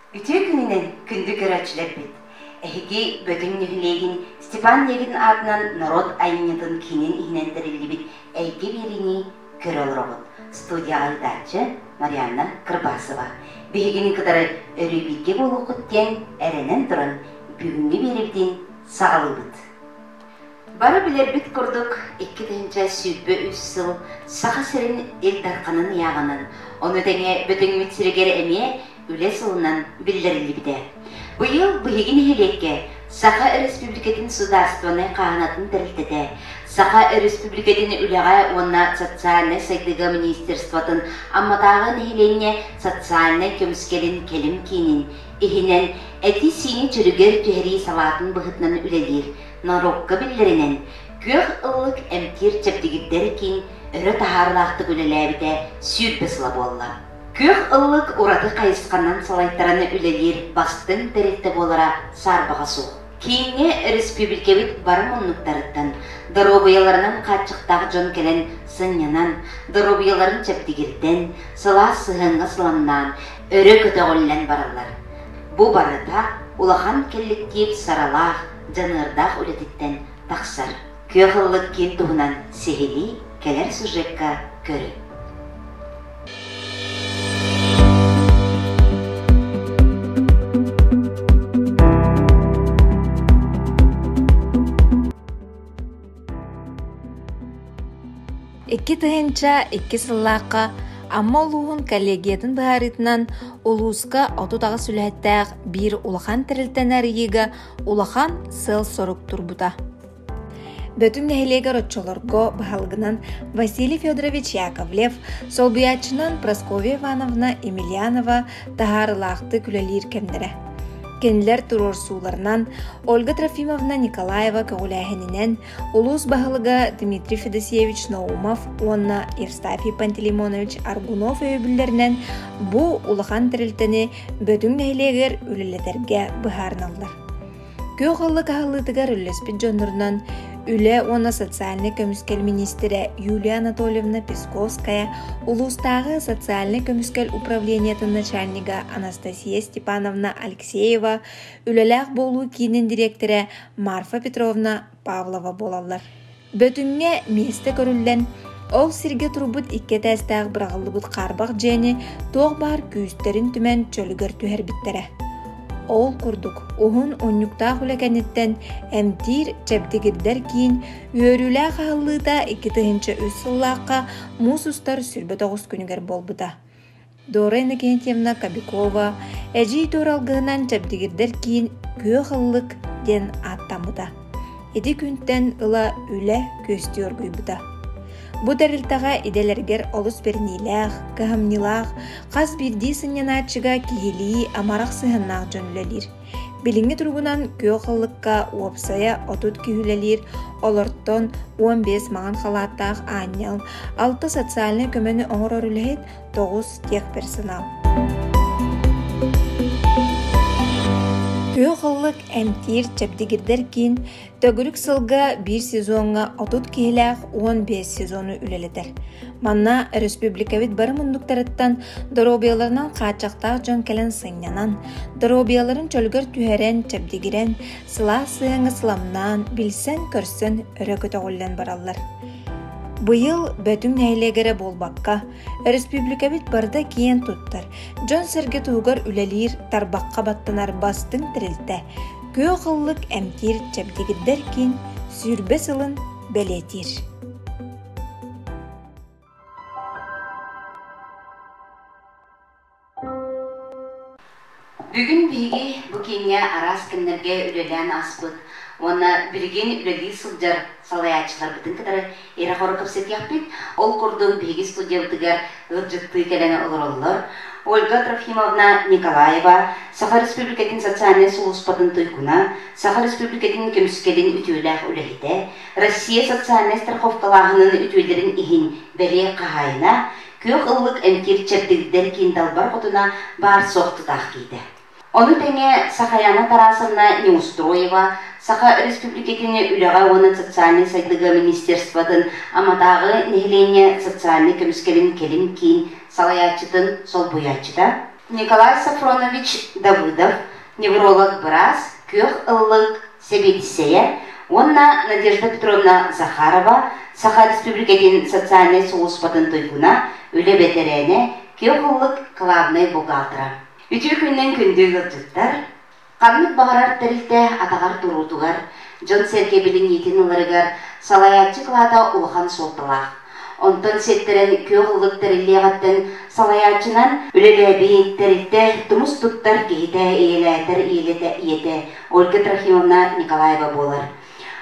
Үтүө күнүнэн, күндү көрөөччүлэрбит! Эһиги Бөтүҥ нэһилиэгин Степан Левин аатынан норуот айымньытын киинин иһинэн тэриллибит Эйгэ биэриини көрө олороҕут. Студияҕа ыытааччы Марианна Кырбасова. Биһигини кытары өрүү бииргэ буолуоххут диэн эрэнэн туран, бүгүҥҥү биэриибитин саҕалыыбыт. Бары билэрбит курдук, 2023 сыл Саха сирин Ил Дарханын ыйааҕынан, ону тэҥэ Бөтүҥмүт сиригэр эмиэ үлэ сылынан биллэриллибитэ. Быйыл биһиги нэһилиэккэ Саха Өрөспүүбүлүкэтин судаарыстыбаннай хааһынатын тэрилтэтэ, Саха Өрөспүүбүлүкэтин үлэҕэ уонна социальнай сайдыыга министерствотын Амматааҕы нэһилиэнньэ социальнай көмүскэлин кэлим киинин иһинэн эти-сиини чөлүгэр түһэрии салаатын быһыытынан үлэлиир норуокка биллэринэн, Күөх ыллык эмтиир чэбдигирдэр киин өрө таһаарыылаахтык үлэлээбитэ 20 сыла буолла. Күөх ыллык ураты хайысханан салайтаран үлэлиир бастыҥ тэрилтэ буолара саарбаҕа суох. Кииҥҥэ өрөспүүбүлүкэбит бары муннуктарыттан доруобуйаларынан хааччахтаах дьон кэлэн сынньанан, доруобуйаларын чэбдигирдэн, сылаас сыһыаҥҥа сыламнаан, өрө көтөҕүллэн бараллар. Бу барыта улахан кэлликтиип саралаах, дьаныардаах үлэтиттэн тахсар. Күөх ыллык киин туһунан сиһилии кэлэр сюжекка көрүҥ. 2002 сыллаахха Амма улууһун коллегиятын быһаарыытынан улууска 38 үлэһиттээх биир улахан тэрилтэни арыйыыга улахан сыал-сорук турбута. Бөтүҥ нэһилиэгэр оччолорго баһылыгынан Василий Федорович Яковлев, солбуйааччынан Прасковья Ивановна Емельянова таһаарыылаахтык үлэлиир кэмнэрэ. Кинилэр туруорсууларынан Ольга Трофимовна Николаева көҕүлээһининэн улуус баһылыга Дмитрий Федосеевич Наумов уонна Евстафий Пантелеймонович Аргунов өйөбүллэринэн бу улахан тэрилтэни Бөтүҥ нэһилиэгэр үлэлэтэргэ быһаарыналлар. Күөх ыллык аһыллыытыгар үллэспит дьоннорунан Үлэ уонна социальнай көмүскэл миниистирэ Юлия Анатольевна Песковская, улуустааҕы социальнай көмүскэл управлениетын начальнига Анастасия Степановна Алексеева, Үлэлээх буолуу киинин дириэктэрэ Марфа Петровна Павлова буолаллар. Бөтүҥҥэ миэстэ көрүллэн, ол сиргэ турбут икки этээстээх быраҕыллыбыт хаарбах дьиэни туох баар күүстэрин түмэн чөлүгэр түһэрбиттэрэ. Ол курдук, уһун унньуктаах үлэ кэнниттэн эмтиир, чэбдигирдэр киин үөрүүлээх аһыллыыта 2003 сыллаахха муус устар 29 күнүгэр буолбута. Дора Иннокентьевна Кобякова Эдьиий Дора алгыһынан чэбдигирдэр киин Күөх ыллык диэн ааттаммыта. Ити күнтэн ыла үлэ күөстүү оргуйбута. Бу тэрилтэҕэ идэлэригэр олус бэриниилээх, кыһамньылаах, хас биирдии сынньанааччыга киһилии амарах сыһыаннаах дьон үлэлиир. Билиҥҥи туругунан күөх ыллыкка уопсайа 30 киһи үлэлиир, олортон 15 маҥан халааттаах аанньал, 6 социальнай көмөнү оҥорор үлэһит, 9 техперсонал. Күөх ыллык эмтиир чэбдигирдэр киин төгүрүк сылга биир сезоҥҥа 30 киһилээх 15 сезону үлэлэтэр. Манна өрөспүүбүлүкэбит бары муннуктарыттан доруобуйаларынан хааччахтаах дьон кэлэн сынньанан, доруобуйаларын чөлүгэр түһэрэн, чэбдигирэн, сылаас сыһыаҥҥа сыламнаан, билсэн-көрсөн өрө көтөҕүллэн бараллар. Быйыл Бөтүҥ нэһилиэгэрэ буолбакка, өрөспүүбүлүкэбит барыта киэн туттар, дьон-сэргэ туһугар үлэлиир, тарбахха баттанар бастыҥ тэрилтэ, Күөх ыллык эмтиир чэбдигирдэр киин 20 сылын бэлиэтиир. Бүгүн биһиги бу кииҥҥэ араас кэмнэргэ үлэлээн ааспыт уонна билигин үлэлии сылдьар салайааччыларбытын кытары ирэ-хоро кэпсэтиэхпит. Ол курдук биһиги студиябытыгар ыалдьыттыы кэлэн олороллор Ольга Трофимовна Николаева, Саха Республикатын социальнай сулууспатын туйгуна, Саха Республикатын көмүскэлин үтүөлээх үлэһитэ, Россия социальнай страховкалааһынын үтүөлэрин иһин бэлиэ хаһаайына, Күөх ыллык эмтиир чэбдигирдэр киин далбар хотуна баар-суох тутаах киһитэ. Ону тэҥэ Сахаяна Тарасовна Неустроева Саха Өрөспүүбүлүкэтин үлэҕэ уонна социальнай сайдыыга министерствотын Амматааҕы нэһилиэнньэ социальнай көмүскэлин кэлим киин салайааччытын солбуйааччыта. Николай Софронович Давыдов, невролог-быраас, күөх ыллык сэбиэдиссэйэ уонна Надежда Петровна Захарова, Саха Республикатын социальнай сулууспатын туйгуна, үлэ бэтэрээнэ, күөх ыллык кылаабынай бухгалтера. Үтүө күнүнэн күндү ыалдьыттар! Ханнык баҕарар тэрилтэ атаҕар туруутугар, дьон-сэргэ билиниитин ыларыгар салайааччы кылаата улахан суолталаах. Онтон сиэттэрэн күөх ыллык тэриллиэҕиттэн салайааччынан үлэлээбит тэрилтэ тумус туттар киһитэ ийэлээтэр ийэлэтэ ийэтэ Ольга Трофимовна Николаева буолар.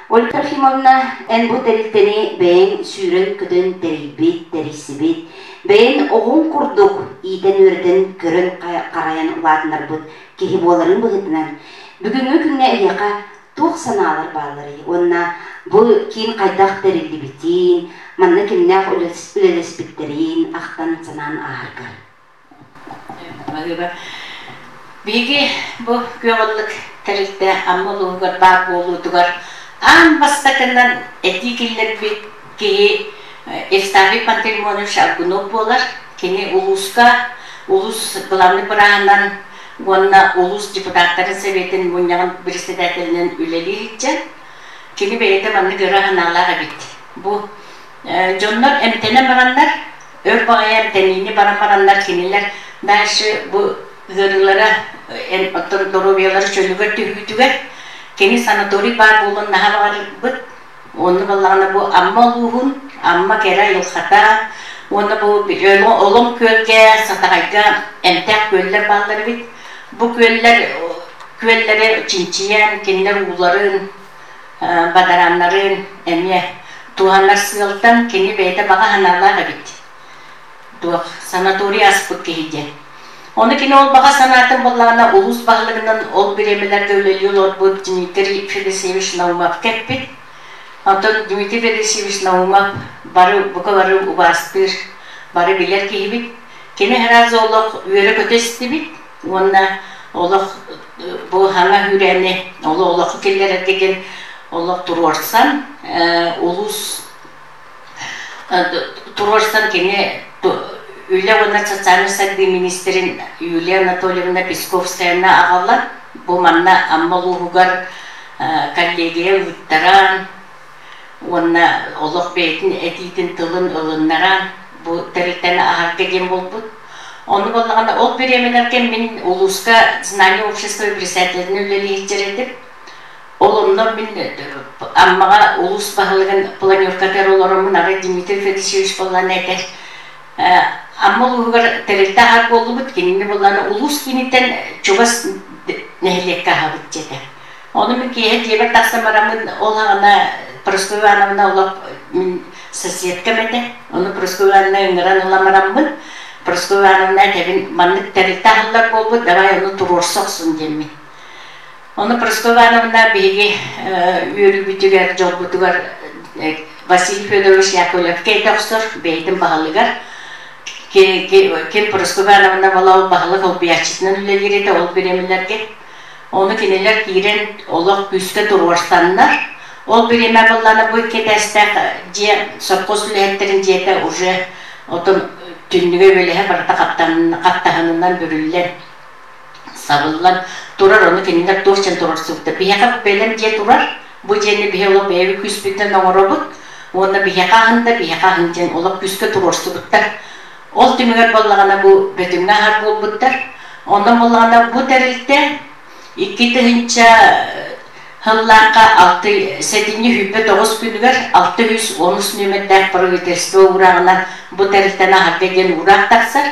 Ольга Трофимовна, эн бу тэрилтэни бэйэҥ сүүрэн-көтөн тэрийбит, тэрийсибит, бэйэҥ оҕоҥ курдук иитэн-үөрэтэн көрөн-харайан улаатыннарбыт киһи буоларын быһыытынан, бүгүҥҥү күҥҥэ эһиэхэ туох санаалар баалларый уонна бу киин хайдах тэриллибитин, манна кимнээх үлэлэспиттэрин ахтан-санаан ааһаргар? Биһиги бу күөх ыллык тэрилтэ Амма улууһугар баар буолуутугар аан бастакынан этии киллэрбит киһи Евстафий Пантелеймонович Аргунов буолар. Кини улууска улуус главный бырааһынан уонна улуус депутаттарын сэбиэтин мунньаҕын председателинэн үлэлии илдьэн, кини бэйэтэ маннык ыра санаалаах эбит. Бу дьоннор эмтэнэн бараннар, өр баҕайы эмтэниини баран бараннар кинилэр дальше бу ыарыылара оттон доруобуйалара чөлүгэр түһүүтүгэр кини санаторий баар буолуон наһаа баҕарбыт. Уонна буоллаҕына бу Амма улууһун, Амма кэрэ айылҕата уонна бу Олом күөлгэ, Сатаҕайга эмтээх күөллэр бааллар эбит. Бу күөллэр күөллэри чинчийэн, кинилэр ууларын, бадарааннарын эмиэ туһанар сыалтан кини бэйэтэ баҕа санаалаах эбит. Туох санаторий аспыт киһи диэн. Ону кини ол баҕа санаатын буоллаҕына улуус баһылыгынан ол бириэмэлэргэ үлэлии олорбут Дмитрий Федосеевич Наумовка эппит. Онтон Дмитрий Федосеевич Наумов бары бука бары убаастыыр, бары билэр киһибит. Кини сразу олох үөрэ-көтө истибит уонна олох бу хаҥа үүрээни олоххо киллэрэргэ диэн олох туруорсан улуус туруорсан кини үлэ уонна социальнай сайдыы министрин Юлия Анатольевна Песковскаяны аҕалан бу манна Амма улууһугар коллегия ыыттаран уонна олох бэйэтин этиитин тылын ылыннаран бу тэрилтэни аһарга диэн буолбут. Ону буоллаҕына ол бириэмэлэргэ мин улууска Знание общества председателинэн үлэлии сылдьар этим. Ол онно мин Аммаҕа улуус баһылыгын планеркатыгар олороммун арай Дмитрий Федосеевич буоллаҕына этэр Амма улууһугар тэрилтэ аһар буоллубут, кинини буоллаҕына улуус кииниттэн чугас нэһилиэккэ аһабыт диэтэ. Ону мин киэһэ дьиэбэр тахсан бараммын ол аҕана Прасковья Ивановна олох мин соседкам этэ. Ону Прасковья Ивановна ыҥыран ылан бараммын, Прасковья Ивановна этэбин маннык тэрилтэ аһыллар буолбут, давай ону туруорса охсун диэммин. Ону Прасковья Ивановна биһиги үөрүүбүтүгэр, дьолбутугар Василий Федорович Яковлевка этэ охсор, бэйэтин баһылыгар. Ким Прасковья Ивановна Балау баһылык олбуйааччытынан үлэлиир этэ ол бириэмэлэргэ. Ону кинилэр киирэн олох күүскэ туруорсаннар, ол бириэмэ буоллаҕына бу икки этээстээх дьиэ сопхуос үлэһиттэрин дьиэтэ уже отон түннүгэ үөлэһэ барыта хаптаһынынан бүрүллэн сабыллан турар, ону кинилэр туох диэн туруорсубуттар. Биһиэхэ бэлэм дьиэ турар, бу дьиэни биһи олох бэйэбит күүспүтүнэн оҥоробут уонна биһиэхэ аһын да биһиэхэ аһын диэн олох күүскэ туруорсубуттар. Ол түмүгэр буоллаҕына бу Бөтүҥҥэ аһар буолбуттар. Онон буоллаҕына бу тэрилтэ 2000 сыллаахха алты сэтинньи 29 күнүгэр 610 нүөмэрдээх правительство уурааҕынан бу тэрилтэни аһарга диэн уураах тахсар.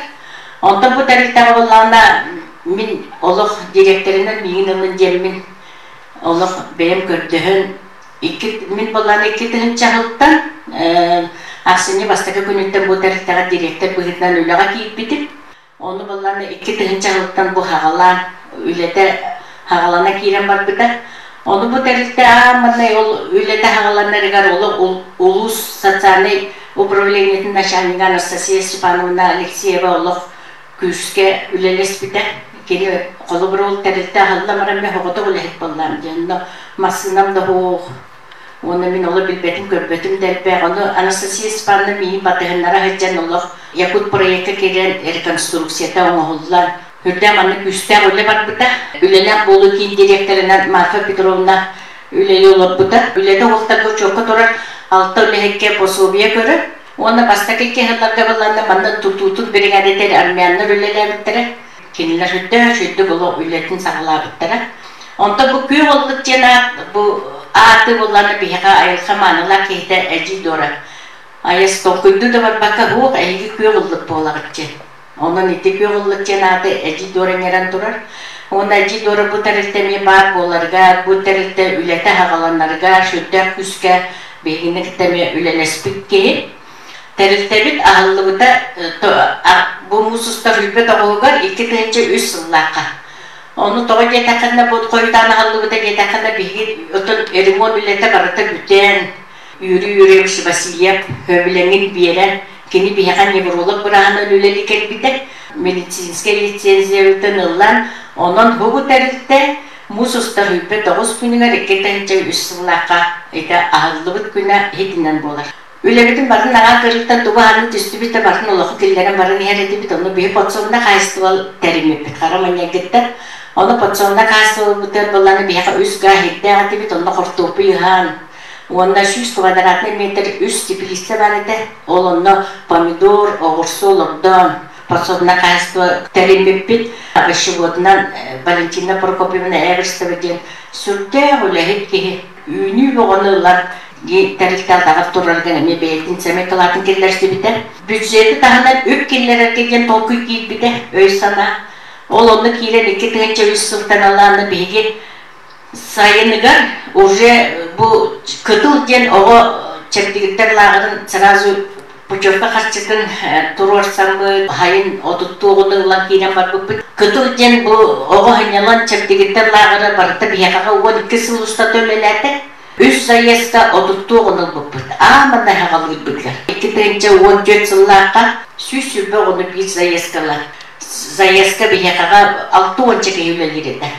Онтон бу тэрилтэҕэ буоллаҕына мин олох директорынан миигин ылын диэммин олох бэйэм көрдөһөн икки мин буоллаҕына 2000 сылтан ахсынньы бастакы күнүттэн бу тэрилтэҕэ директор быһыытынан үлэҕэ киирбитим. Ону буоллаҕына 2000 сылтан бу хаҕалаан үлэтэ хаҕалана киирэн барбыта. Ону бу тэрилтэ аан маҥнай ол үлэтэ хаҕаланарыгар олох улуус социальнай управлениетын начальнига Анастасия Степановна Алексеева олох күүскэ үлэлэспитэ. Кини холобур ол тэрилтэ аһыллан баран мин соҕотох үлэһит буоллаам диэн. Онно массыынам да суох. Уонна мин олох билбэтим, көрбөтүм да элбэх. Ону Анастасия Степановна миигин батыһыннара сылдьан олох Якут проекка киирэн реконструкцията оҥоһуллан. Үрдэ маннык күүстээх үлэ барбыта. Үлэлээх буолуу киин дириэктэринэн Марфа Петровна үлэлии олорбута. Үлэтэ уохтарга учуокка турар алта үлэһиккэ пособие көрөр. Уонна бастакы киһилэргэ балланна манна тутуутун биригээдэтэр армяннар үлэлээбиттэрэ. Кинилэр үрдэ үчүгдүк олох үлэтин саҕалаабыттара. Онтон бу күөх оллук диэн аат бу ааты буллана биһиэхэ айылҕа маанылаах киһитэ Эдьиий Дора айас толкуйдуу да барбакка уох эһиги күөх ыллык буолаҕыт диэн. Онон ити күөх ыллык диэн ааты Эдьиий Дора иҥэрэн турар. Уонна Эдьиий Дора бу тэрилтэ эмиэ баар буоларыгар, бу тэрилтэ үлэтэ аһаҕаланарыгар сүрдээх күүскэ биһигини кытта эмиэ үлэлэспит киһи. Тэрилтэбит аһыллыбыта бу муус устар үрбэт оҕуһугар 2003 сыллаахха. Ону тоҕо диэтэххинэ, бу хойутаан аһыллыбыта диэтэххинэ, биһиги отон ремонт үлэтэ барыта бүтэн, Юрий Юрьевич Васильев сөбүлэҥин биэрэн, кини биһиэхэ невролог бырааһынан үлэлии кэлбитэ, медицинскэй лицензиябытын ылан, онон бу тэрилтэ муус устар 29 күнүгэр 2003 сыллаахха ити аһыллыбыт күнэ иһитинэн буолар. Үлэбитин барын аҕаа кырыттан тугу аһарын түстүбүт да барын олоху киллэрэн баран иһэр этибит. Ону биһи подсобнай хаһаайыстыба тэриммиппит хара манньагыттан. Ону подсобнай хаһаайыстыбабытыгар быланы биһиэхэ үс гаа иһиттээх этибит. Онно хортуоппуй ыһаан уонна 100 квадратный метр үс теплица бар этэ. Ол онно помидор, оҕурсу олордон подсобнай хаһаайыстыба тэриммиппит. Овощеводунан Валентина Прокопьевна Эверстова диэн сүрдээх үлэһит киһи үүнүү бөҕөнү ылан тэрилтэ атаҕар турарыгар эмиэ бэйэтин сэмэй кылаатын киллэрсибитэ. Бюджеты таһынан үп киллэрэргэ диэн толкуй киирбитэ, өй-санаа. Ол онно киирэн 2003 сылтан алааны биһиги сайыныгар уже бу Кытыл диэн оҕо чэбдигирдэр лааҕырын сразу путевка харчытын туруорсаммыт, хайын отуттуоҕуну ылан киирэн барбыппыт. Кытыл диэн бу оҕо сынньалаҥ чэбдигирдэр лааҕыра барыта биһиэхэҕэ 12 сыл устата үлэлээтэ. Үс заездка отуттуоҕун ылбыппыт. Аамана хаҕалыырбытыгар. 2014 сыллаахха 120 оҕону биир заездкалар. Заездка биһиэхэҕэ 60 киһи үлэлиир этэ.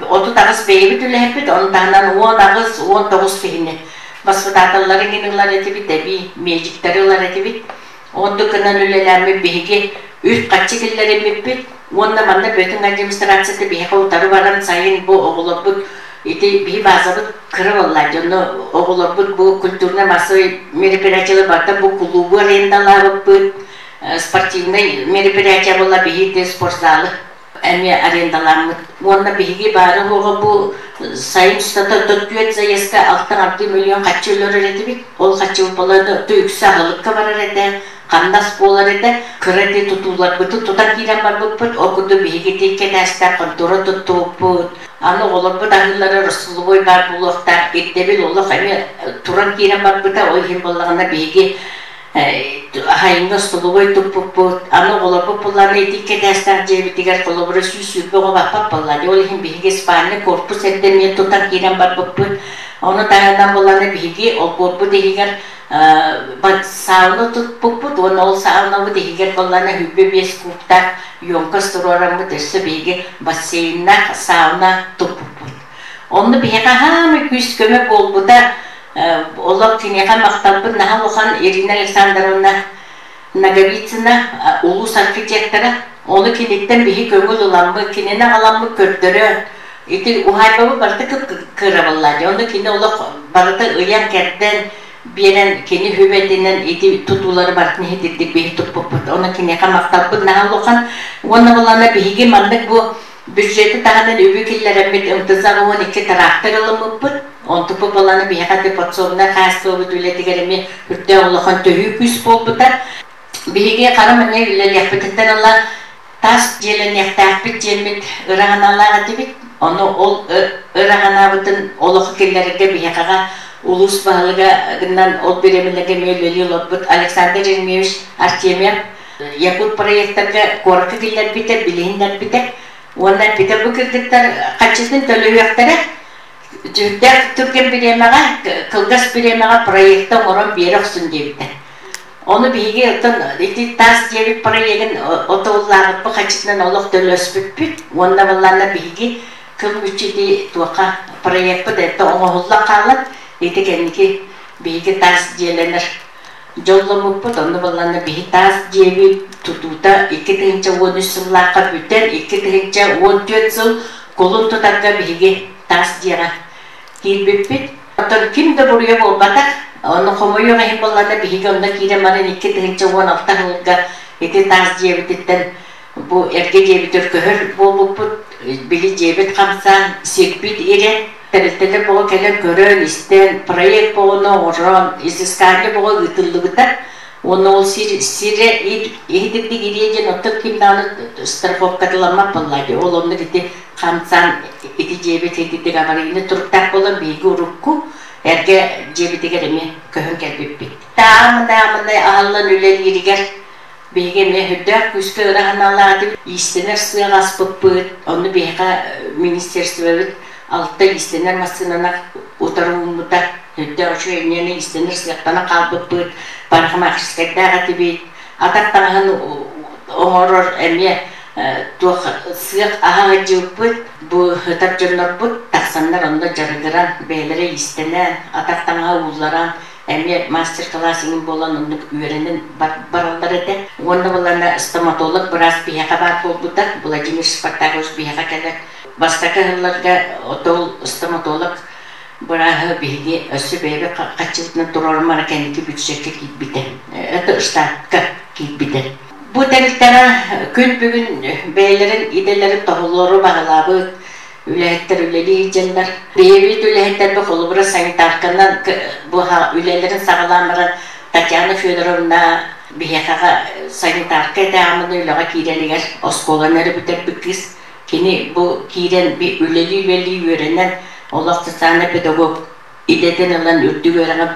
38 бэйэбит үлэһиппит, ону таһынан 18, 19 киһини баспытааталлары иҥин ылар этибит, эбии медиктэри ылар этибит. Оннук гынан үлэлээммит биһиги үп-харчы киллэриммиппит уонна манна Бөтүҥ администрацията биһиэхэ утары баран сайын бу оҕолорбут ити биһи базабыт кыра буолла дьонно оҕолорбут бу культурно-массовый мероприятиелар барыта бу кулуубу арендалаабыппыт, спортивный мероприятие буолла биһи ити спортзалы эмиэ арендаламмыт. Уонна биһиги баары-суоҕа бу сайын устата 4 заездка 6 миллион харчы өлөрөр этибит. Ол харчыбыт баланы үксэ аһылыкка барар этэ, хамнас буолар этэ. Кыра ити тутууларбытын тутан киирэн барбыппыт. Ол курдук биһиги ити икки этээстээх хонтуора туттубуппут. Аны оҕолорбут аһыыллара Ростоловой баар буолуохтаах. Ирдэбил олох эмиэ туран киирэн барбыта. Ол иһин буоллаҕына биһиги Аһайыҥҥа остолобуой туппуппут, аны оҕолорбут буоллаҕына ити икки этээстээх дьиэбитигэр холобура 120 оҕо баппат буолла дии. Ол иһин биһиги спальный корпус эрдэ эмиэ тутан киирэн барбыппыт. Ону таһынан буоллаҕына биһиги олбуорбут иһигэр сауна туппуппут уонна ол саунабыт иһигэр буоллаҕына 25 кубтаах емкость туруораммыт өссө биһиги бассейннаах сауна туппуппут. Онно биһиэхэ хаамай күүс-көмө буолбута. Олох киниэхэ махталбыт наһаа улахан Ирина Александровна Ноговицына улуус архитектора. Ону киниттэн биһи көҥүл ыламмыт, кинини аҕаламмыт көрдөрө ити уһаайбабыт барыта кып-кырабыллаа дии. Ону кини олох барыта ыйан-кэрдэн биэрэн кини хүбэтинэн ити тутуулары барытын иһитирдик биһи туппуппут. Ону киниэхэ махталбыт наһаа улахан. Уонна булана биһиги маннык бу Бюджеты таһынан үбү киллэрэммит МТЗ-ҕа 12 трактор ылыммыппыт. Онтуппут баланы биһиэхэ ити подсобнай хаһаайыстыбабыт үлэтигэр эмиэ үрдээх улахан төһүү күүс буолбута. Биһиги хара маҥнай үлэлиэхпититтэн ыла тас дьиэлэниэхтээхпит диэммит ыра санаалаах этибит. Ону ол ыра санаабытын олоххо киллэрэргэ биһиэхэҕэ улуус баһылыга гынан ол бириэмэлэргэ эмиэ үлэлии олорбут Александр Еремеевич Артемьев Якут проектарга куоракка киллэрбитэ, билиһиннэрбитэ уонна эппитэ бу кыргыттар хаччытын төлөһүөхтэрэ сүрдээх түргэн бириэмэҕэ, кылгас бириэмэҕэ проекта оҥорон биэрэ охсун диэбитэ. Ону биһиги оттон ити таас диэбит проегын отууллааҕыппыт хаччытынан олох төлөспүппүт уонна баллаана биһиги кыл мүччү ити туохха проекпыт это оҥоһуллан хаалан ити кэнники биһиги таас дьиэлэнэр. Дьолломмуппут, онно буоллаҕына биһи таас дьиэбит тутуута 2013 сыллаахха бүтэн, 2014 сыл кулун тутарга биһиги таас дьиэҕэ киирбиппит. Оттон ким да буруйа буолбатах, ону хомойуох иһин буоллаҕына биһиги онно киирэн баран 2016 сылга ити таас дьиэбититтэн бу эргэ дьиэбитигэр көһөр буолбуппут. Били дьиэбит хамсаан, сирбит ирэ, тэрилтэлэр боҕо кэлэн көрөн, истэн, проект боҕону оҥорон, изыскание боҕо ыытыллыбыта. Уонна ол сир, сирэ иһитирдик ириэ диэн оттон ким даҕаны страховкатыламмат буолла дии. Ол оннук ити хамсаан ити дьиэбит итирдик аварийный туруктаах буолан биһиги урукку эргэ дьиэбитигэр эмиэ көһөн кэлбиппит. Таамына-амына аһыллан үлэлииригэр биһиги эмиэ үрдээх күүскэ ыра санаалаатыбыт, иистэнэр сыах аспыппыт, онно биһиэхэ министерствобыт алта иистэнэр массыынаны утары ууммута, үрдээх үчүгэй эмиэ иистэнэр сыахтанан хаалбыппыт, парикмахерскайдаах этибит, атах таҥаһын оҥорор эмиэ туох сыах аһа сылдьыбыппыт, бу ытар дьоннорбут тахсаннар онно дьарыгыран, бэйэлэрэ иистэнэн, атах таҥаһа уулларан, эмиэ мастер-класс иҥин буолан оннук үөрэнэн бараллар этэ. Уонна булана стоматолог быраас биһиэхэ баар буолбута, Владимир Спартакович биһиэхэ кэлэр. Бастакы ыһылларга отол стоматолог бырааһы биһиги өссө бэйэбит хаччыбытынан туруорумара кэнники бюджекка киирбитэ. Это штатка киирбитэ. Бу тэрилтэҕэ күн бүгүн бэйэлэрин идэлэрин тоһоллору баҕалаабыт үлэһиттэр үлэлии сылдьаллар. Бэйэбит үлэһиттэрбит холобура санитарканан бу үлэлэрин саҕалаан баран Татьяна Федоровна биһиэхэҕэ санитарка этээҕиминэ үлэҕэ киирэригэр оскуоланы эрэ бүтэрбит кыыс. Кини бу киирэн үлэлии-үлэлии үөрэнэн олох социальный педагог идэтин ылан үрдүк үөрэҕи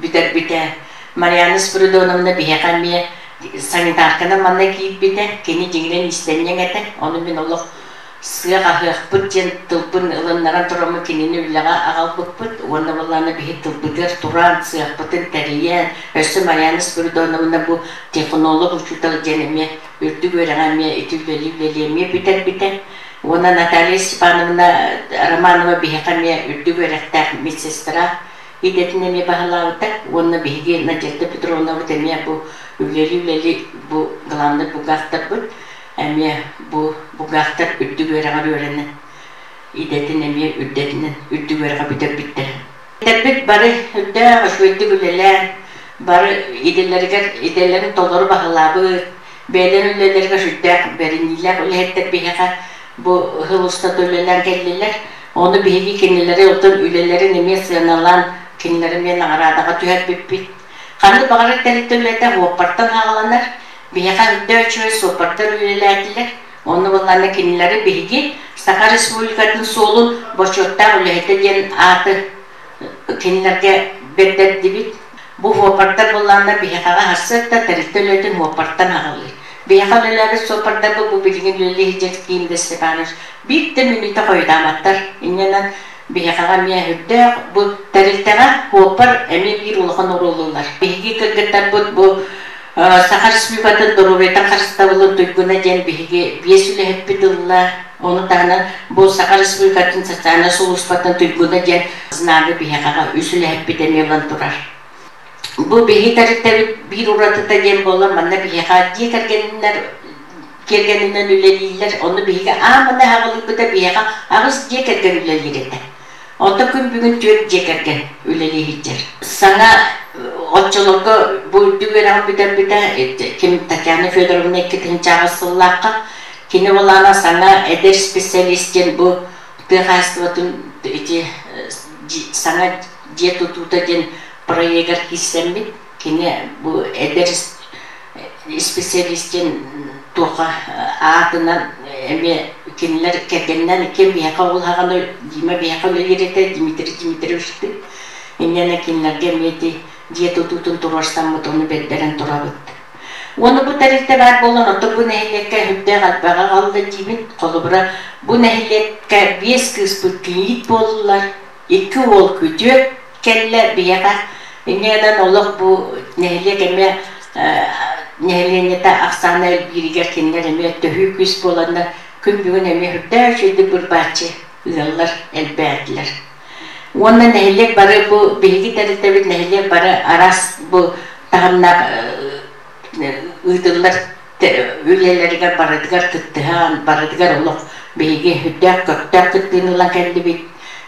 бүтэрбитэ. Марианна Спиридоновна биһиэхэ эмиэ санитарканан манна киирбитэ. Кини дьиҥинэн иистэнньэҥ этэ. Ону мин олох сыах аһыахпыт диэн тылбын ылыннаран тураммын кинини үлэҕэ аҕалбыппыт уонна былаана биһи тылбытыгар туран сыахпытын тэрийэн өссө Марианна Спиридоновна бу технолог учуутал диэн эмиэ үрдүк үөрэҕэ эмиэ ити үлэлии-үлэлии эмиэ бүтэрбитэ уонна Наталья Степановна Романова биһиэхэ эмиэ үрдүк үөрэхтээх медсестра идэтин эмиэ баһылаабыта уонна биһиги Надежда Петровнабыт эмиэ бу үлэлии-үлэлии бу главный бухгалтербыт эмиэ бу бухгалтер үрдүк үөрэҕэр үөрэнэн идэтин эмиэ үрдэтинэн үрдүк үөрэҕи бүтэрбиттэр. Бүтэрбит бары үрдээх үчүгэйдик үлэлээн бары идэлэригэр идэлэрин толору баһылаабыт, бэйэлэрин үлэлэригэр сүрдээх бэриниилээх үлэһиттэр биһиэхэ бу сыл устата үлэлээн кэллилэр. Ону биһиги кинилэри оттон үлэлэрин эмиэ сыаналаан кинилэри эмиэ наҕараадаҕа түһэрбиппит. Ханнык баҕарар тэрилтэ үлэтэ уоппартан аҕаланар. Биһиэхэ үрдэ үчүгэй суоппардар үлэлээтилэр. Онно буоллаҕына кинилэри биһиги Саха Республикатын суолун бочуоттаах үлэһитэ диэн ааты кинилэргэ бэрдэрдибит. Бу суоппардар буоллаҕына биһиэхэҕэ сарсыарда тэрилтэ үлэтин суоппартан аҕалыы. Биһиэхэ үлэлээбит суоппардарбыт бу билигин үлэлии сылдьар Ким Степанович биир да мүнүүтэ хойутаабаттар. Инньэнэн биһиэхэҕэ эмиэ үрдээх бу тэрилтэҕэ суоппар эмиэ биир улахан оруолу ылар. Биһиги кыргыттарбыт бу Саха Республикатын доруобуйатын харыстабылын туйгуна диэн биһиги биэс үлэһиппит ылла. Ону таһынан бу Саха Республикатын социальнай сулууспатын туйгуна диэн знагы биһиэхэҕэ үс үлэһиппит эмиэ ылан турар. Бу биһиги тэрилтэбит биир уратыта диэн буолар, манна биһиэхэ дьиэ кэргэнинэр кэргэнинэн үлэлииллэр. Ону биһиги аамана аҕалыырбыта биһиэхэ аҕыс дьиэ кэргэн үлэлиир этэ. Онто күн бүгүн түөрт дьиэ кэргэн үлэлии сылдьар. Саҥа оччолорго бу үрдүк үөрэҕин бүтэрбитэ ким Татьяна Федоровна 2008 сыллаахха кини былаана саҥа эдэр специалист диэн бу тыа хаһаайыстыбатын ити саҥа дьиэ тутуута диэн проегар киирсэммит кини бу эдэр специалист диэн туохха аатынан эмиэ кинилэр кэргэнинэн ким биһиэхэ улахан Дима биһиэхэ үлэлиир этэ Дмитрий Дмитриевичтыын инньэ кинилэргэ эмиэ ити дьиэ тутуутун туруорсаммыт ону бэрдэрэн турабыт. Уонна бу тэрилтэ баар буолан оттон бу нэһилиэккэ сүрдээх элбэҕи аҕалла диибин. Холобура, бу нэһилиэккэ биэс кыыспыт кийиит буоллулар, икки уол күтүөт кэллэ биһиэхэ. Инньэ гынан олох бу нэһилиэк эмиэ нэһилиэнньэтэ ахсаана элбииригэр кинилэр эмиэ төһүү күүс буоланнар күн бүгүн эмиэ сүрдээх үчүгэйдик бырбааччы ыаллар элбээтилэр. Уонна нэһилиэк бары бу биһиги тэрилтэбит нэһилиэк бары араас бу таһымнаах ыытыллар үлэлэригэр барытыгар кыттыһан, барытыгар олох биһиги үрдээх көхтөөх кыттыыны ылан кэллибит.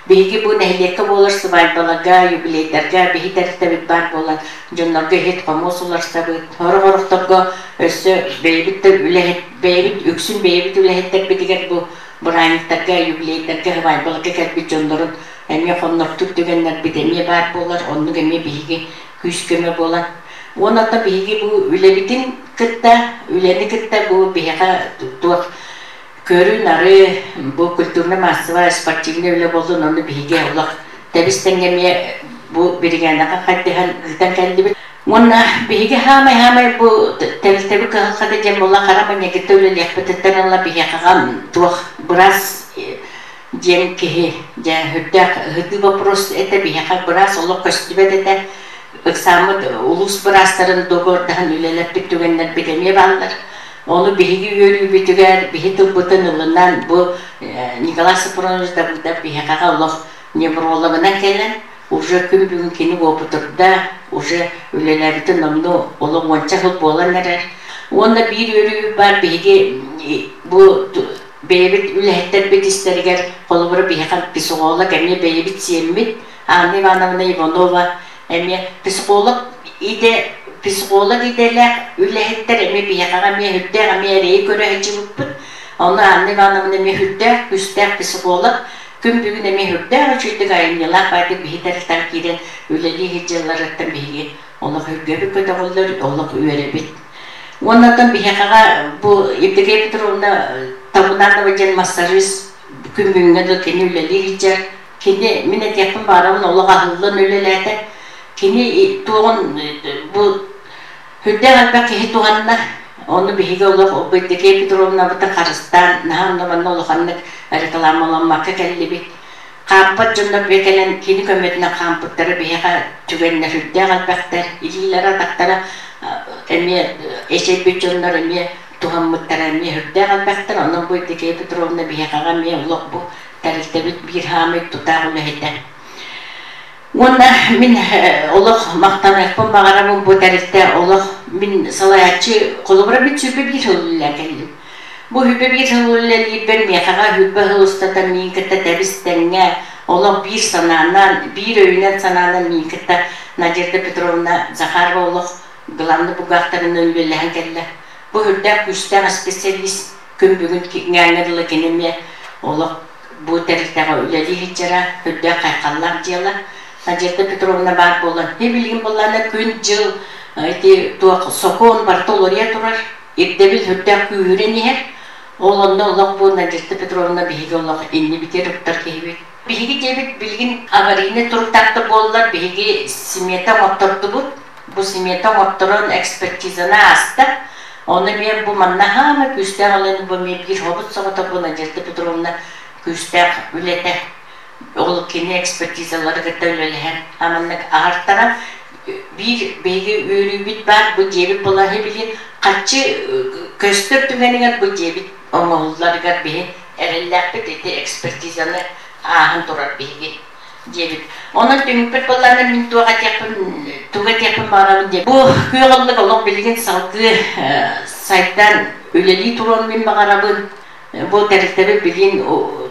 Биһиги бу нэһилиэккэ буолар сыбаайбаларга, юбилейдарга биһи тэрилтэбит баар буолан, дьоннорго иһит-хомуос уларсабыт. Сорох-орохторго өссө бэйэбит да үлэһит, бэйэбит үксүн бэйэбит үлэһиттэрбитигэр бу бырааһынньыктарга, юбилейдарга, сыбаайбаларга кэлбит дьоннорун эмиэ хоннортуур түгэннэрбит эмиэ баар буолар. Оннук эмиэ биһиги күүс-көмө буолан. Уонна оттон биһиги бу үлэбитин кытта, үлэни кытта бу биһиэхэ туох көрү-нары, бу культурно-массовая спортивная үлэ буоллун, ону биһиги олох тэбис-тэҥҥэ эмиэ бу биригээдэҕэ хайдыһан ыытан кэллибит. Уонна биһиги хаамай-хаамай бу тэрилтэбит кыһалҕата диэн буолла хара манньакытта үлэлиэхпититтэн ыла биһиэхэҕэ туох быраас диэн киһи дьэ үрдээх ыһытыы вопрос этэ биһиэхэ быраас олох көстүбэт этэ ыксааммыт улуус быраастарын договордаһан үлэлэппит түгэннэрбит эмиэ бааллар ону биһиги үөрүүбүтүгэр биһи тылбытын ылынан бу Николай Сапронович Давыдов биһиэхэҕэ олох неврологынан кэлэн уже күн бүгүн кини уопутурда уже үлэлээбитин номнуо олох уонча сыл буолан эрэр уонна биир үөрүү баар биһиги бу бэйэбит үлэһиттэрбит истэригэр, холобура биһиэхэ психолог эмиэ бэйэбит сиэммит Анна Ивановна Иванова эмиэ психолог идэ психолог идэлээх үлэһиттэр эмиэ биһиэхэҕэ эмиэ сүрдээх эмиэ эрэйи көрө сылдьыбыппыт. Ону Анна Ивановна эмиэ сүрдээх күүстээх психолог күн бүгүн эмиэ сүрдээх үчүгэйдик айымньылаах баайдык биһи тэрилтэҕэ киирэн үлэлии сылдьалларыттан биһиги олох үргэбит көтөҕүллэр, олох үөрэбит. Уонна биһиэхэҕэ бу Евдокия Петровна Табунанова диэн массажист күн бүгүҥҥэ дылы кини үлэлии сылдьар. Кини мин этиэхпин баҕарабын олох аһыллан үлэлээтэ. Кини туоҕун бу сүрдээх элбэх киһи туһанна. Ону биһиги олох Евдокия Петровнабытын харыстаан наһаа онно манна улаханнык рекламаламмакка кэллибит. Хаампат дьоннор бэйэ кэлэн кини көмөтүнэн хаампыттара биһиэхэ түгэннэр сүрдээх элбэхтэр, илиилэрэ-атахтара эмиэ эчэйбит дьоннор эмиэ туһаммыттара эмиэ сүрдээх элбэхтэр. Онон бу Евдокия Петровна биһиэхэҕэ эмиэ олох бу тэрилтэбит биир хаамай тутаах үлэһитэ. Уонна мин олох махтаныахпын баҕарабын бу тэрилтэ олох мин салайааччы холобура мин 21 сыл үлэлээн кэллим. Бу 21 сыл үлэлиирбэр миэхэҕэ 20 сыл устата миин кытта тэбис-тэҥҥэ олох биир санаанан, биир өйүнэн-санаанан миин кытта Надежда Петровна Захарова олох главный бухгалтерынан үлэлэһэн кэллэ. Бу үрдээх күүстээх специалист күн бүгүн ҥээҥҥэ дылы кини эмиэ олох бу тэрилтэҕэ үлэлии сылдьара үрдээх хайхаллаах дьыала. Надежда Петровна баар буолан, билигин буоллаҕына күн-дьыл ити туох сокуон барыта уларыйа турар, ирдэбил үрдээх күүһүрэн иһэр. Ол онно олох бу Надежда Петровна биһиги олох иннибитигэр ыктар киһибит. Биһиги диэбит билигин аварийнай туруктаах да буоллар, биһиги смета оҥоттордубут. Бу смета оҥотторон экспертизаны ааста. Ону эмиэ бу манна хаама күүстээх үлэни бу эмиэ биир хобут соҕотох бу Надежда Петровна күүстээх үлэтэ. Ол кини экспертизалары кытта үлэлэһэн аманнык аһартаран биир биһиги үөрүүбүт баар бу дьиэбит булаһы билин хаччы көстөр түгэнигэр бу дьиэбит оҥоһулларыгар биһи эрэллээхпит ити экспертизаны ааһан турар биһиги диэбит. Онон түмүкпүт буоллаҕына мин туох этиэхпин, тугу этиэхпин баҕарабын диэн. Бу күөх ыллык олох билигин салгыы сайдан үлэлии туруон мин баҕарабын. Бу тэрилтэбит билигин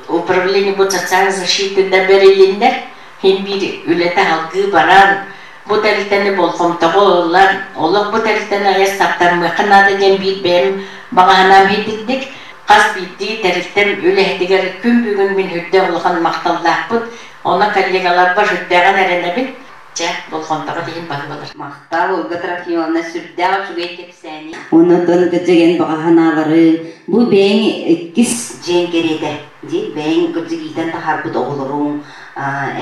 управление бу социальной защиты да бэрилиннэр, хин биир үлэтэ салгыы баран, бу тэрилтэни болҕомтоҕо ылан, олох бу тэрилтэни айас таптармыахха наада диэн биир бэйэм баҕаһынаам иһитирдик. Хас биирдии тэрилтэм үлэһитигэр күн бүгүн мин үрдээх улахан махталлаахпын, онно коллегаларбар сүрдээҕин эрэнэбин. Чэ, болҕомтоҕо иһин баһыыбалар. Махтал, Ольга Трофимовна, сүрдээх үчүгэй кэпсээни. Онон кырдьыгын баҕа санааларыҥ, бу бэйэҥ иккис дьиэҥ кэриэтэ, дии, бэйэҥ кырдьык иитэн таһаарбыт оҕолоруҥ,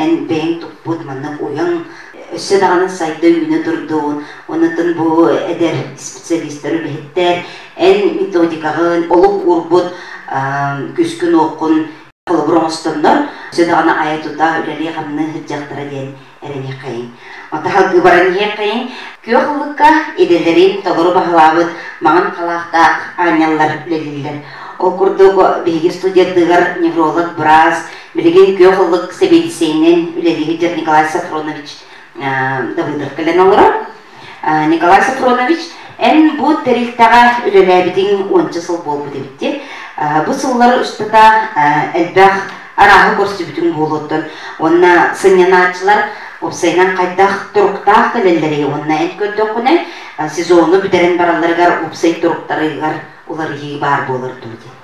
эн бэйэҥ туппут маннык уйаҥ өссө даҕаны сайда үүнэ турдун, онон бу эдэр специалистар, үлэһиттэр эн методикаҕын олук уурбут күскүн-уоххун холобур оҥостоннор, өссө даҕаны айа-тута үлэлии-хамныы сылдьыахтара диэн эрэниэххэйиҥ. Отаһалгыы баран иһиэххэйиҥ. Күөх ыллыкка идэлэрин толору баһылаабыт маҥан халаахтаах аанньаллар үлэлииллэр. Ол курдук биһиги студентыгар невролог быраас, билигин күөх ыллык сэбиэдиссэйинэн үлэлии сылдьар Николай Софронович Давыдов кэлэн олорор. Николай Софронович, эн бу тэрилтэҕэ үлэлээбитиҥ уонча сыл буолбут эбит дии. Бу сыллар устата элбэх арааһы көрсүбүтүҥ буолуоттан уонна сынньанааччылар уопсайынан хайдах туруктаах кэлэллэрий уонна эн көрдөххүнэ сезону бүтэрэн баралларыгар уопсай туруктарыгар уларыйыы баар буолар дуу диэн.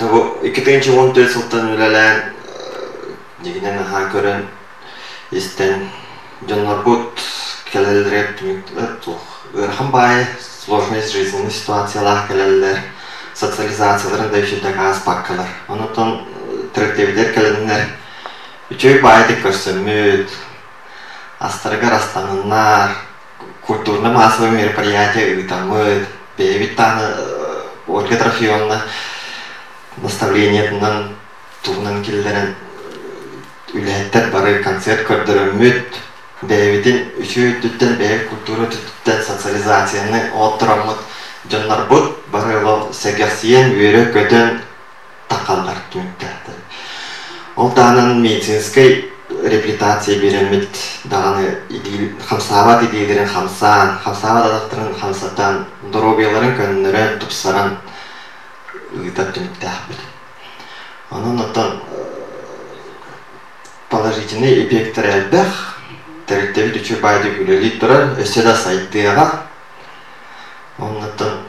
Бу 2014 сылтан үлэлээн дьиҥинэн наһаа көрөн истэн дьоннорбут кэлэллэрэ түмүк туох ыарахан баайы сложная жизненная ситуациялаах кэлэллэр социализацияларын да үчүгэй ааспаккалар онутон төрөттөбүтэр кэлэннэр үчүгэй баайдык көрсөммүт астарыгар астаныннар культурно-массовый мероприятие ыытаммыт, бэйэбит даҕаны Ольга Трофимовна наставлениетынан туһунан киллэрэн үлэһиттэр бары концерт көрдөрөммүт, бэйэбитин үчүгэй өттүттэн, бэйэ культура өттүттэн социализацияны ооттороммут дьоннорбут бары олох сэргэхсийэн, үөрэ-көтөн тахаллар түмүктээхтэр. Ол таһынан медицинскэй реабилитация биэрэммит даҕаны хамсаабат идиилэрин хамсаан, хамсаабат атахтарын хамсатан, доруобуйаларын көннөрөн, тупсаран ыытар түмүктээхпит. Онон оттон положительный эффектэр элбэх, тэрилтэбит үчүгэй баайдык үлэлии турар, өссө да сайдыаҕа. Оннуттан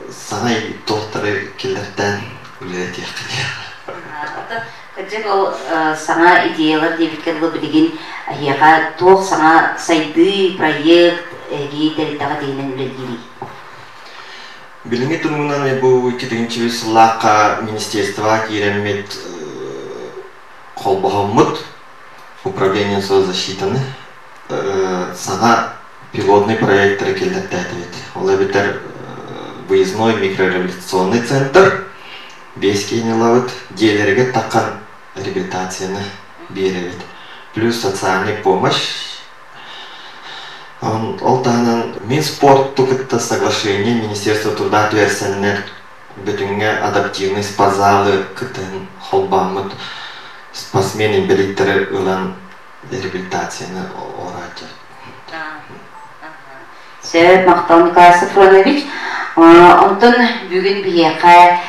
саҥа туохтары киллэртээн үлэлэтиэххэ диэххэ. Кырдьык ол саҥа идеялар диэбиккэ дылы билигин эһиэхэ туох саҥа сайдыы, проект эһиги тэрилтэҕэ тиһинэн үлэлиирий? Билиҥҥи туругунан бу 2003 сыллаахха министерствоҕа киирэммит холбоһоммут управление соцзащитаны саҥа пилотный проекттары киллэртээтибит. Ол эбэтэр выездной микрореабилитационный центр биэс киһини ылабыт, дьиэлэригэр таххан реабилитацияны биэрэбит. Плюс социальный помощь. Ол таһынан Минспорту кытта соглашение Министерство труда түһэрсэннэр бүтүҥҥэ адаптивный спортзалы кытын холбооммут спортсмен инбэлииттэри ылан реабилитацияны орааччы. Сөп, махтал Николай Софронович. Онтон бүгүн биһиэхэ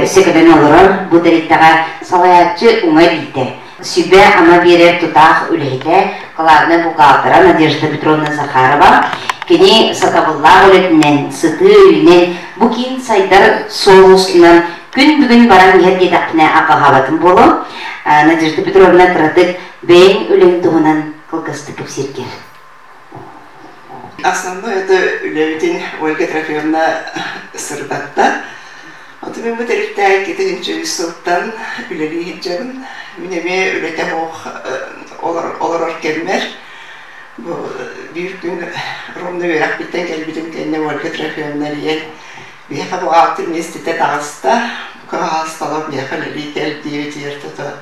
өссө кэлэн олорор бу тэрилтэҕэ салайааччы уҥа илиитэ, сүбэ-ама биэрэр тутаах үлэһитэ, главнай бухгалтера Надежда Петровна Захарова. Кини сатабыллаах үлэтинэн, сытыы өйүнэн бу киин сайдар суол устунан күн бүгүн баран иһэр диэтэхпинэ аҕаһаабатым буолуо. Надежда Петровна кыратык Бэйэҥ үлэҥ туһунан кылгастык кэпсииргэр. Основной это үлэбитин Ольга Трофимовна сырдатта. Оту мин бу тэрилтэ 2003 сылтан үлэлии сылдьабын. Мин эмиэ үлэтэ суох олорор кэммэр бу биир күн ровно үөрэхпиттэн кэлбитим кэннэ Ольга Трофимовна эрийэн биһиэхэ бухгалтер миэстэтэ таҕыста. Кыһаасталар миэхэ үлэлии кэл диэбитигэр тута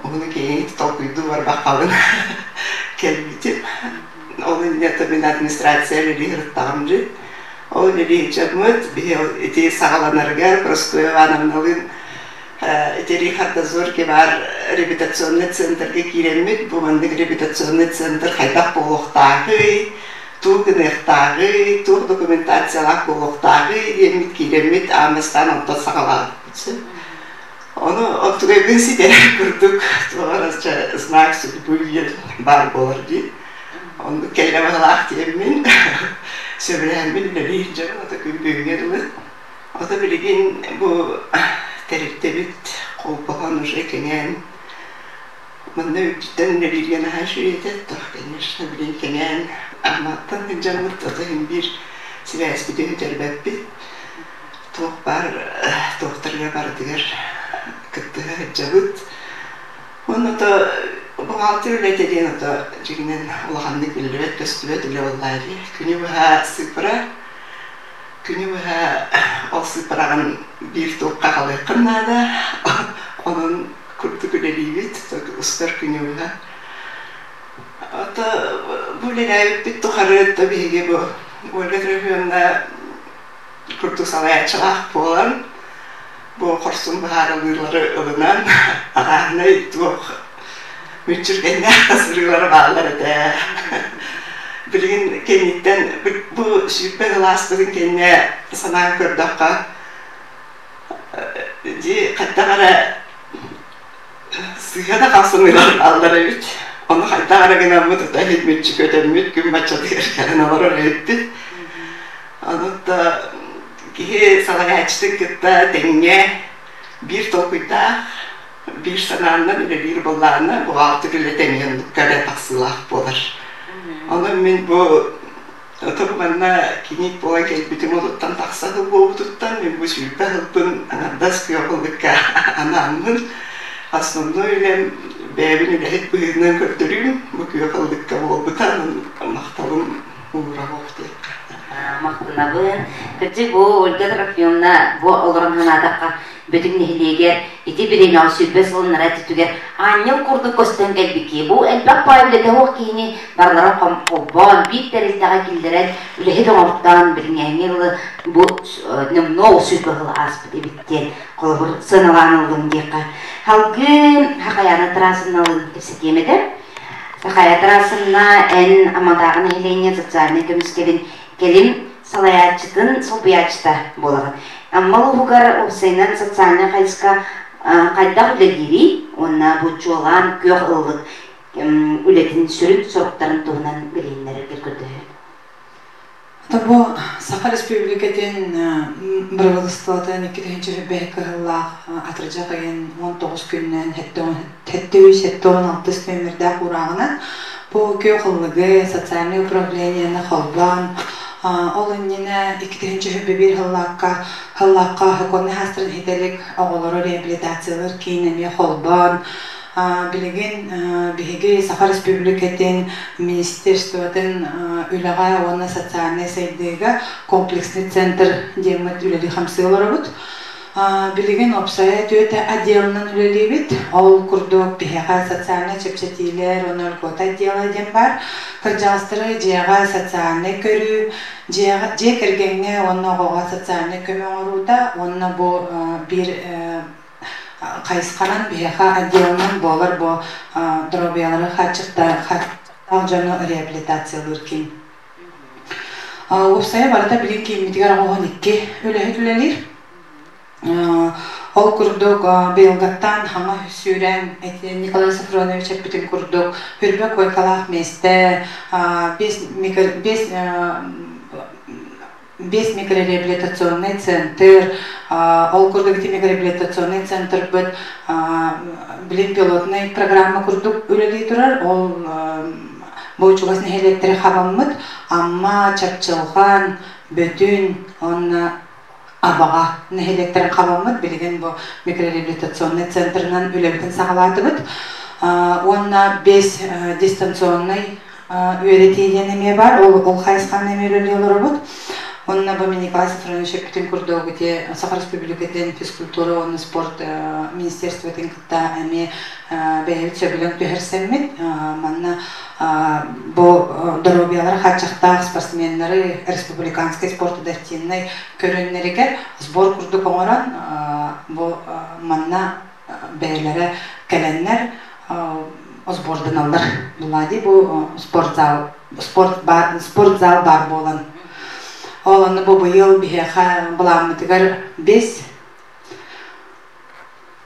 Уһуну киэҥик толкуйдуу барбаххабын кэлбитим. Ол иннинэ мин администрация үлэлии сырыттаҕым дии. Ол үлэлии сылдьаммыт биһи ити саҕаланарыгар Прасковья Ивановналыын ити Рихардозорге баар реабилитационный центрга киирэммит бу маннык реабилитационный центр хайдах буолуохтааҕый, тугу гыныахтааҕый, туох документациялаах буолуохтааҕый диэммит киирэммит аан бастаан онтон саҕалаабыппыт. Ону оттугайбын ситэрэр курдук туох знак судьбы диэн баар буолар дии. Оннук кэллэ баҕалаах диэммин сөбүлэһэммин үлэлиир дьон ото күн бүгүҥҥэ дылы. Ото билигин бу тэрилтэбит холбоһон уже кэҥээн манна үрдүттэн үлэлииргэ наһаа үчүгэй этэ. Конечно, билигин кэҥээн Амматтан сылдьаммыт ото иһин биир сибээспитин сүтэрбэппит. Туох баар туохтарга барытыгар кыттыһа сылдьабыт. Уонна ото бухгалтер үлэтэ диэн ото дьиҥинэн улаханнык биллибэт-көстүбэт үлэ буоллаҕа дии. Күнү быһа сыыппара, күнү быһа ол сыыппараҕын биир туохха халыаххын наада. Онон курдук үлэлиибит, устар күнү быһа. Ото бу үлэлээбиппит тухары то биһиги бу Ольга Трофимовна курдук салайааччылаах буолан, бу хорсун быһаарылыылары ылынан, арааһынай туох мүччүргэннээх сырыылара бааллар этэ. Билигин кэнниттэн бу 20 сыл ааспытын кэннэ санаан көрдөххө, дии хайдах эрэ сыыһа да хамсаныылар бааллар эбит. Ону хайдах эрэ гынаммыт ыта иһит мүччү көтөммүт күн баччатыгар кэлэн олорор эбиппит. Ону да киһи салайааччытын кытта тэҥҥэ биир толкуйдаах, биир санааннан үлэлиир буоллаҕына, буҕаалтыр үлэ тэҥҥэ оннукка эрэ тахсыылаах буолар. Онон мин бу Отон манна киниит буолан кэлбитим олуттан тахса сыл буолбутуттан мин бу 20 сылбын аҥардас күөх ыллыкка анааммын основной үлэм бэйэбин үлэһит быһыытынан көрдөрүүм бу күөх ыллыкка буолбута махталым уураҕа диэххэ. Махтанабын. Кырдьык бу Ольга Трофимовна бу олорон санаатахха Бөтүҥ нэһилиэгэр ити бириэмэҕэ 20 сылыннара түтүгэр аанньал курдук көстөн кэлбит бу элбэх баай үлэтэ суох киһини барыларын холбоон биир тэрилтэҕэ киллэрэн үлэһит оҥортоон билиҥҥээҥҥи дылы бу номнуо 20 сыл ааспыт эбит диэн холобур сыаналаан ыллым диэххэ. Салгыы Хахаяна Тарасовналыын кэпсэтиэм этэ. Сахая Тарасовна эн Амматааҕы нэһилиэнньэ социальнай көмүскэлин кэлим салайааччытын солбуйааччыта буолаҕын. Амма улууһугар уопсайынан социальнай хайысха хайдах үлэлиирий уонна бу чуолаан күөх ыллык үлэтин сүрүн соруктарын туһунан билиһиннэрэргэр көрдөһөбүн. Бу Саха Республикатын бырабыыталыстыбатын 2005 кыһыллаах атырдьах ыйын 19 күнүнэн 776 нүөмэрдээх уурааҕынан бу күөх ыллыгы социальнай управлениены холбоон ол иннинэ 2021 сыллаахха сыллаахха сокуоннай хаастарын ситэ илик оҕолору реабилитациялыыр киин эмиэ холбоон билигин биһиги Саха Республикатын министерствотын үлэҕэ уонна социальнай сайдыыга комплексный центр диэммит үлэлии-хамсыы олоробут. Билигин уопсайа түөрт отделынан үлэлиибит. Ол курдук биһиэхэ социальнай чэпчэтиилэр уонна льгота отдела диэн баар. Кырдьаҕастары дьиэҕэ социальнай көрүү, дьиэҕэ, дьиэ кэргэҥҥэ уонна оҕоҕо социальнай көмө оҥоруута уонна бу биир хайысханан биһиэхэ отделынан буолар бу доруобуйалары хааччахтаах дьону реабилитациялыыр киин. Уопсайа барыта билин кииммитигэр 82 үлэһит үлэлиир. Ол курдук быйылгаттан хаҥа сүүрэн Николай Софронович эппитин курдук хүрбэ куойкалаах миэстэ, биэс микрореабилитационный центр, ол курдук ити микрореабилитационный центрбыт билин пилотный программа курдук үлэлии турар. Ол бу чугас нэһилиэктэри хабаммыт Амма, Чапчылҕан, Бөтүн уонна Абаҕа нэһилиэктэрин хабаммыт билигин бу микрореабилитационный центрынан үлэбитин саҕалаатыбыт. Уонна биэс дистанционнай үөрэтии диэн эмиэ баар, ол хайысханы эмиэ үлэлии олоробут. Онно бу Николай Софронович эппитин курдук ити Саха Республикатын физкультура уонна спорт министерствотын кытта эмиэ бэйэбит сөбүлэҥ түһэрсэммит манна бу доруобуйалара хааччахтаах спортсменнары республиканскай спорт адаптивнай көрүҥнэригэр сбор курдук оҥорон бу манна бэйэлэрэ кэлэннэр сборданаллар. Булади бу спортзал спорт бар, спортзал баар буолан. Ол онно бу быйыл биһиэхэ былааммытыгар бес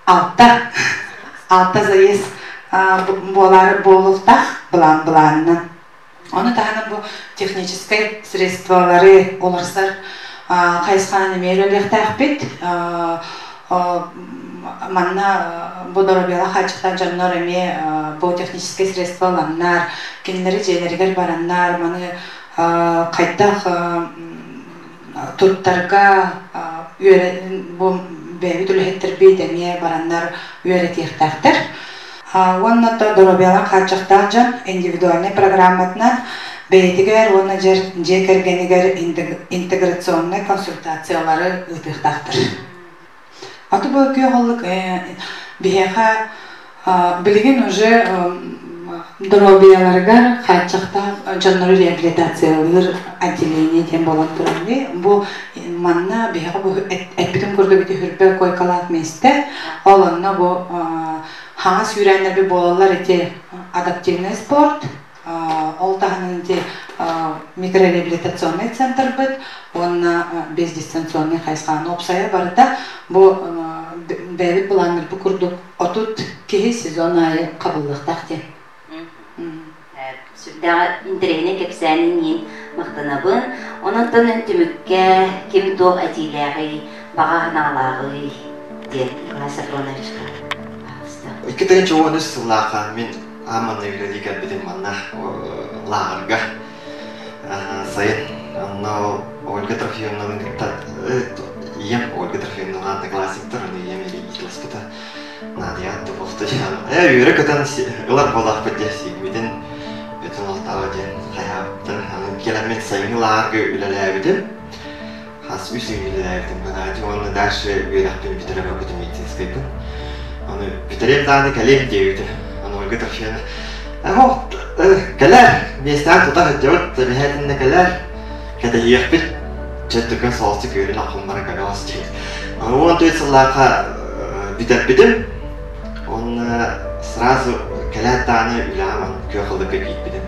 алта алта заезд буолар буолуохтаах былаан былаанынан. Ону таһынан бу техническэй средстволары уларсар хайысханан эмиэ үлэлиэхтээхпит. Манна бу доруобуйалаах хааччахтаах дьоннор эмиэ бу техническэй средство ыланнар, кинилэри дьиэлэригэр бараннар, маны хайдах туттарга бу бэйэбит үлэһиттэрбит эмиэ бараннар үөрэтиэхтээхтэр. Уонна доруобуйалаах хааччахтаах дьон индивидуальнай программатынан бэйэтигэр уонна дьиэ кэргэнигэр интеграционнай консультациялары ыытыахтаахтар. Аты бу күөх ыллык биһиэхэ билигин уже доруобуйаларыгар хааччахтаах дьоннору реабилитациялыыр отделение диэн буолан турар. Бу манна биһиэхэ бу эппитим курдук ити хүрбэ койкалаах миэстэ. Ол онно бу хаҥас үүрээннэрби буолаллар ити адаптивный спорт, ол таһынан ити Микрореабилитационный центрбыт уонна бездистанционный хайысханы уопсайа барыта бу бэйэбит былааннарбыт курдук 30 киһи сезон аайы хабыллыахтаах диэн. Сүрдээх интэриэһинэй кэпсээнин иһин махтанабын. Онон түмүккэ ким туох этиилээҕий, баҕа санаалааҕый диэн Николай Софроновичка пожалуйста. 2013 сыллаахха мин аан үлэлии кэлбитим манна лааҕырга сайын онно Ольга Трофимовналыын кытта ийэм Ольга Трофимовна одноклассниктар, ону ийэм иитилэспитэ Надя Тупов үөрэ көтөн ылар буолаахпыт диэ сиигмитин бүтүн алтаҕа диэн хайаабыттар. Аны кэлэммин сайыҥҥы лааҕырга үлэлээбитим. Хас үс ый үлэлээбитим бынаачы уонна дальше үөрэхпин бүтэрэ барбытым медицинскайбын. Аны бүтэриэм даҕаны кэлиэм диэбитим. Аны Ольга Трофимовна кэлээр, миэстэҕин тута сылдьабыт, эбэһээтиннэ кэлээр, кэтэһиэхпит, чэ түргэн соҕустук үөрүн аххын баран кэлэҕис диэн. 14 сыллаахха бүтэрбитим. Уонна сразу кэлээт даҕаны үлэҕэ күөх ыллыкка киирбитим.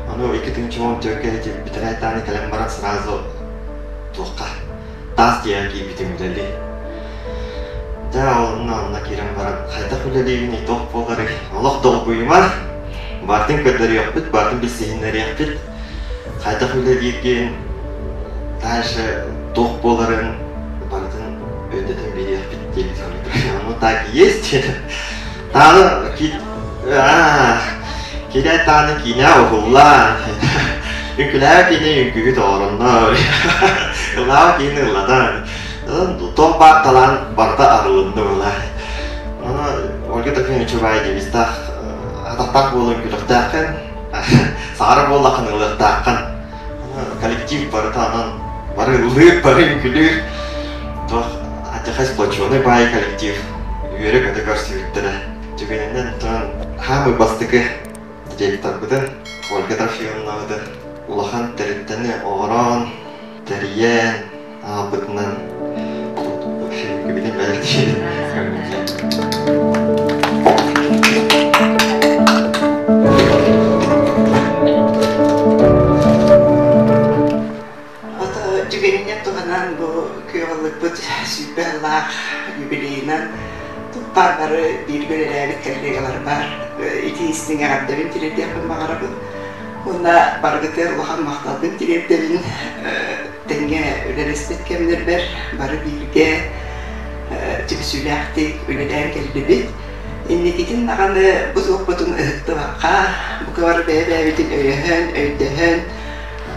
Ону 2014 бүтэрээт даҕаны кэлэн баран сразу туохха таас дьиэҕэ киирбитим үлэлии. Дьэ онно онно киирэн баран хайдах үлэлиибиний, туох буоларый, олох долгуйума, бартын көрдөрүөхпүт, бартын билсиһиннэриэхпит, хайдах үлэлииргин, дальше туох буоларын барытын өйдөтөн биэриэхпит диэбит. Ну так и есть. Тааны киинэ тааны киинэ уһуллаан үҥкүлээбэ киинэ үҥкүүгү тоҕороннор ыллаaba киинэ ыллатан туох баар талаан барыта арылынны была. Ону Ольга Трофимовна Чубай девизтаах атахтаах буолан үҥкүлэхтээххин, саҕара буоллаххын ылыахтааххын. Коллектив барыта онон бары ыллыыр, бары үҥкүлүүр. Туох атыхай сплоченный баай коллектив үөрэ-көтө көрсүбүттэрэ. Түгэнинэн туран хаамый бастакы директорбытын Ольга Трофимовнабытын улахан тэрилтэни оҕороон, тэрийэн аҕалбытынан үҥкүбүтүн бэлэхтиир Түгэнинэн туһанан бу күөх ыллыкпыт 20 сыллаах юбилейынан туппар бары бииргэ үлэлээбит коллегаларбар итии истиҥ эҕэрдэбин тириэрдиэхпин баҕарабын. Уонна барыгытыгар улахан махталбын тириэрдэбин. Тэҥҥэ үлэлэспит кэмнэрбэр бары бииргэ түмсүүлээхтик үлэлээн кэллибит. Инникитин даҕаны бу туохпутун ыһыктыбакка, бука бары бэйэ-бэйэбитин өйөһөн, өйдөһөн,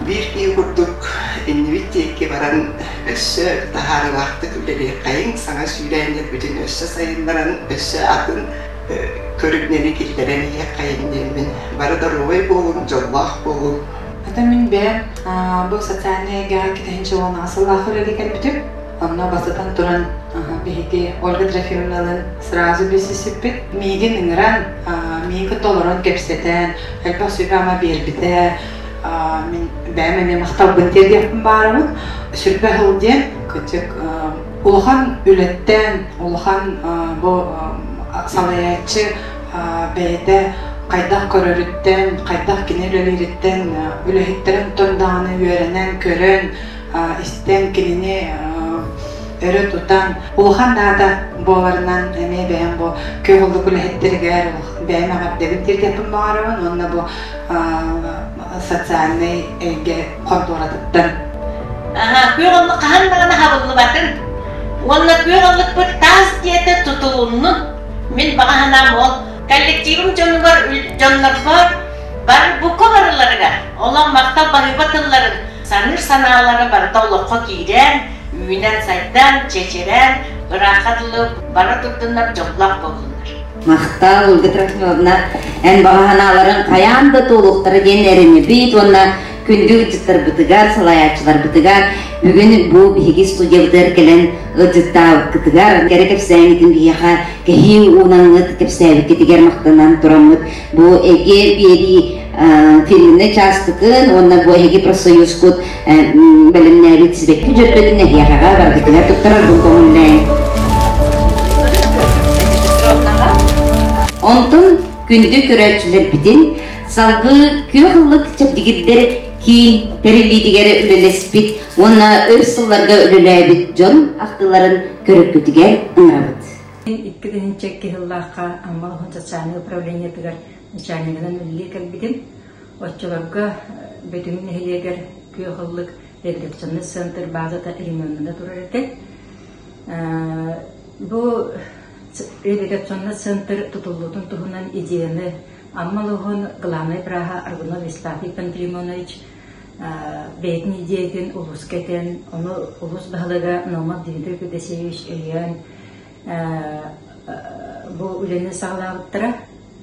биир киһи курдук иннибит диэки баран өссө таһаарыылаахтык үлэлиэххэйиҥ, саҥа сүүрээннэрбитин өссө сайыннаран, өссө атын көрүҥнэри киллэрэн иһиэххэйиҥ диэммин. Бары доруобай буолуҥ, дьоллоох буолуҥ. Это мин бэйэм бу социальнай эйгэҕэ кэтэһинчи уон сыллаах үлэлии кэлбитим. Онно бастатан туран биһиги Ольга Трофимовналыын сразу билсисиппит. Миигин ыҥыран, миигин кытта олорон кэпсэтэн, элбэх сүбэ-ама биэрбитэ. Мин бэйэм эмиэ махталбын тиэрдиэхпин баарабын. Сүрбэ сыл диэн кырдьык улахан үлэттэн, улахан бу салайааччы бэйэтэ хайдах көрөрүттэн, хайдах кини үлэлиириттэн, үлэһиттэрин тон даҕаны үөрэнэн, көрөн, истэн кинини өрө тутан улахан наада буоларынан эмиэ бэйэм бу күөх уллук үлэһиттэригэр бэйэм эҕэрдэбин тиэрдиэхпин баҕарабын уонна бу социальнай эйгэ хонтуоратыттан. Күөх оллук хаһан даҕаны хабыллыбатын уонна күөх оллукпут таас диэтэ тутулуннун. Мин баҕа санаам ол коллективым дьонугар дьоннорбор бар бука барыларыгар олох махтал баһыыба тылларын саныыр санаалара барыта олоххо киирэн, үүнэн-сайдан, чэчирэн, ыраахха дылы бара турдуннар, дьоллоох буоллуннар. Махтал, Ольга Трофимовна, эн баҕа санааларыҥ хайаан да туолуохтара диэн эрэнэбит уонна күндү ыалдьыттарбытыгар, салайааччыларбытыгар бүгүн бу биһиги студиябытыгар кэлэн ыалдьыттаабыккытыгар, кэрэ кэпсээҥҥитин биһиэхэ кэһии уунаҥҥыт кэпсээбиккитигэр махтанан тураммыт бу эгэ биэрии фирменнай чааскытын уонна бу эһиги профсоюзкут бэлэмнээбит сибэкки дьөрбөтүн эһиэхэҕэ баргытыгар туттарарбын көҥүллээҥ. Онтон күндү көрөөччүлэрбитин салгыы күөх ыллык чэбдигирдэр. Киин тэриллиитигэр үлэлэспит уонна өр сылларга үлэлээбит дьон ахтыыларын көрөргүтүгэр ыҥырабыт. 2002 сыллаахха Амма улууһун социальнай управлениетыгар начальнигынан үлэлии кэлбитим. Оччолорго Бөтүҥ нэһилиэгэр Күөх ыллык реабилитационнай центр базата ремоннана турар этэ. Бу реабилитационнай центр тутуллуутун туһунан идеяны Амма улууһун главнай бырааһа Аргунов Евстафий Пантелеймонович бэйэтин идеятын улууска этэн, ону улуус баһылыга Наумов Дмитрий Федосеевич өйөөн бу үлэни саҕалаабыттара.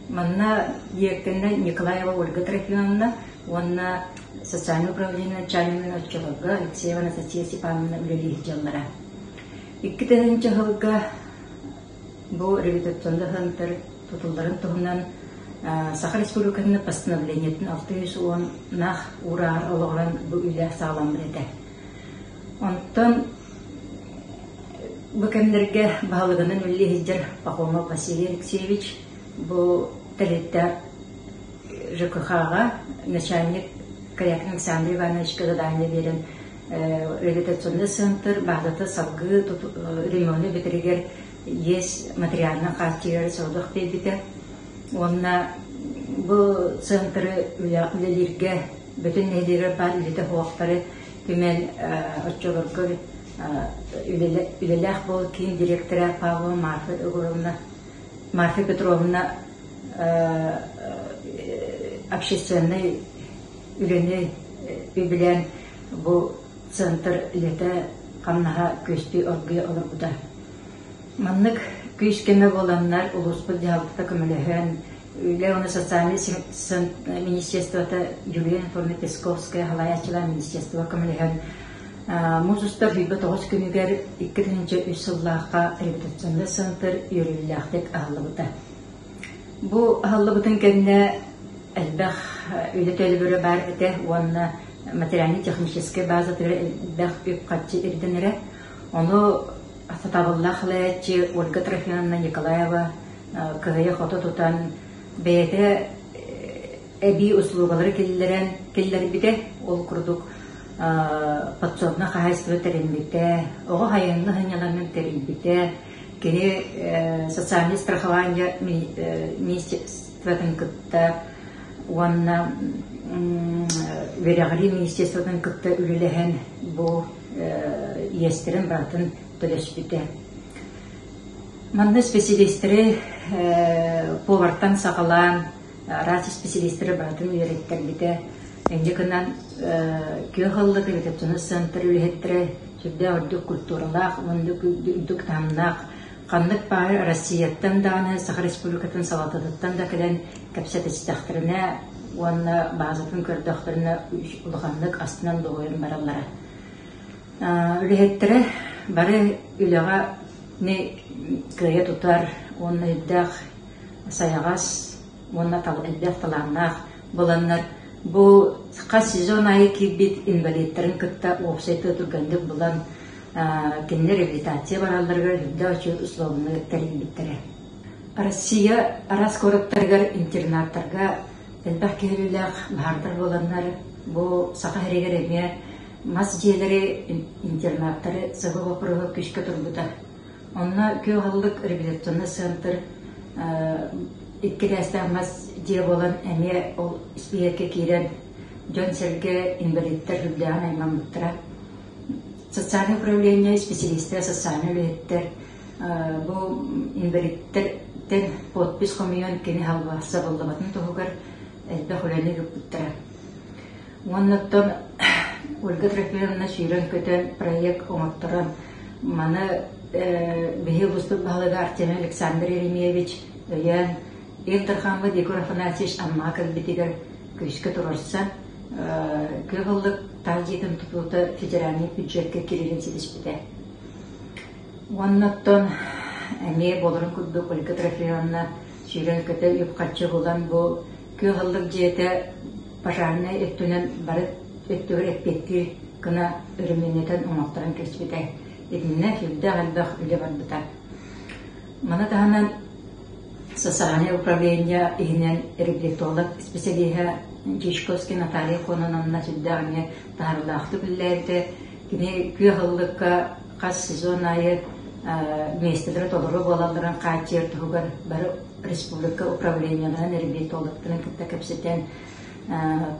Манна диэктэннэ Николаева Ольга Трофимовна уонна социальное управление начальнигын оччолорго Алексеева Анастасия Степановна үлэлии сылдьаллара. 2000 сылга бу реабилитационный центр тутулларын туһунан Саха Республикатын постановлениетын 610-наах уурааҕар олоҕуран бу үлэ саҕаламмыт этэ. Онтон бу кэмнэргэ баһылыгынан үлэлии сылдьар Пахомов Василий Алексеевич бу тэрилтэ ЖКХ-ҕа начальник Корякин Александр Ивановичка задание биэрэн реабилитационный центр баазата салгыы ремону бүтэригэр иэс материалынан хааччыйары сорудах биэрбитэ. Уонна бу центры үлэлииргэ бүтүн нэһилиэгэр баар үлэтэ суохтары түмэн оччолорго үлэлээх буол киин директора Павлова Марфа Егоровна Марфа Петровна общественнай үлэни үбүлээн бу центр үлэтэ хамнаһа күөстүү оргуйа олорбута. Маннык күүс көмө буоланнар улууспут дьаһалтата көмөлөһөн, Үлэ уонна социальнай министерствота Юлия Анатольевна Песковская салайааччылаах министерство көмөлөһөн муус устар 29 күнүгэр 2003 сыллаахха реабилитационнай центр үөрүүлээхтик аһыллыбыта. Бу аһыллыбытын кэннэ элбэх үлэ төлөбүрэ баар этэ уонна материально-техническэй базатыгар элбэх үп-харчы ирдэнэрэ. Ону сатабыллаах салайааччы Ольга Трофимовна Николаева кыайа-хото тутан бэйэтэ эбии услугалары киллэрэн киллэрбитэ. Ол курдук подсобное хаһаайыстыба тэриммитэ, оҕо сайыҥҥы сынньалаҥын тэрийбитэ, кини социальное страхование министерствотын кытта уонна үөрэҕирии министерствотын кытта үлэлэһэн бу иэстэрин барытын төлөспүтэ. Манна исписэлиистэри повартан саҕалаан араас исписэлиистэри барытын үөрэттэрбитэ. Инньэ гынан күөх ыллык реабилитационнай центр үлэһиттэрэ сүрдээх үрдүк культуралаах уонна үрдүк таһымнаах ханнык баары Россияттан даҕаны Саха Республикатын салалтатыттан да кэлэн кэпсэтистэхтэринэ уонна баазатын көрдөхтөрүнэ улаханнык астынан дуоһуйан бараллара. Үлэһиттэрэ бары үлэҕэ кыайа тутар уонна элбэх сайаҕас уонна элбэх талааннаах буоланнар бу хас сезон аайы киирбит инвалидтарын кытта уопсай тыл түргэнник булан кинилэр реабилитация баралларыгар үрдээх үчүгэй услуобуйаны тэрийбиттэрэ. Россия араас куораттарыгар интернаттарга элбэх киһилээх баһаардар буоланнар бу Саха сиригэр эмиэ мас дьиэлэри, интернаттары саба боппуруоһа күүскэ турбута. Онно Күөх Аллык реабилитационный центр икки этээстээх мас дьиэ буолан эмиэ ол испииһэккэ киирэн дьон-сэргэ инвалидтар үрдээҕин аймаммыттара. Социальное управление специалистара, социальнай үлэһиттэр бу инвалидтэртэн подпись хомуйан кини сабыллыбатын туһугар элбэх үлэни ыыппыттара. Уонна оттон Ольга Трофимовна сүүрэн-көтөн проект оҥотторон, маны биһи улууспут баһылыга Артемий Александр Еремеевич өйөөн, Ил Дархаммыт Егор Афанасьевич Аммаҕа кэлбитигэр күүскэ туруорсан, күөх ыллык таас дьиэтин тутуута федеральнай бюджекка киирэрин ситиспитэ. Уонна оттон эмиэ буоларын курдук Ольга Трофимовна сүүрэн-көтөн үп-харчы булан бу күөх ыллык дьиэтэ пожарнай өттүнэн бары өттүгэр эппиэттиир гына өрөмүөннэтэн оҥотторон кэспитэ. Итиннэ сүрдээх элбэх үлэ барбыта. Маны таһынан социальное управление иһинэн реабилитолог специалиһа Дьячковская Наталья Кононовна сүрдээх эмиэ таһаарыылаахтык үлэлээбитэ. Кини күөх ыллыкка хас сезон аайы миэстэлэрэ толору буолалларын хааччыйар туһугар бары республика управлениеларын реабилитологтарын кытта кэпсэтэн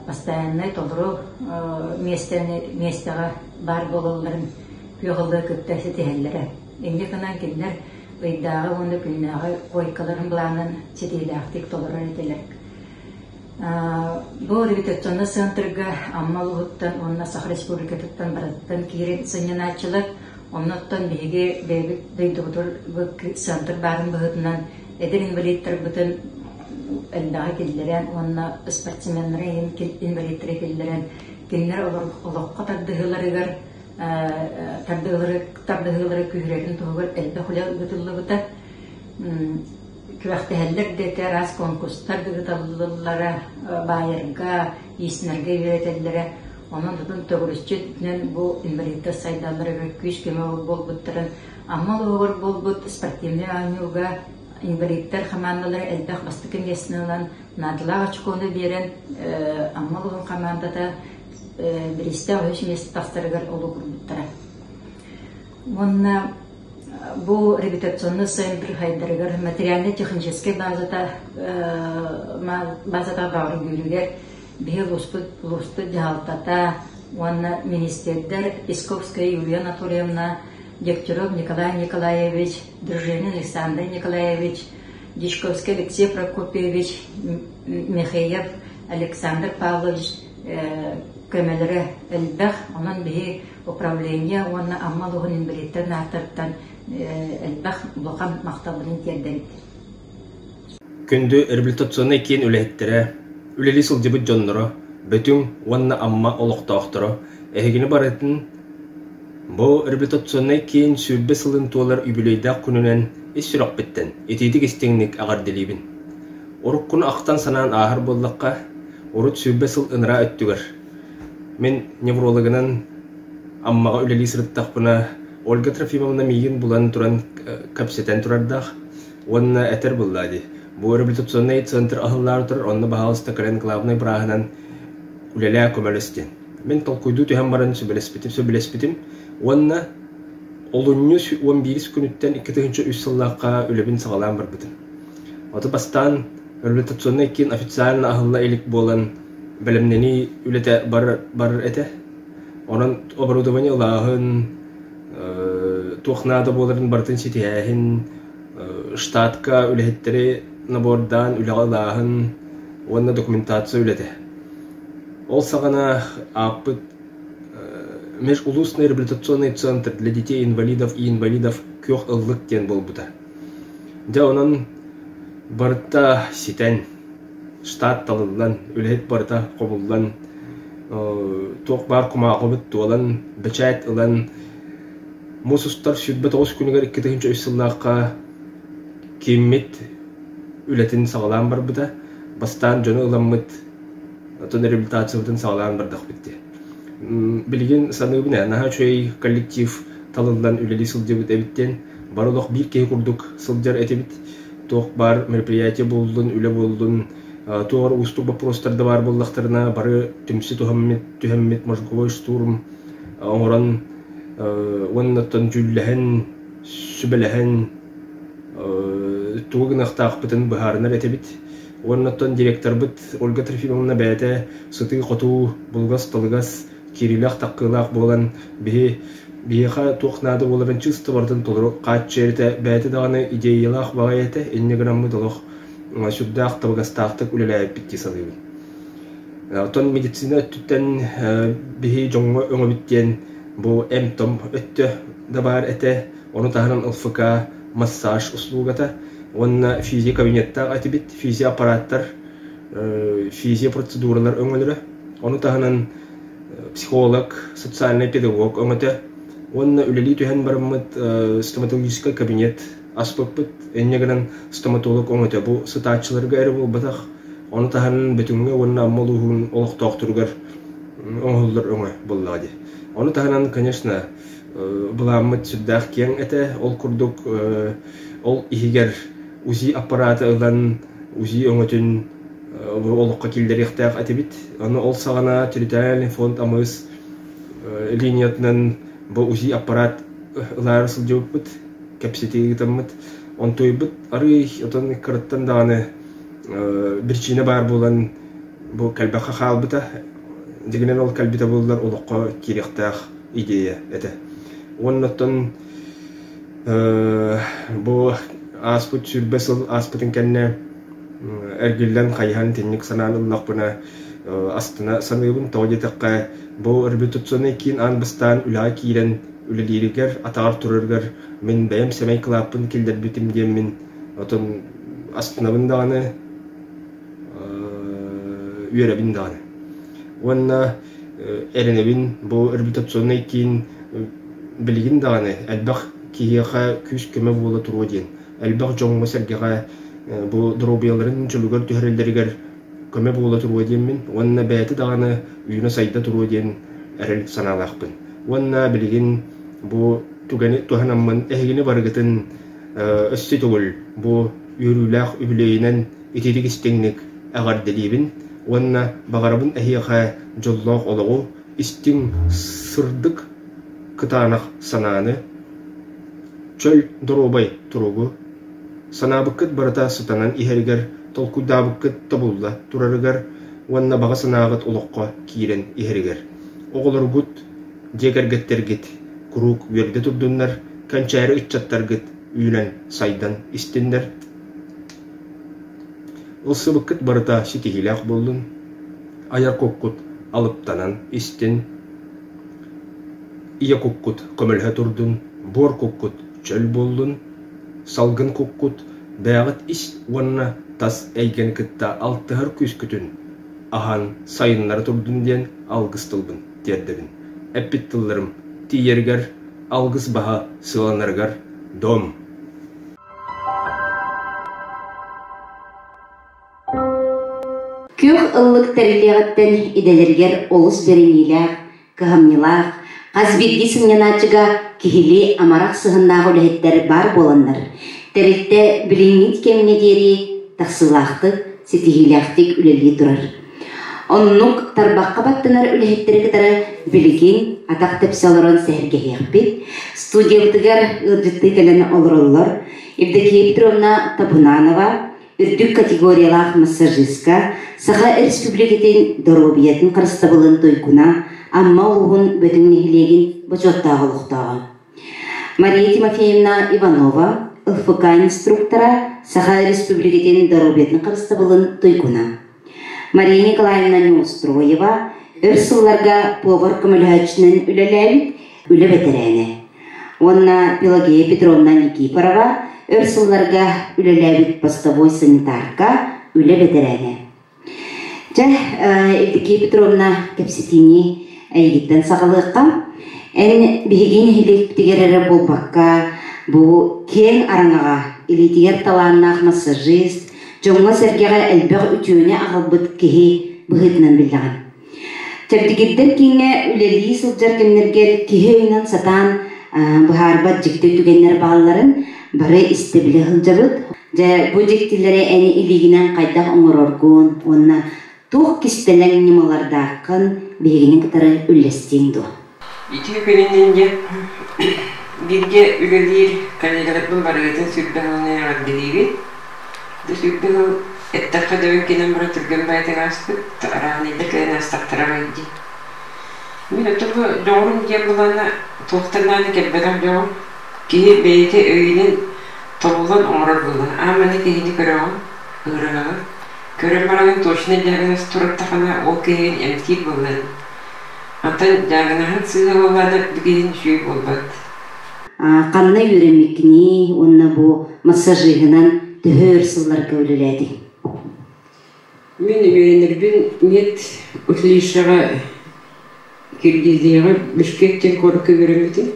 постояннай толору миэстэни миэстэҕэ баар буолалларын күөх ыллыгы кытта ситиһэллэрэ. Инньэ гынан кинилэр ыйдааҕы уонна күннээҕи койкаларын былаанын ситиһиилээхтик толорор этилэр. Бу реабилитационнай центрга Амма улууһуттан уонна Саха Республикатыттан барытыттан киирэн сынньанааччылар. Оннуттан биһиги бэйэбит дойдубутугар центр баарын быһыытынан эдэр инвалидтарбытын элбэҕи киллэрэн уонна спортсменнары инвалидтары киллэрэн кинилэр олоххо тардыһыыларыгар тардыһыылары күүһүрэрин туһугар элбэх үлэ ыытыллыбыта. Күрэхтэһэллэр да этэ, араас конкурстар да ыыталлара, баайарга, иистэнэргэ үөрэтэллэрэ. Онон тутун төгүрүччү өттүнэн бу инвалидтар сайдалларыгар күүс-көмө буолбуттарын Амма улууһугар буолбут спортивнай оонньууга инвалидтар хамаандалара элбэх бастакы миэстэни ылан, наадалаах очкону биэрэн, Амма улууһун хамаандата бириистээх үһүс миэстэ тахсарыгар олук уурбуттара. Уонна бу реабилитационный центр хайдарыгар материально-техническэй базата базата баҕаргүүрүгэр биһи улууспут улууспут дьаһалтата уонна министрдэр Песковская Юлия Анатольевна, Дегтярев Николай Николаевич, Дружинин Александр Николаевич, Дьячковский Алексей Прокопьевич, Михеев Александр Павлович көмөлөрө элбэх. Онон биһи управление уонна Амма улууһун инбэлииттэрин ааттарыттан элбэх улахан махталбытын тиэрдэбит. Күндү реабилитационнай киин үлэһиттэрэ, үлэлии сылдьыбыт дьонноро, Бөтүҥ уонна Амма олохтоохторо эһигини барытын Бу реабилитационнай киин 20 сылын туолар үбүлүөйдээх күнүнэн ис сүрэхпиттэн итиитик-истиҥник эҕэрдэлиибин. Уруккуну ахтан-санаан ааһар буоллахха, урут 20 сыл ынараа өттүгэр мин неврологынан Аммаҕа үлэлии сырыттахпына, Ольга Трофимовна миигин булан туран кэпсэтэн турардаах уонна этэр буоллаа дии, бу реабилитационнай центр аһыллаары турар, онно баһаалыста кэлэн главнай бырааһынан үлэлээ көмөлөс диэн. Мин толкуйдуу түһэн баран сөбүлэспитим, сөбүлэспитим уонна олунньу 11 күнүттэн 2003 сыллаахха үлэбин саҕалаан барбытым. Ото бастаан реабилитационнай киин официально аһылла илик буолан бэлэмнэнии үлэтэ барар, барар этэ. Онон оборудование ылааһын, туох наада буоларын барытын ситиһээһин, штатка үлэһиттэри набордаан үлэҕэ ылааһын уонна документация үлэтэ. Ол саҕана ааппыт Межулусный реабилитационный центр для детей инвалидов и инвалидов Күөх ыллык диэн буолбута. Дьэ онон барыта ситэн, штат талыллан, үлэһит барыта хомуллан, туох баар кумааҕыбыт туолан, бэчээт ылан, муус устар 29 күнүгэр 2003 сыллаахха кииммит үлэтин саҕалаан барбыта. Бастаан дьону ыламмыт Оттон реабилитациябытын саҕалаан бардахпыт дии. Билигин саныыбын ээ, наһаа үчүгэй коллектив талыллан үлэлии сылдьыбыт эбит диэн. Бары олох биир киһи курдук сылдьар этибит. Туох баар мероприятие буоллун, үлэ буоллун, туох эрэ уустук боппуруостар да баар буоллахтарына, бары түмсэ туһаммыт, түһэммит мозговой штурм оҥорон уонна оттон дьүүллэһэн, сүбэлэһэн тугу гыныахтаахпытын быһаарынар этибит. Уонна оттон директорбыт Ольга Трофимовна бэйэтэ сытыы-хотуу, булугас-талыгас, киириилээх-таккыылаах буолан, биһи биһиэхэ туох наада буоларын чыыста барытын толору хааччыйар этэ, бэйэтэ даҕаны идеялаах баҕайы этэ, инньэ гынаммыт олох сүрдээх табыгастаахтык үлэлээбиппит дии саныыбын. Оттон медицина өттүттэн биһи дьоҥҥо өҥөбүт диэн бу эмп-том өттө да баар этэ, ону таһынан ЛФК массаж услугата уонна физия кабинеттаах этибит, физия аппараттар, физия процедуралар өҥөлөрө, ону таһынан психолог, социальный педагог өҥөтө уонна үлэлии түһэн бараммыт стоматологическай кабинет аспыппыт. Инньэ гынан стоматолог өҥөтө бу сытааччыларга эрэ буолбатах, ону таһынан Бөтүҥҥэ уонна Амма улууһун олохтоохторугар оҥоһуллар өҥө буоллаҕа дии. Ону таһынан, конечно, былааммыт сүрдээх киэҥ этэ. Ол курдук ол иһигэр УЗИ аппарата ылан УЗИ өҥөтүн Олоххо киллэриэхтээх этибит. Аны ол саҕана территориальный фонд Амыс линиятынан бу УЗИ аппарат ылаары сылдьыбыппыт, кэпсэтии ыытаммыт. Онтуйбут арыый отон кыраттан даҕаны биричиинэ баар буолан бу кэлбэххэ хаалбыта. Дьиҥинэн ол кэлбитэ буоллар олоххо киириэхтээх идея этэ. Уонна оттон бу ааспыт 20 сыл ааспытын кэннэ эргиллэн хайыһан итинник санаан ыллахпына астына саныыбын. Тоҕо диэтэххэ, бу реабилитационнай киин аан бастаан үлэҕэ киирэн үлэлииригэр, атаҕар турарыгар мин бэйэм сэмэй кылааппын киллэрбитим диэммин отон астынабын даҕаны, үөрэбин даҕаны. Уонна эрэнэбин бу реабилитационнай киин билигин даҕаны элбэх киһиэхэ күүс-көмө буола туруо диэн, элбэх дьоҥҥо-сэргэҕэ бу доруобуйаларын чөлүгэр түһэрэллэригэр көмө буола туруо диэммин уонна бэйэтэ даҕаны үүнэ-сайда туруо диэн эрэл санаалаахпын. Уонна билигин бу түгэни туһанаммын эһигини барыгытын өссө төгүл бу үөрүүлээх үбүлүөйүнэн итирик истиҥник эҕэрдэлиибин уонна баҕарабын эһиэхэ дьоллоох олоҕу, истиҥ, сырдык, кытаанах санааны, чөл доруобай туругу, санаабыккыт барыта сатанан иһэригэр, толкуйдаабыккыт тобулла турарыгар уонна баҕа санааҕыт олоххо киирэн иһэригэр. Оҕолоргут, дьиэ кэргэттэргит куруук үөрдэ турдуннар, кэнчээри ыччаттаргыт үүнэн сайдан истиннэр. Ылсыбыккыт барыта ситиһиилээх буоллун, айар куккут алыптанан истин, ийэ куккут көмөлөһө турдун, буор куккут чөл буоллун, салгын куккут бэйэҕит ис уонна тас эйгэни кытта алтыһар күүскүтүн аһан сайыннара турдун диэн алгыс тылбын тиэрдэбин. Эппит тылларым тиийэригэр, алгыс баһа сыаланарыгар дом! Күөх ыллык тэриллиэҕиттэн идэлэригэр олус бэриниилээх, кыһамньылаах, хас биирдии сынньанааччыга киһилии амарах сыһыннаах үлэһиттэр баар буоланнар, тэрилтэ билиҥҥи кэмҥэ диэри тахсыылаахтык, ситиһиилээхтик үлэлии турар. Оннук тарбахха баттанар үлэһиттэри кытары билигин атах тэпсэ олорон сэһэргэһиэхпит. Студиябытыгар ыалдьыттыы кэлэн олороллор Евдокия Петровна Табунанова, үрдүк категориялаах массажистка, Саха Республикатын доруобуйатын харыстабылын туйгуна, Амма улууһун Бөтүҥ нэһилиэгин бочуоттаах олохтооҕо. Мария Тимофеевна Иванова, ЛФК инструктора, Саха Республикатын доруобуйатын харыстабылын туйгуна. Мария Николаевна Неустроева өр сылларга повар көмөлөһөөччүнэн үлэлээбит үлэ бэтэрээнэ. Уонна Пелагея Петровна Никифорова өр сылларга үлэлээбит постовой санитарка, үлэ бэтэрээнэ. Чэ, Евдокия Петровна кэпсэтиини эйигиттэн саҕалыахха. Эн биһиги нэһилиэкпитигэр эрэ буолбакка, бу киэҥ араҥаҕа илиитигэр талааннаах массажист, дьоҥҥо-сэргэҕэ элбэх үтүөнү аҕалбыт киһи быһыытынан биллэҕин. Чэбдигирдэр кииҥҥэ үлэлии сылдьар кэмнэргэр киһи өйүнэн сатаан быһаарбат дьикти түгэннэр баалларын бары истэ-билэ сылдьабыт. Дьэ, бу дьиктилэри эн илиигинэн хайдах оҥороргун уонна туох кистэлэҥ ньымалардааххын биһигини кытары үллэстиэҥ дуо? Ити күнүнэн дьэ бииргэ үлэлиир коллегаларбын барыгытын 20 сылынан эҕэрдэлиибин. Бу 20 сыл эттэххэ дөбөҥ кэлэн баран түргэн баайытык ааспыт, араанайдар кэлэн аастахтара аҕай дии. Мин оттон бу дьоҕурум диэн былаана туохтан даҕаны кэлбэтэх дьоҕум. Киһи бэйэтэ өйүнэн тобуллан оҥорор буолла. Аан манна киһини көрөҕүн, ыарыһаҕын. Көрөн бараҥын точно диагноз тураттахына ол киһигин эмтиир буоллаҕын. Онтон диагноһын сыыһа буоллаҕына билигин үчүгэй буолбат. Ханна үөрэммиккиний уонна бу массажиһынан төһө өр сылларга үлэлээтиҥ? Мин үөрэнэрбин мед училищеҕа Киргизияҕа Бишкек диэн куоракка үөрэммитим.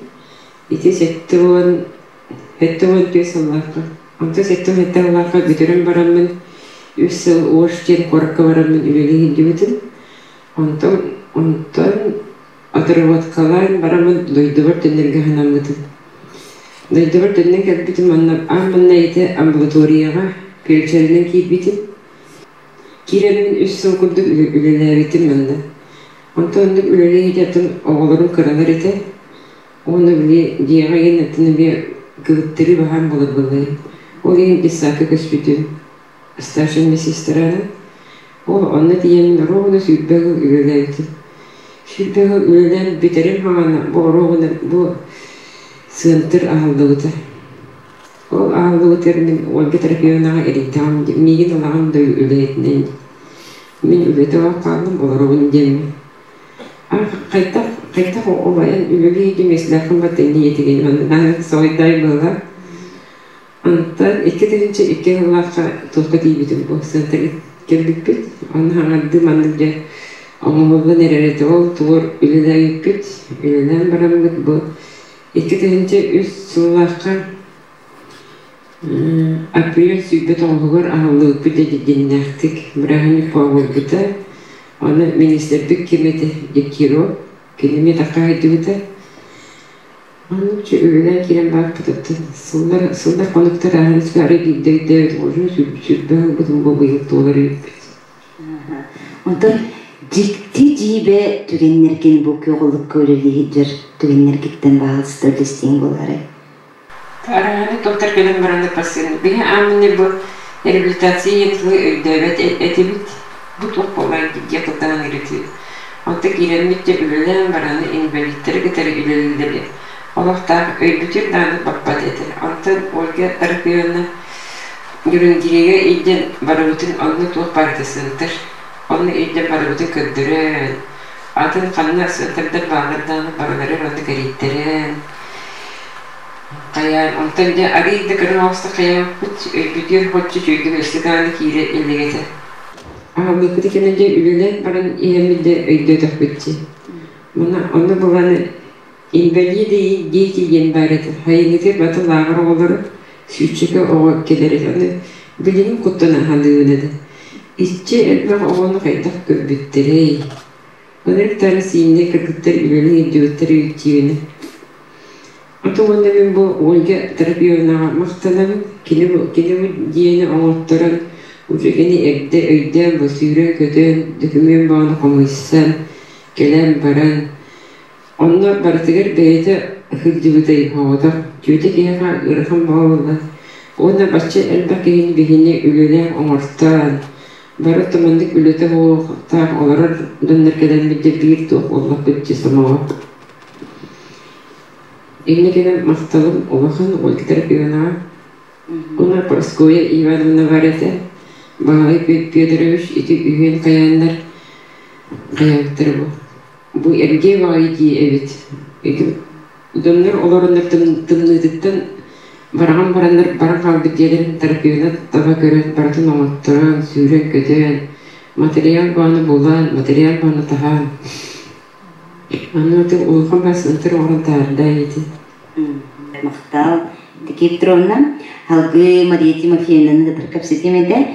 Ити 74 сыллаахха. Онтон 77 сыллаахха бүтэрэн бараммын үс сыл Ош диэн куоракка бараммын үлэлии сылдьыбытым. Онтон онтон отработкалаан бараммын дойдубар төннөргө санаммытым. Дойдубар төннөн кэлбитим уонна аан маҥнай ити амбулаторияҕа фельдшеринэн киирбитим. Киирэммин үс сыл курдук үлэлээбитим манна. Онтон оннук үлэлии атын оҕолорум кыралар этэ. Уонна били дьиэҕэ иһин атын эмиэ кыбыттары баһаам буолар буоллаҕым. Ол иһин детсадка көспүтүм. Старшай медсестраны. Ол онно тиийэммин оруобуна 20 сыл үлэлээбитим. 20 сыл үлэлээн бүтэрим хаҕана бу оруобуна бу сыантыр аһыллыбыта. Ол аһыллыбытыгар мин Ольга Трофимовнаҕа эрийдэҕим миигин ылаҕын да үлэһитинэн мин үлэтэ олох хааллым олоробун диэммин. Хайдах хайдах ол айан үлэлии дьиҥэслээххин баттыҥ ийэтигин манна соһуйдай буола. Онтон 2002 сыллаахха туохха тиийбитим бу сыантан кэлбиппит. Онно хаҥардыы маннык дьэ оҥоһуллан эрэр этэ. Ол тугур үлэлээбиппит. Үлэлээн бараммыт бу 2003 сыллаахха апрель 29-угар аһыллыбыппыт дьиннээхтик бырааһынньык буолбута. Аны министрбит ким этэ Декиров кини эмиэ такаайдыбыта. Оннук үлэлээн киирэн барбытыттан сыллар сыллар хонуктар ааһан арай биирдэ өйдөөбүт уже сүрбэ ылбытым бу быйыл туолар эбиппит. Онтон дьикти дьиибэ түгэннэргин бу күөх олукка үлэлии сылдьар түгэннэргиттэн баһаалыста үллэстиэҥ буолаарай? Арааһы доктор кэлэн баран пассыын биһи ааммыны бу реабилитация диэн тылы өйдөөбөт этибит. Бу туох буоллай диэн тылтан ыҥырытыы. Онто киирэммит дьэ үлэлээн бараны инвалидтары кытары үлэлииллэри олохтоох өйбүтүн даҕаны баппат этэ. Онтон Ольга Трофимовна Дьүрүнгиригэ илдьэн барыбытын онно туох барыта сыантар. Онно илдьэн барыбытын көрдөрөн, атын ханна сыантардар бааллар даҕаны барыларын онно кэрийтэрэн, хайаан онтон дьэ арыый да кыра оҕуста хайаабыппыт өйбүтүгэр хоччу үчүгэйдик өссө даҕаны киирэ илик этэ. Аҕалбыппыт кэннэ дьэ үлэлээн баран иһэммит дьэ өйдөөтөхпүт дии. Мана онно буланы инбэлииди дети диэн баар этэ. Хайыҥҥытыгар бата лааҕыр оҕолоро сүүсчэкэ оҕо кэлэр этэ. Аны билигин куттана аһалыыбын этэ. Иччи элбэх оҕону хайдах көрбүттэрэй? Ынырык тары сииннэ кыргыттар үлэлии илдьибиттэр үтиэни. Ото уонна мин бу Ольга Трофимовнаҕа махтанабын. Кини бу кини бу дьиэни оҥотторон, уже кини эрдэ өйдөөн бу сүүрэн-көтөн, дөкүмүөн баҕаны хомуйсан, кэлэн баран, онно барытыгар бэйэтэ сылдьыбытай оҕотох, түөтэ киһиэхэ ыарахан баҕа буолла. Уонна бачча элбэх киһини биһини үлэлээх оҥортоон, бары туманнык үлэтэ буолуохтаах олорор дьоннор кэлэммит дьэ биир туох буоллахпыт дьэ сомоҕо. Инньэ гынан махталым улахан Ольга Трофимовнаҕа уонна Прасковья Ивановна бар этэ. Баһылай Федорович ити үһүөн хайааннар хайаабыттар бу. Бу эргэ баҕайы дии эбит. Ити дьоннор олороннор тымныытыттан бараҕан бараннар баран хаалбыт дьиэлэрин Трофимовна таба көрөн барытын оҥотторон, сүүрэн-көтөн, материал бааны булан, материал бааны таһаан Аны улахан бас ынтыр оҥорон таһаарда ити. Махтал. Дикий Петровна, алгыы Мария Тимофеевнаны кытары кэпсэтиэм этэ.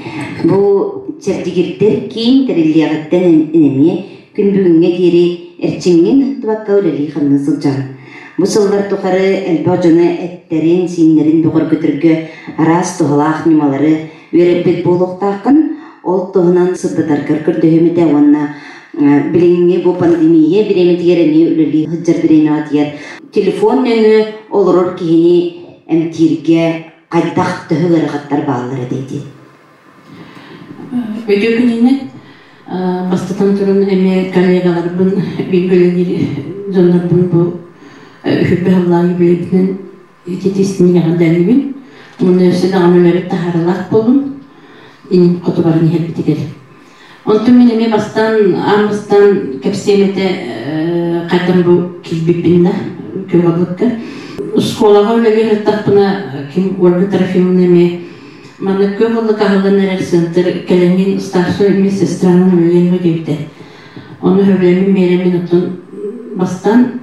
Бу чэбдигирдэр киин тэриллиэҕиттэн эмиэ күн бүгүҥҥэ диэри эрчимҥин ыһыктыбакка үлэлии-хамныы сылдьаҕын. Бу сыллар тухары элбэх дьону эттэрин, сииннэрин бөҕөргөтөргө араас туһалаах ньымалары үөрэппит буолуохтааххын. Ол туһунан сырдатаргар көрдөһүөм этэ уонна билиҥҥи бу пандемия бириэмэтигэр эмиэ үлэлии сылдьар бириэмэҕитигэр телефон нөҥүө олорор киһини эмтииргэ хайдах төһө ыарахаттар бааллар этэй дии? Үтүө күнүнэн бастатан туран эмиэ коллегаларбын бииргэ үлэлиир дьоннорбун бу үһүрбэ сыллааҕы юбилейбитинэн ититистин эҕэрдэлиибин. Уонна өссө даҕаны үлэбит таһаарыылаах буолун. Иннин хоту баран иһэрбитигэр. Онтон мин эмиэ бастаан аан бастаан кэпсиэм этэ хайдан бу киирбиппин да көмөлөккө. Оскуолаҕа үлэлии сырыттахпына ким Ольга Трофимовна эмиэ манна көп ыллык аһыллан эрэр центр кэлэҥҥин старшай медсестранан үлэлиэҥ диэбитэ. Ону сөбүлэммин биэрэммин оттон бастаан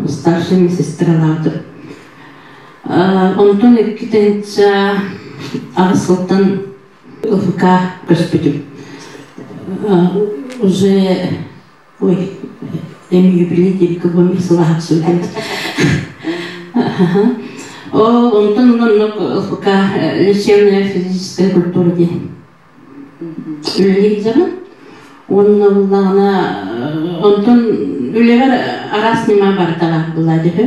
старшай медсестралаабытым. Онтон 2008 сылтан ЛФК көспүтүм. Уже ой, эми юбилей диэбиккэ бу сылаһах сылдьан. Ол онтон оннук ЛФК лечебная физическая культура диэн. Үлэлиир дьабын. Уонна буллаҕына онтон үлэбэр араас ньыма барыта баар буолла дөһө.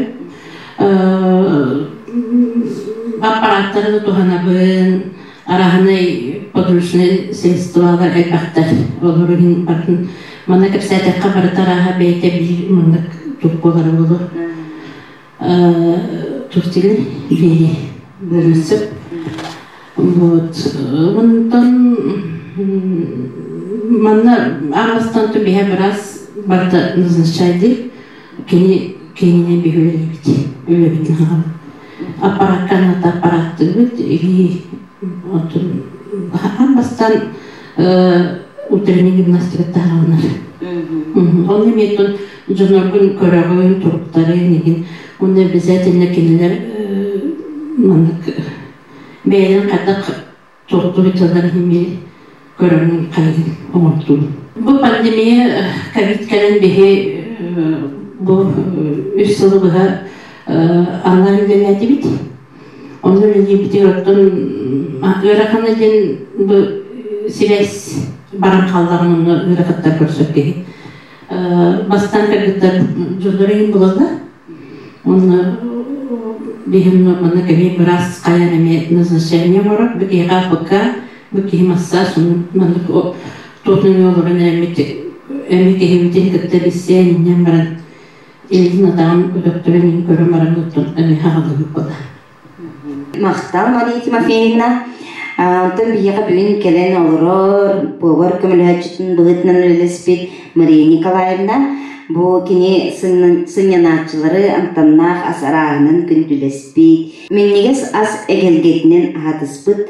Аппараттары да туһанабын, араһынай подручнай средстволар элбэхтэр. Олор иһин барытын манна кэпсээтэххэ барыта арааһа бэйэтэ биир маннык тук буолара буолуо. Туртили биэри бөлүсүп. Вот. Онтон манна аан бастаан биһэ быраас барыта назначайдыр. Кини кинини биһүлэбит, үлэбитин хаҕабыт. Аппараакка аната аппарааттыыбыт или отун аан бастаан утренний гимнастика таһааланар. Онно эмиэ дьонноргун көрөҕүн, туруктарын игин. Уонна обязательно кинилэр маннык бэйэлэрин хайдах туохтуу тылларын иһин көрөҥүн хайын оҥортуун. Бу пандемия ковид кэлэн биһи бу үс сылы быһа онлайн үлэлээтибит. Онно үлэлиирбитигэр оттон ыарахана диэн бу сибээс баран хааллаҕын онно ыарахаттар көрсөр киһи. Бастаан кыргыттар дьоннор иһин булаллар. Онно биһим манна кэми быраас хайан эмиэ назначение оҥорор. Бу киһиэхэ АПК, бу киһи массаж, маннык туотун олорон эмит эми киһибитин кытта билсиэн иннэн баран илин атаҕын өтөхтөрүн иһин көрөн баран оттон эмиэ хаҕалыһык буолар. Махтал, Мария Тимофеевна. Онтон биһиэхэ бүгүн кэлэн олорор, повар көмөлөһөөччүтүн быһыытынан үлэлэспит Мария Николаевна бу кини сынньанааччылары амтаннаах ас арааһынан күндүлэспит, минньигэс ас эгэлгэтинэн аһатыспыт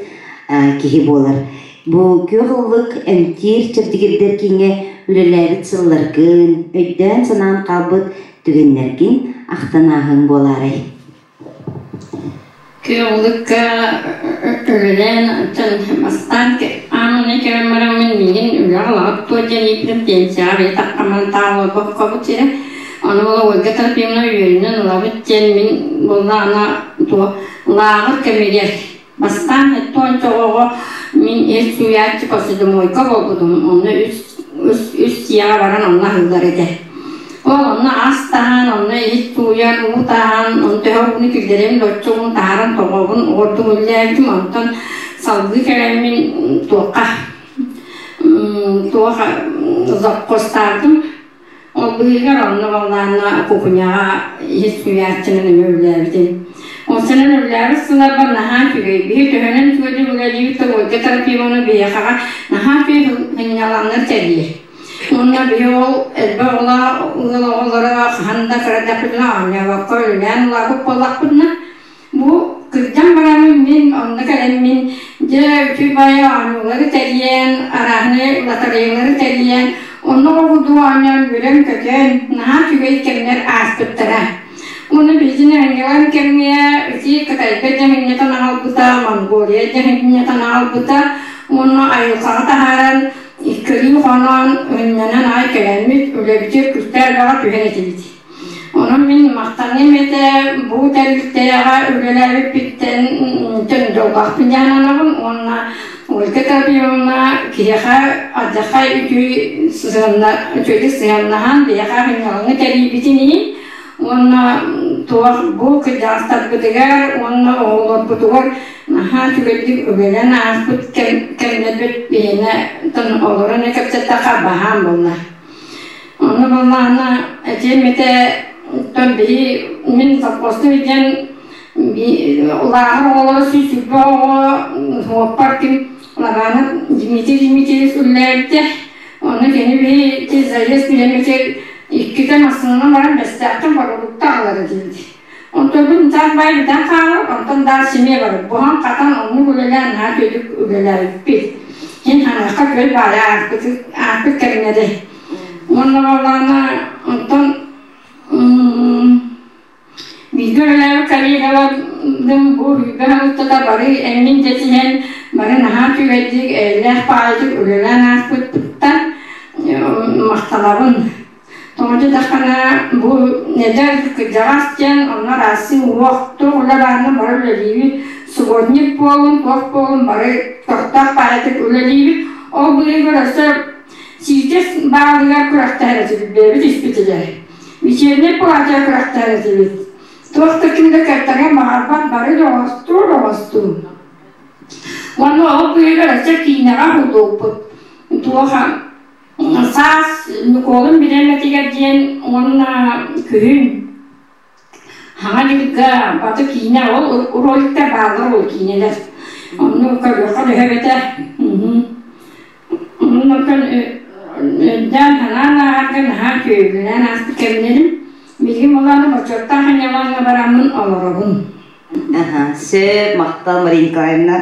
киһи буолар. Бу күөх ыллык эмтиир чэбдигирдэр кииҥҥэ үлэлээбит сылларгын, өйдөөн-санаан хаалбыт түгэннэргин ахтан ааһыаҥ буолаарай? Күөх үлэлээн бастаан аан кэлэн бараммын миигин үлэҕэ ылаҕыт дуо диэн ыйыппытым пенсияҕа бэйэ таххаммын таалларбаккабыт сирэ. Ону буола Ольга Трофимовна үөрүүнэн ылабыт диэн мин буоллаҕына туох лааҕыр кэмигэр бастаан туонча оҕоҕо мин ир сууйааччы посудомойка буолбутум. Онно үс үс үс сиэҕэ баран онно аһыыллар этэ. Ол онно ас таһан, онно иһит сууйан, уу таһан, ону төһө ууну киллэрэбин, оччо уун таһааран тоҕобун, ордук үллээбитим. Онтон салгыы кэлэммин туохха туох завхозтаабытым. Ол быыһыгар онно баллаанна кухняҕа иһит сууйааччынан эмиэ үлэлээбитим. Ол сэнэн үлэлээбит сылларбар наһаа үчүгэй. Биһи төһөнөн үчүгэйдик үлэлиибит да Ольга Трофимовна биһиэхэҕэ наһаа үчүгэй сынньалаҥнар тэрийэр. Уонна биһи ол элбэх оҕолоох ыал оҕолоро хаһан да кыра эрдэхпитинэ оонньообокко үлэлээн улааппыт буоллахпытына, бу кырдьан бараммын мин онно кэлэммин дьэ үчүгэй баайы оонньуулары тэрийэн, арааһынай лотереялары тэрийэн, онно оҕурдуу оонньоон үөрэн-көтөн, наһаа үчүгэй кэмнэр ааспыттара. Уонна биһигини анньылан кэмҥэ ити Кытайга дьаһынньатан аҕалбыта, Монголия дьаһынньатан аҕалбыта уонна айылҕаҕа таһааран Иккилии хонон, ынньанан аҕай кэлэммит, үлэбитигэр күртэ элбэҕэ түһэн этибит. Онон мин махтаныам этэ бу тэрилтэҕэ үлэлээбиппиттэн дьоллоохпун дьаһананабын уонна Ольга Трофимовна киһиэхэ алдьархай үтүө сыһыанна үчүгэйдик сыһыаннаһан биһиэхэ сынньалаҥы тэрийбитин иһин уонна туох бу кырдьаҕастарбытыгар уонна оҕолорбутугар наһаа үчүгэйдик үлэлээн ааспыт кэмнэрбит биһиэнэ олорон кэпсэттэххэ баһаам буолла. Онно буоллаҕына этиэм этэ оттон биһи мин совхозтуу диэн лааҕыр оҕолоро 120 оҕо суоппар ким Лабанов Дмитрий Дмитриевич үлэлээбитэ. Онно кини биһи заезд билэммитигэр иккитэ массыынанан баран Бэстээхтэн бородуукта аҕалара диэбит. Онтон бу баай бүтэн хаалар, онтон даа симиэ барар. Буһан-хатан оннук үлэлээн наһаа үчүгэйдик үлэлээбиппит. Иһин ханыахха күөл баайа ааспыт, ааспыт кэмнэри. Уонна буоллаҕына онтон бииргэ үлэлээбит коллегаларым бу сүүрбэ устата бары эммин дьэтиһэн, бары наһаа үчүгэйдик, эйэлээх баайдык үлэлээн ааспыппыттан махтанабын. Тоҕо диэтэххинэ, бу эдэр кырдьаҕас диэн онно арассыы уох, туох үлэ баарынан бары үлэлиибит, субботник буолун, туох буолун бары көхтөөх баайытык үлэлиибит. Ол быыһыгар өссө сиитис баалыгар күрэхтэһэр этибит, бэйэбит испитигэр. Вечернэй платье күрэхтэһэр этибит. Туох да ким да кэттэргэ баҕарбат бары доҕостуу доҕостуу. Уонна ол быыһыгар өссө киинэҕэ уһуллубуппут. Туох саас Ньукуолун бириэмэтигэр диэн уонна күһүн Хаҥа дьылга баты киинэ ол роликтар бааллар ол киинэлэр. Онно көрүөххэ төһө эбэтэ. Оннуктан өйдөөн санаан ааҕарга наһаа үчүгэйдик ааспыт кэмнэрим. Билигин булааны бочуоттаах анньалаҥҥа бараммын олоробун. Сөп, махтал Мария Николаевна.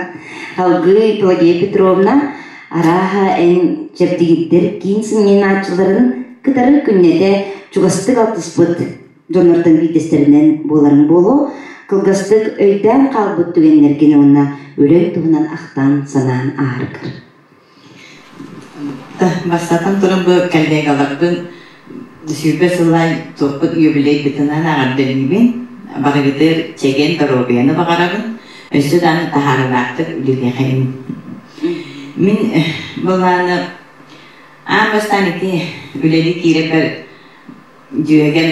Салгыы Пелагея Петровна арааһа эн чэбдигирдэр киин сынньанааччыларын кытары күннэтэ чугастык алтыспыт дьоннортон биирдэстэринэн буоларыҥ буолуо. Кылгастык өйдөөн хаалбыт түгэннэргин уонна үлэҥ туһунан ахтан санаан ааргар. Бастатан туран бу коллегаларбын 120 сыллаан туохпут юбилейбытынан эҕэрдэлиибин. Барыгытыгар чэгиэн доруобуйаны баҕарабын. Өссө даҕаны таһаарыылаахтык үлэлиэхэйим. Мин былааны аан бастаан ити үлэлии киирэрбэр дьүөгэм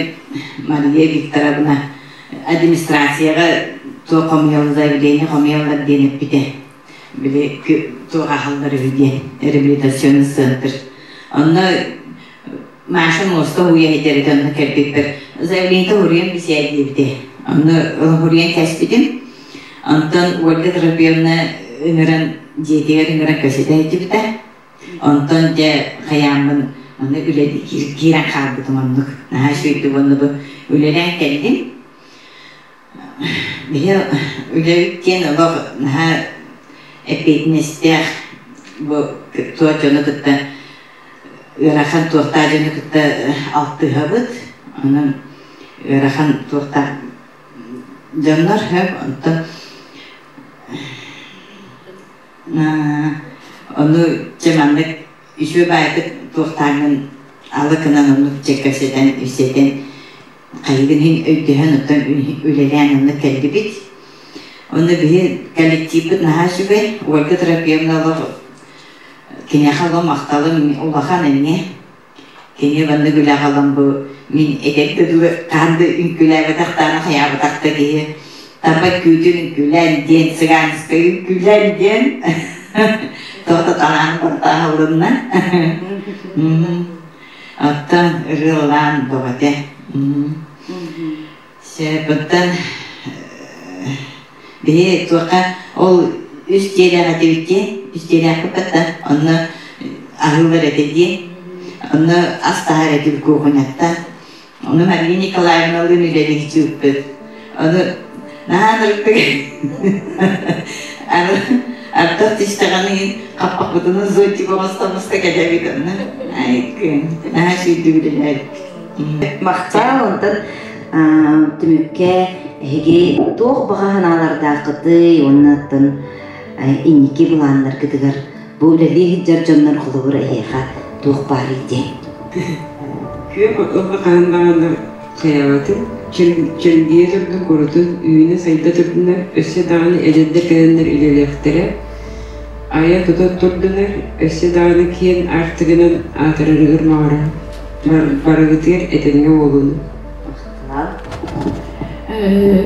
Мария Викторовна администрацияҕа туох хомуйаллар заявление хомуйаллар диэн эппитэ. Били туох аһаллар үһү диэн реабилитационный центр. Онно Маша муоста уйа иһитэритэ онно кэлбиппэр заявление уруйан бисээ диэбитэ. Онно уруйан кэспитим. Онтон Ольга Трофимовна ыҥыран дьиэтигэр ыҥыран көсүтэ сылдьыбыта. Онтон дьэ хайааммын аны үлэ киирэн хаалбытым оннук. Наһаа үчүгэйдик уонна бу үлэлээн кэллим. Биһи үлэбит диэн олох наһаа эппиэтинэстээх бу туох дьону кытта ыарахан туохтаах дьону кытта алтыһабыт. Онон ыарахан туохтаах дьоннор онтон Ону дьэ маннык үчүгэй баайдык туохтааҥҥын алы гынан оннук дьэ кэпсэтэн ипсэтэн хайыгын иһин өйдөһөн оттон үлэлээн оннук кэллибит. Онно биһи коллективпыт наһаа үчүгэй. Ольга Трофимовна олох киниэхэ олох махталым улахан эмиэ. Кини маннык үлэҕэ ылан бу мин эдэр да дылы хаһан да үҥкүүлээбэтэх даҕаны хайаабатах да киһи таба күүтүн үҥкүүлээн диэн цыганскай үҥкүүлээн диэн тоҕо талаан бартааһылынна оттон ырыалаан бөҕөтө Сөп, биһи туохха ол үс дьиэлээх этибит дии, үс дьиэлээхпит кытта онно аһыылар этэ дии, онно ас таһар этибит куукуняттан. Ону Мария Николаевналыын үлэлиир Ону наһаа ынырыктык ардах түстэҕинэ хаппахпытынан зонтик оҥостоммуста кэлэбит онно. Ай, наһаа сүүрдүк үлэлээбит. Махтал, онтон түмүккэ эһиги туох баҕа санаалардааххытый уонна оттон инники былааннаргытыгар бу үлэлии сылдьар дьоннор холобур эһиэхэ туох баарый диэн. Күөх ылла хаһан даҕаны хайаабатын, чэлгийэ турдун курутун, үүнэ-сайда турдунар, өссө даҕаны эдэрдэр кэлэннэр үлэлиэхтэрэ, айа-тута турдунар, өссө даҕаны киэн аартыгынан аатырарыгар баҕарабын. Барыгытыгар этэҥҥэ буолууну.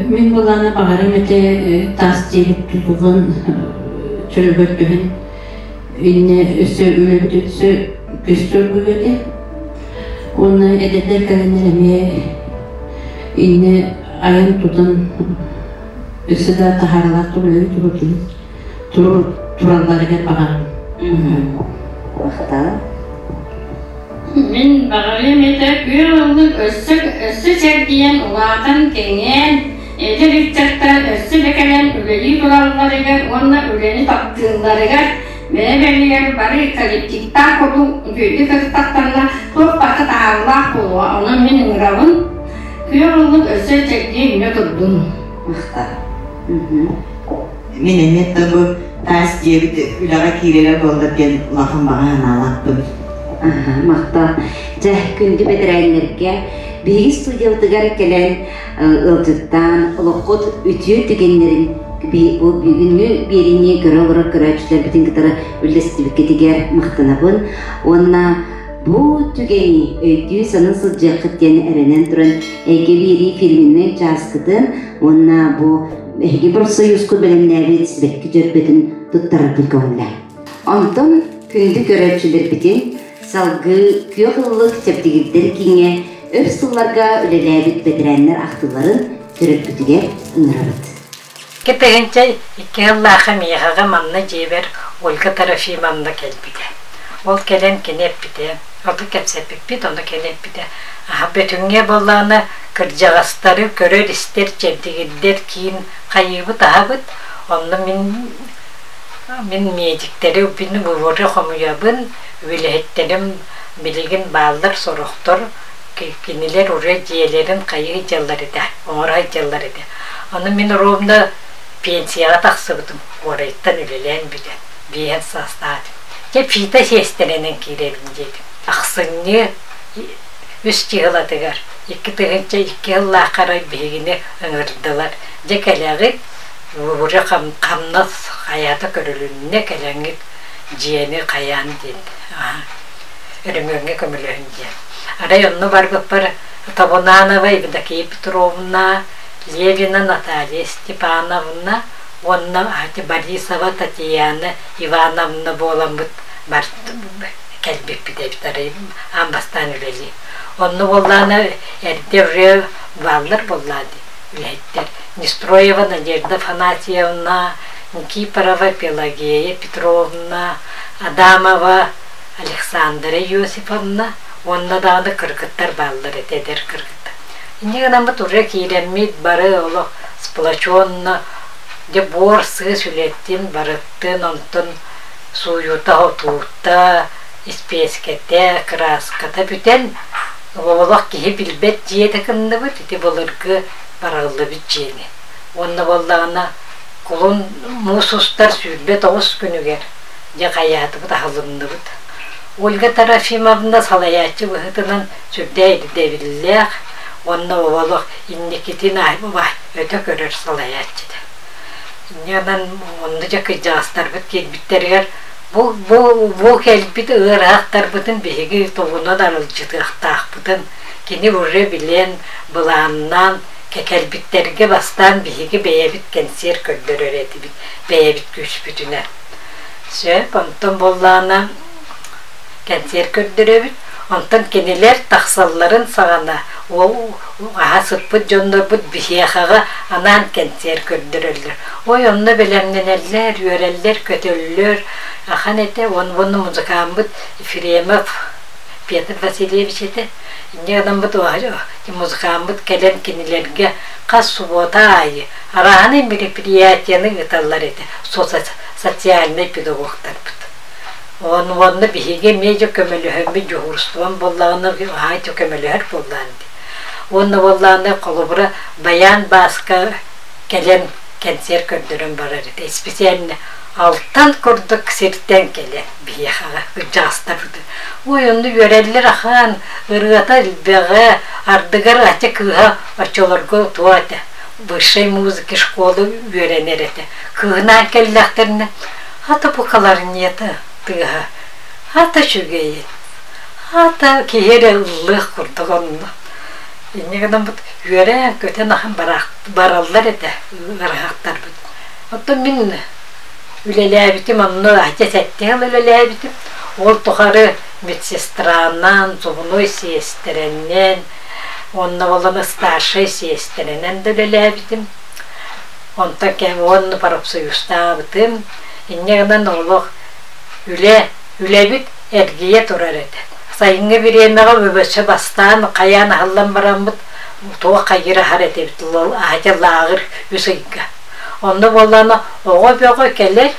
Мин былааны баҕарым этэ таас дьиэбит тутуллан чөлүгэр түһэн иннэ өссө үлэбит өссө көстөр этэ. Уонна эдэрдэр кэлэннэр эмиэ иннэ айан тутан өссө да таһааралаах үлэбит туралларыгар баҕарабын. Махтал. Мин баҕарыам этэ күөх ыллык өссө өссө чэрдийэн, улаатан, кэҥээн, эдэр ыччаттар өссө да кэлэн үлэлии туралларыгар уонна үлэни таптыылларыгар бэйэ-бэйэлэригэр бары коллективтаах курдук үчүгэйдик сырыттахтарына туох барыта таһаарыылаах буолуо. Онон мин ыҥырабын күөх ыллык өссө чэрдийэ үүнэ турдун. Махтал. Мин эмиэ да бу таас дьиэбит үлэҕэ киирэрэ буоллар диэн улахан баҕа санаалаахпын. Махтал. Дьэ, күндү бэтэрээннэргэ биһиги студиябытыгар кэлэн ыалдьыттаан олоххут үтүө түгэннэрин Бу бүгүҥҥү биэриини көрө олорор көрөөччүлэрбитин кытары үллэстибиккитигэр махтанабын уонна бу түгэни өйдүү-саныы сылдьыаххыт диэн эрэнэн туран эйгэ биэрии фирменнэй чааскытын уонна бу эһиги профсоюзкут бэлэмнээбит сибэкки дьөрбөтүн туттарарбын көҥүллээ. Онтон күндү көрөөччүлэрбитин салгыы Күөх ыллык чэбдигирдэр кииҥҥэ өр сылларга үлэлээбит бэтэрээннэр ахтыыларын төрөппүтүгэр ыҥырабыт. 2002 сыллаахха миэхэҕэ манна дьиэбэр Ольга Трофимовна кэлбитэ. Ол кэлэн кини эппитэ, оту кэпсэппиппит, ону кини эппитэ. Аха Бөтүҥҥэ буоллаҕына кырдьаҕастары көрөр-истэр, чэбдигирдэр киин хайыыбыт аһабыт. Онно мин мин медиктэри мин выборы хомуйабын, үлэһиттэрим билигин бааллар сорохтор кинилэр уже дьиэлэрин хайыы дьаллар этэ, оҥоро дьаллар этэ. Ону мин ровно пенсияҕа тахсыбытым, куорайттан үлэлээн бүтэн, биэһэн саастаатым. Дьэ фито сиэстэрэнэн киирэбин диэтим. Ахсынньы үс чыһылатыгар 2002 сыллаахха арай биһигини ыҥырдылар. Дьэ кэлэҕит, уже хамнас хайаата көрүлүннэ, кэлэҥҥит дьиэни хайаан диэн өрөмүөҥҥэ көмөлөһүн диэн. Арай онно барбыппар Табунанова Евдокия Петровна, Левина Наталья Степановна уонна Борисова Татьяна Ивановна буоламмыт бар кэлбиппит эбит арай аан бастаан үлэлии. Онно буоллаҕына эрдэ уже бааллар буоллаа дии үлэһиттэр. Нестроева Надежда Афанасьевна, Никифорова Пелагея Петровна, Адамова Александра Иосифовна уонна даҕаны кыргыттар бааллар этэ, эдэр кыргыттар. Инньэ гынаммыт уже киирэммит бары олох сплоченно дьэ буор сыыс үлэттин барыттын онтон сууйуута-отуута, испиэскэтэ, кырааската бүтэн олох киһи билбэт дьиэтэ гынныбыт ити былыргы барыллыбыт дьиэни. Уонна буоллаҕына кулун муус устар 29 күнүгэр дьэ хайаатыбыт аһылынныбыт. Ольга Трофимовна салайааччы быһыытынан сүрдээх ирдэбиллээх уонна олох инникитин өтө көрөр салайааччыта. Инньэ гынан онно дьэ кырдьаҕастарбыт киирбиттэригэр бу, бу, бу кэлбит ыарахаттарбытын биһиги тугунан аралдьытыахтаахпытын кини уже билэн, былааннаан кэлбиттэргэ бастаан биһиги бэйэбит кэнсиэр көрдөрөр этибит, бэйэбит күүспүтүнэн. Сөп, онтон буоллаҕына кэнсиэр көрдөрөбүт. Онтон кинилэр тахсалларын саҕана аһа сыппыт дьоннорбут биһиэхэҕэ анаан кэнсиэр көрдөрөллөр. Ой, онно бэлэмнэнэллэр, үөрэллэр, көтөллөр. Ахан этэ, уонна музыкааммыт Ефремов Петр Васильевич этэ. Инньэ гынаммыт музыкааммыт кэлэн кинилэргэ хас субуота аайы арааһынай мероприятиены ыыталлар этэ социальнай педагогтарбыт. Уонна биһиги эмиэ дьэ көмөлөһөммүт дьуһуурустубам буоллаҕына аһаа дьэ көмөлөһөр буоллаан дии. Уонна буоллаҕына холобура Баян Бааска кэлэн кэнсиэр көрдөрөн барар этэ. Специально алтан курдук сиртэн кэлэн биһиэхэҕэ кырдьаҕастарбыт. Ой, онно үөрэллэр ахан, ырыата элбэҕэ, ардыгар ача кыыһа оччолорго туо этэ. Высшей музыки школа үөрэнэр этэ. Кыыһынаан кэллэхтэринэ Ата бу кларнета тыаһа, ата үчүгэйин, ата киһи эрэ ыллыах курдук онно. Инньэ гынан үөрэн-көтөн ахан бараллар этэ ыарахаттарбыт. Оттон мин үлэлээбитим онно ача сэттэ сыл үлэлээбитим. Ол тухары медсестранан, зубной сиэстэрэнэн, уонна буолан старшай сиэстэрэнэн да үлэлээбитим. Онтон кэм уонна профсоюзтаабытым. Инньэ гынан олох үлэ, үлэбит эргийэ турар этэ. Сайыҥҥы бириэмэҕэ өбөсө бастаан хайаан аһыллан бараммыт туох хайыыр аһар этибит аһатя лааҕыр үс ыйга. Онно буоллаҕына оҕо бөҕө кэлэр,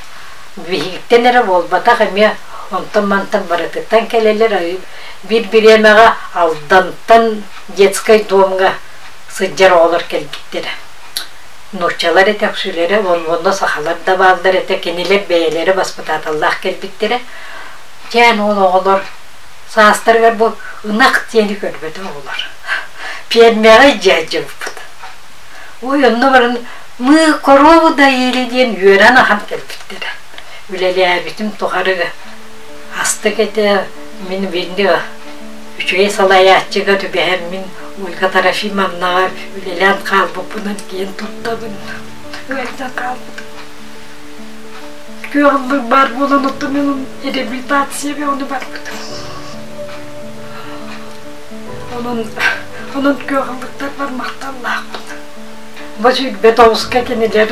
биһигиттэн эрэ буолбатах эмиэ онтон-мантан барытыттан кэлэллэр. Биир бириэмэҕэ Алдантан детскай домҥа сылдьар оҕолор кэлбиттэрэ. Нууччалар этэ үксүлэрэ, онно сахалар да бааллар этэ, кинилэр бэйэлэрэ баспытааталлаах кэлбиттэрэ. Дьээн ол оҕолор саастарыгар бу ынах диэни көрбөтө оҕолор. Пиэрмэҕэ дьээдьэбиппит. Ой, онно баран Мы корову доили диэн үөрэн ахан кэлбиттэрэ. Үлэлээбитим тухары астык этэ. Мин бинни үчүгэй салайааччыга түбэһэммин Ольга Трофимовнаҕа үлэлээн хаалбыппынан киэн туттабын. Ыалдьан хаалбытым. Күөх ыллык баар буолан оттон мин реабилитация бөҕөнү барбытым. Онон, онон күөх ыллыктарбар махталлаахпын. Бу 29-ка кинилэр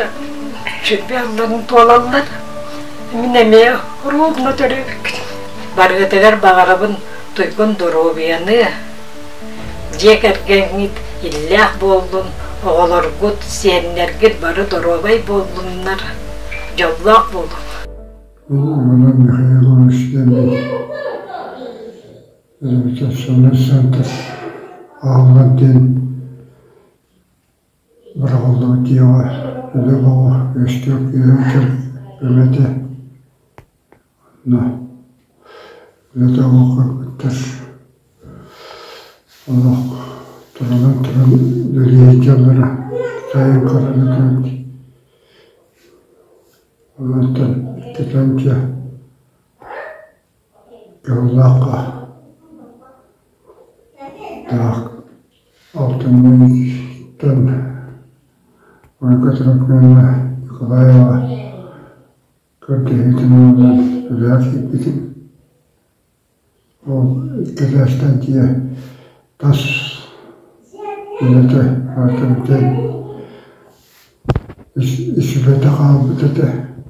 сүрбэ ылларын туолаллар. Мин эмиэ ровно төрөөбүккүт. Барыгытыгар баҕарабын туйгун доруобуйаны, дьиэ кэргэҥҥит иллээх буоллун, оҕолоргут, сиэннэргит бары доруобай буоллуннар, дьоллоох буолуҥ. Иванов Михаил Иванович диэн реабилитационнай центр аһыллар диэн быраҕыллыбыт дьиэҕэ үлэ олоҕо үөскүөх үөһэ көмөтө үлэтэ олох көрбүттэр олох турунан туран үлэлии сылдьаллара сайын харана түһэн онтон иккитинчи Кыһыллаахха таах алтынньыттан Ольга Трофимовна Николаева көрдөһүүтүн ылынан үлэҕэ киирбитим. Ол иккитээстэн дьиэ тас үлэтэ барыта бүтэн ис үлэтэ хаалбыт этэ.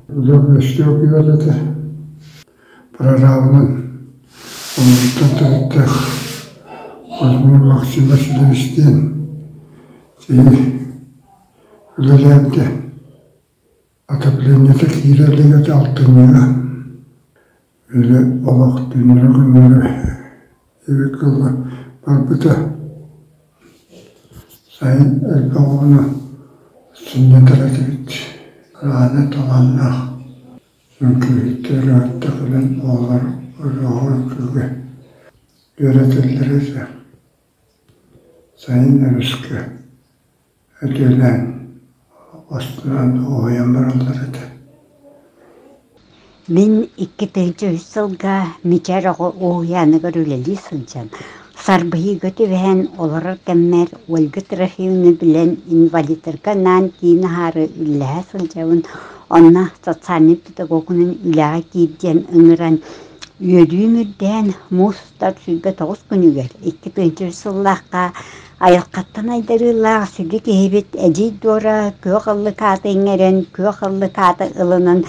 Үлэ үөскүөх этэ. Прорабынан олоруттан төрүттээх Владимир Максим Васильевич диэн киһи үлэлээбитэ. Отоплениета киирэ илик этэ алтынньыга. Үлэ олох түүннэри-күннэри эбит гылла барбыта. Сайын элбэх оҕону сынньатар этибит. Аана талааннаах үҥкүүһүттэр ырыаһыттар кэлэн оҕолор ырыаҕа үҥкүүгэ үөрэтэллэрэ этэ. Сайын өрүскэ өтүөлээн астынан уһуйан бараллар этэ. Мин 2003 сылга Мичээр оҕо уһуйааныгар үлэлии сылдьан, сарбыйыыга түбэһэн олорор кэммэр Ольга Трофимовна билэн инвалидтарга анаан киин аһаары үлэлэһэ сылдьабын. Онно социальнай педагогунан үлэҕэ киир диэн ыҥыран, үөрүүм үрдээн, муус устар 29 күнүгэр 2003 сыллаахха айылҕаттан айдарыылаах сүдү киһибит Эдьиий Дора күөх ыллык ааты иҥэрэн, күөх ыллык ааты ылынан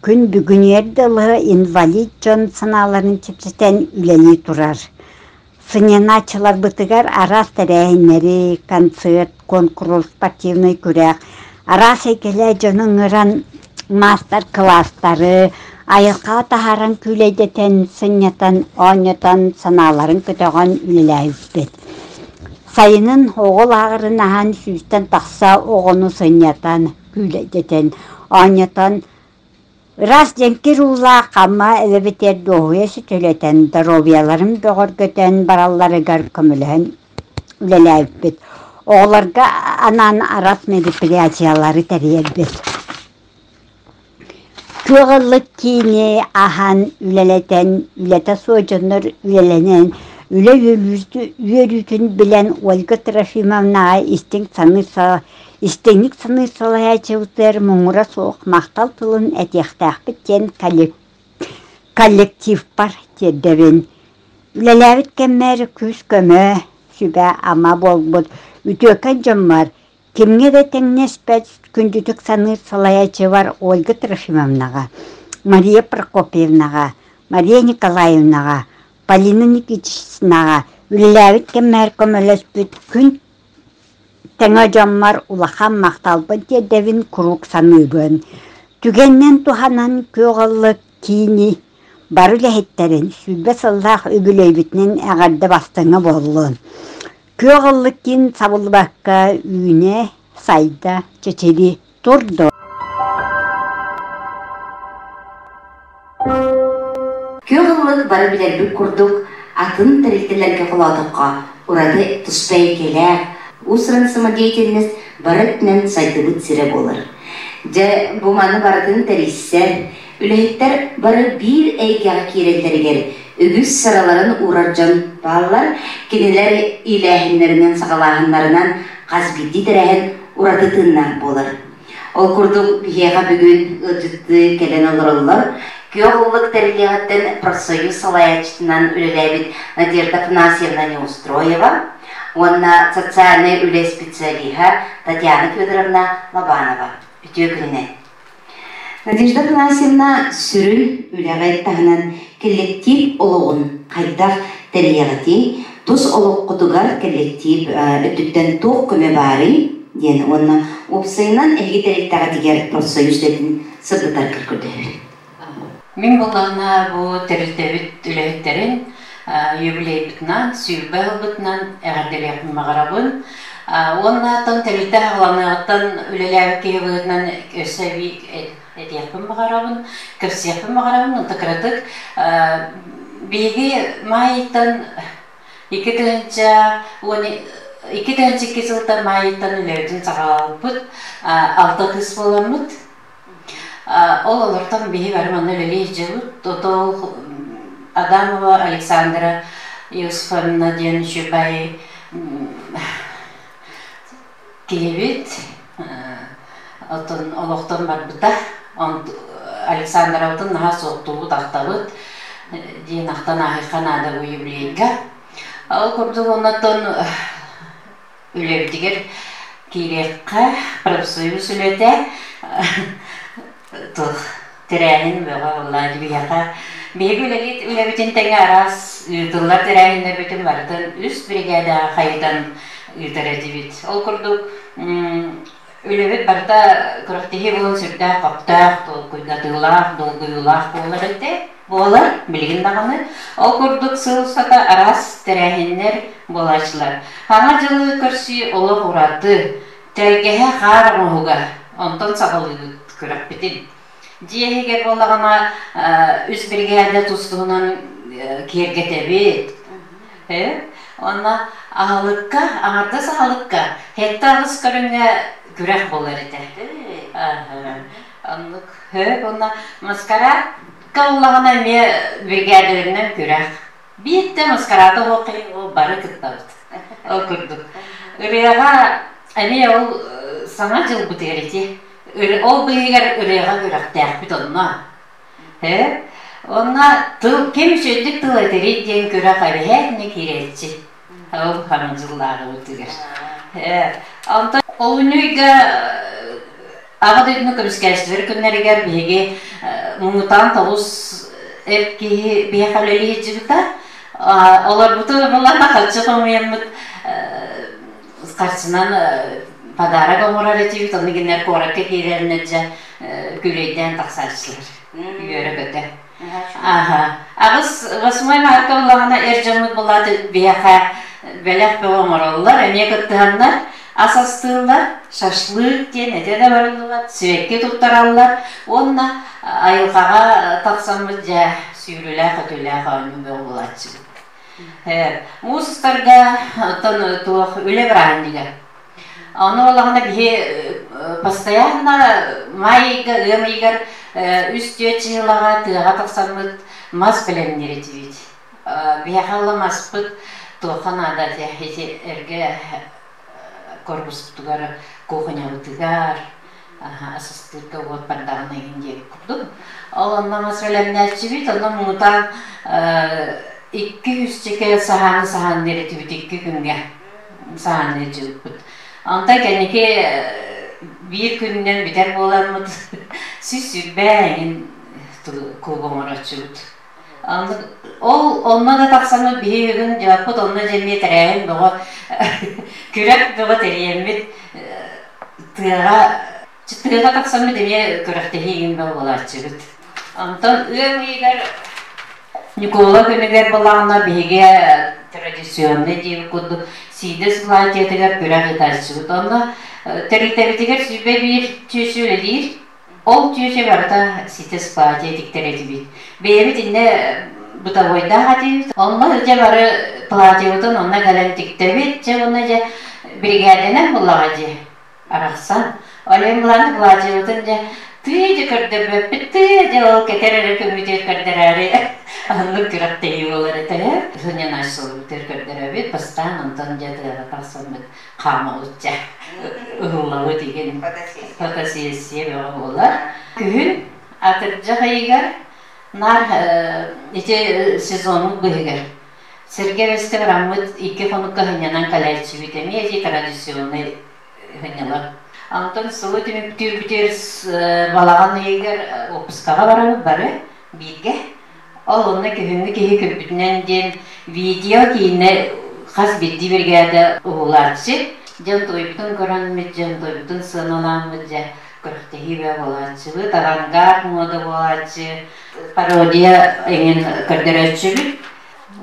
күн бүгүнүгэр дылы инвалид дьон санааларын чэпчэтэн үлэлии турар. Сынньанааччыларбытыгар араас тэрээһиннэри, концерт, куонкурус, спортивнай күрэх, араас эйгэлээх дьону ыҥыран маастар-кылаастары, айылҕаҕа таһааран күүлэйдэтэн, сынньатан, оонньотон, санааларын көтөҕөн үлэлээбиппит. Сайынын оҕо лааҕырын аһан сүүстэн тахса оҕону сынньатан, күүлэйдэтэн, оонньотон Ыраас дьэҥкир уулаах Амма эбэбитигэр дуоһуйа сөтөлөтөн, доруобуйаларын бөҕөргөтөн баралларыгар көмөлөһөн үлэлээбиппит. Оҕолорго анаан араас мероприятиелары тэрийэрбит. Күөх ыллык киини аһан, үлэлэтэн, үлэтэ суох дьоннор үлэлэнэн, үлэ үөрүүтүн билэн Ольга Трофимовнаҕа истиҥ саныы Истиҥник саныыр салайааччыбытыгар муҥура суох махтал тылын этиэхтээхпит диэн коллективпар тиэрдэбин. Үлэлээбит кэммэр күүс-көмө, сүбэ-ама буолбут үтүөкэн дьоммор, кимҥэ да тэҥнэспэт күндүтүк саныыр салайааччыбар Ольга Трофимовнаҕа, Мария Прокопьевнаҕа, Мария Николаевнаҕа, Полина Никитичнаҕа үлэлээбит кэммэр көмөлөспүт күн Тэҥэ дьоммор улахан махталбын тиэрдэбин куруук саныыбын. Түгэнинэн туһанан күөх ыллык киини бары үлэһиттэрин 20 сыллаах үбүлүөйбүтүнэн эҕэрдэ бастыҥа буоллун. Күөх ыллык киин сабыллыбакка үүнэ, сайда, чэчирии турду. Күөх ыллык бары билэрбит курдук, атын тэрилтэлэргэ холоотоххо, ураты туспа эйгэлээх, уус-уран самодеятельность бары өттүнэн сайдыбыт сирэ буолар. Дьэ, бу маны барытын тэрийсэр, үлэһиттэр бары биир эйгэҕэ киирэллэригэр үгүс сыраларын уурар дьон бааллар. Кинилэр иилээһиннэринэн, саҕалааһыннарынан хас биирдии тэрээһин ураты тыыннаах буолар. Ол курдук, биһиэхэ бүгүн ыалдьыттыы кэлэн олороллор. Күөх ыллык тэриллиэҕиттэн профсоюз салайааччытынан үлэлээбит Надежда Афанасьевна Неустроева уонна социальнай үлэ специалиһа Татьяна Федоровна Лобанова. Үтүө күнүнэн! Надежда Афанасьевна сүрүн үлэҕэ таһынан кэллэктиип олоҕун хайдах тэрийэҕитий, тус олоххутугар кэллэктиип өттүттэн туох көмө баарый диэн уонна уопсайынан эһиги тэрилтэҕитигэр профсоюз үлэтин сырдатаргар көрдөһөбүн. Мин буллаҕына бу тэрилтэбит үлэһиттэрин юбилейбытынан, 20 ылбытынан эҕэрдэлиэхпин баҕарабын. Уонна оттон тэрилтэ аҕаланыаҕыттан үлэлээбит киһи быһыытынан өссө эбии этиэхпин баҕарабын, кэпсиэхпин баҕарабын. Онто кыратык биһиги маайыттан 2012 сылтан маайыттан үлэбитин саҕалаабыппыт. Алта кыыс буоламмыт. Ол олортон биһи бары манна үлэлии сылдьабыт. Ото Адамова Александра Иосифовна диэн үчүгэй киһибит. Оттон олохтон барбыта. Александровтын наһаа суохтуубут, ахтабыт диэн ахтан ааһыахха наада бу юбилейга. Ол курдук оннотон үлэбитигэр киириэххэ, профсоюз үлэтэ туох тэрээһин бөҕө буолла биһиэхэ. Биһиги үлэлиит үлэбитин тэҥэ араас ыытыллар тэрээһиннэрбитин барытын үс биригээдэҕэ хайытан ыытар этибит. Ол курдук үлэбит барыта күрэхтэһии буолан сүрдээх хохтоох, толкуйдатыылаах, долгуйуулаах буолар этэ. Буолар, билигин даҕаны. Ол курдук сыл устата араас тэрээһиннэр буолааччылар. Саҥа дьылы көрсүү олох ураты, тэлгэһэ хаар оҥоһуга, онтон саҕалыыбыт күрэхпитин. Дьиэ иһигэр буоллаҕына үс биригээдэ тус-туһунан киэргэтэбит. Уонна аһылыкка, аҥардас аһылыкка 7-8 көрүҥҥэ күрэх буолар этэ. Оннук. Уонна маскарадка ыллаҕына эмиэ биригээдэлэринэн күрэх. Биир да маскарада суох бары кыттабыт. Ол курдук. Ырыаҕа эмиэ ол саҥа дьылбытыгар ити ол быыһыгар ырыаҕа күрэхтээхпит онно. Онно тыл ким үчүгэйдик тыл этэрий диэн күрэх эбэһээтинэ киирээччи. Ол хаҥа дьыллааҕыбытыгар. Онтон олунньу ыйга Аҕа дойдуну көмүскээччилэр күннэригэр биһиги муҥутаан тоҕус эр киһи биһиэхэ үлэлии сылдьыбыта. Олорбуту булларна харчы хомуйаммыт харчынан подарок оҥорор этибит, ону кинилэр куоракка киирэринэр дьэ күлэйдээн тахсааччылар үөрэ-көтө. Аха. Аҕыс восьмой марка буллаҕына эр дьоммут булааты биһиэхэ бэлэх бөҕө оҥороллор, эмиэ кыттыһаннар ас астыыллар, шашлык диэн этэ да барыллыбат, сибэкки туттараллар уонна айылҕаҕа тахсаммыт дьэ сүүрүүлээх-өтүүлээх оонньуу бөҕө буолааччыбыт. Муус устарга оттон туох үлэ бырааһынньыга. Ону олоҕуна биһи постоянно май ыйга, ыам ыйыгар үс-түөрт чыһылаҕа тыаҕа тахсаммыт мас бэлэмниир этибит. Биһиэхэ ыла маспыт туохха наада ити эргэ корпуспутугар, кухнябытыгар асыстыырга уот бардаҕына игин диэбит курдук. Ол онно мас бэлэмнээччибит, онно муҥутаан икки үсчэкэ саһааны саһаанныыр этибит икки күҥҥэ саһаанныыр дьылбыт. Онтон кэнники биир күнүнэн бүтэр буоламмыт 120 эҥин куб оҥороччубут. Ол онно да тахсаммыт биһи бүгүн дьыаппыт онно дьэ эмиэ тэрээһин бөҕө күрэх бөҕө тэрийэммит тыаҕа тыаҕа тахсаммыт эмиэ күрэхтэһии игин бөҕө буолааччыбыт. Онтон ыам ыйыгар Ньукуола күнүгэр былаана биһиги традиционный диэбит курдук сиидэс платьетыгар күрэх ыытааччыбыт. Онно тэрилтэбитигэр 101 чүөчү үлэлиир. Ол чүөчэ барыта ситэс платье тиктэр этибит. Бэйэбит иннэ бытовойдаах этибит. Онно дьэ бары платьебытын онно кэлэн тиктэбит. Дьэ уонна дьэ Биригээдэнэн буллаҕа дии арахсан. Ол иһин булан былаачыйабытын дьэ тыы дьэ көрдөрбөппүт тыы дьэ ол кэтэр эрэ көмүтүөр көрдөрөөрү оннук күрэхтэһии буолар этэ. Сынньанааччыларбытыгар көрдөрөбүт бастаан онтон дьэ тыаҕа тахсаммыт хаамабыт дьэ ыһыллабыт игин фотосессия бөҕө буолар. Күһүн атырдьах ыйыгар наар ити сезонун быһыгар Сэргэ бэскэ бараммыт икки хонукка сынньанан кэлээччибит эмиэ ити традиционнай сынньалар. Онтон сылы түмүктүүрбүтүгэр балаҕан ыйыгар уоппускаҕа барабыт бары бииргэ. Ол онно күһүҥҥү киһи күлбүтүнэн диэн видео киинэ хас биирдии биригээдэ уһулааччы. Дьон туойбутун көрөммүт, дьон туойбутун сыаналааммыт дьэ күрэхтэһии бөҕө буолааччыбыт, авангард муода буолааччы, пародия эҥин көрдөрөөччүбүт.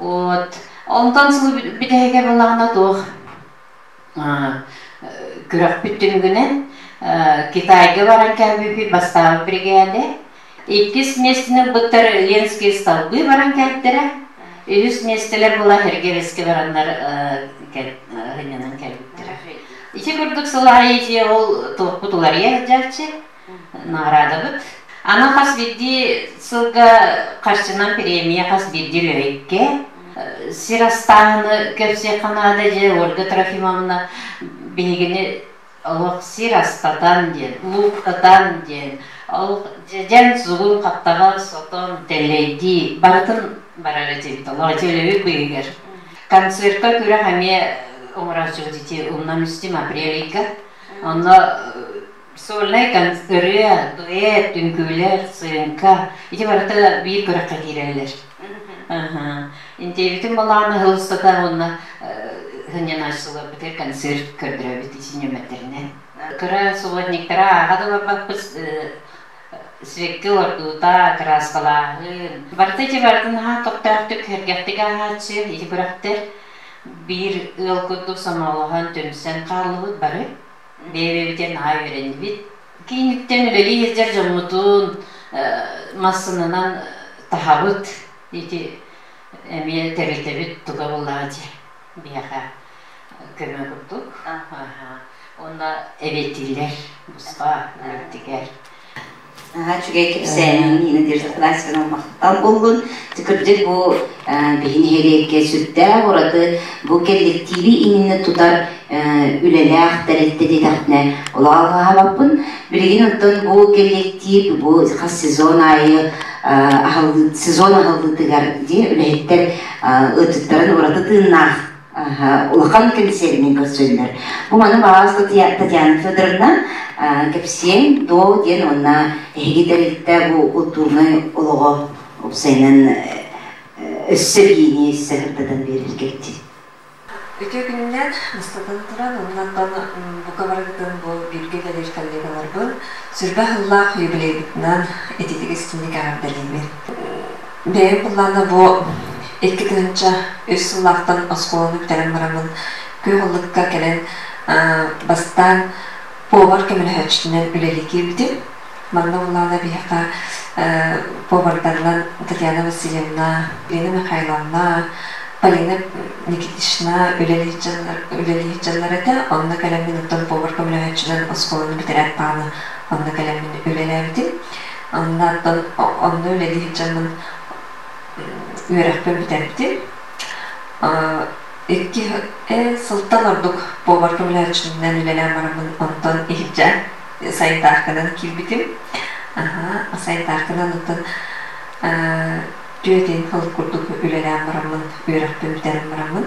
Вот. Онтон сыл бүтэһигэ буоллаҕына туох күрэхпит түмүгүнэн Китайга баран кэлбиппит бастаабыт биригээдэ. Иккис миэстэни ылбыттар Ленские столбы баран кэлтэрэ. Үһүс миэстэлэр була Эргевескэ бараннар һынньанан кэлбиттэрэ. Ити курдук сыл аайы ити ол туохпут уларыйа сылдьааччы. Наҕараадабыт. Аны хас биирдии сылга харчынан премия хас биирдии үлэһиккэ сир астааһыны кэпсиэххэ наада дьэ Ольга Трофимовна биһигини олох сир астатан диэн, лууктатан диэн, ол дьэн сугун хаптаҕа сотон, тэллэйдии барытын барар этибит олох ити үлэбит быыһыгар. Концертка күрэх эмиэ оҥорооччубут ити умнан үстүм апрель ыйга. Онно Сольнай ырыа, дуэт, үҥкүүлэр, сыыҥка ити барыта биир күрэххэ киирэллэр. Интиэбитин балаҕан ыһыл устата уонна сынньанааччыларбытыгар концерт көрдөрөбүт ити ньүмэттэринэн. Кыра субботниктара ааҕа да барбаппыт сибэкки олордуута, кырааскалааһын. Барыта ити барытын наһаа көхтөөхтүк, сэргэхтик ааһааччы ити күрэхтэр биир ыал курдук сомоҕолоһон түмсэн хааллыбыт бары. Бэйэ-бэйэбитигэр наһаа үөрэннибит. Кииниттэн үлэлии сылдьар дьоммутун массыынанан таһабыт. Ити эмиэ тэрилтэбит туга буоллаҕа дии биһиэхэ көмө курдук. Уонна эбиэттииллэр бусха үлэбитигэр. Наһаа үчүгэй кэпсээнин Надежда Афанасьевна махтал буоллун. Кырдьык бу биһи нэһилиэккэ сүрдээх ураты бу кэлликтииби иннинэ тутар үлэлээх тэрилтэ диэтэхпинэ олоҕалҕаһабаппын. Билигин оттон бу кэлликтиип бу хас сезон аайы сезон аһыллыытыгар дии үлэһиттэр ыалдьыттарын ураты тыыннаах улахан кэнсиэринэн көрсөллөр. Бу маны баҕас Татьяна Федоровна кэпсиэҥ дуо диэн уонна эһиги тэрилтэ бу культурнай олоҕо уопсайынан өссө биини өссө сырдатан биэрэргит. Үтүө күнүнэн бастатан туран, оннуттан бука барыгытын бу бииргэ үлэлиир коллегаларбын сүрбэ сыллаах юбилейбытынан ититик истиҥник эҕэрдэлиибин. Бэйэм былаана бу 2003 сыллаахтан оскуоланы бүтэрэн бараммын күөх ыллыкка кэлэн бастаан повар көмөлөһөөччүтүнэн үлэлии киирбитим. Манна былаана биһиэхэ повардарынан Татьяна Васильевна, Лена Михайловна, Полина Никитична үлэлиир дьоннор этэ. Онно кэлэммин оттон повар көмөлөһөөччүнэн оскуоланы бүтэрээт даҕаны онно кэлэммин үлэлээбитим. Онно онно үлэлии сылдьаммын үөрэхпин бүтэрбитим. Икки сылтан ордук повар көмөлөһөөччүнэн үлэлээн бараммын онтон иһирдьэ сайытаарканан киирбитим. Сайытаарканан оттон түөтин сыл курдук үлэлээн бараммын, үөрэхпин бүтэрэн бараммын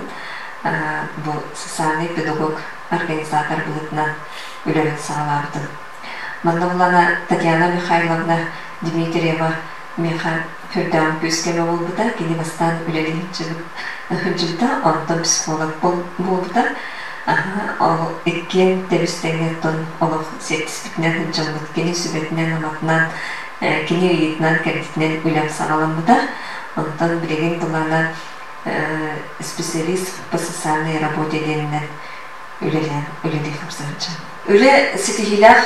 бу социальный педагог организатор быһыытынан үлэбин саҕалаабытым. Манна булана Татьяна Михайловна Дмитриева миэхэ сүрдээҕин күүс-көмө буолбута. Кини бастаан үлэлии сылдьыбыта, онтон психолог буолбута. Ол иккиэн тэбис-тэҥҥэ оттон олох сиэттиспитинэн сылдьаммыт, кини сүбэтинэн-аматынан, кини ыйыытынан-кэрдиитинэн үлэм саҕаламмыта. Онтон билигин булана специалист по социальной работе диэнинэн үлэлээн үлэлии сылдьабын. Үлэ ситиһиилээх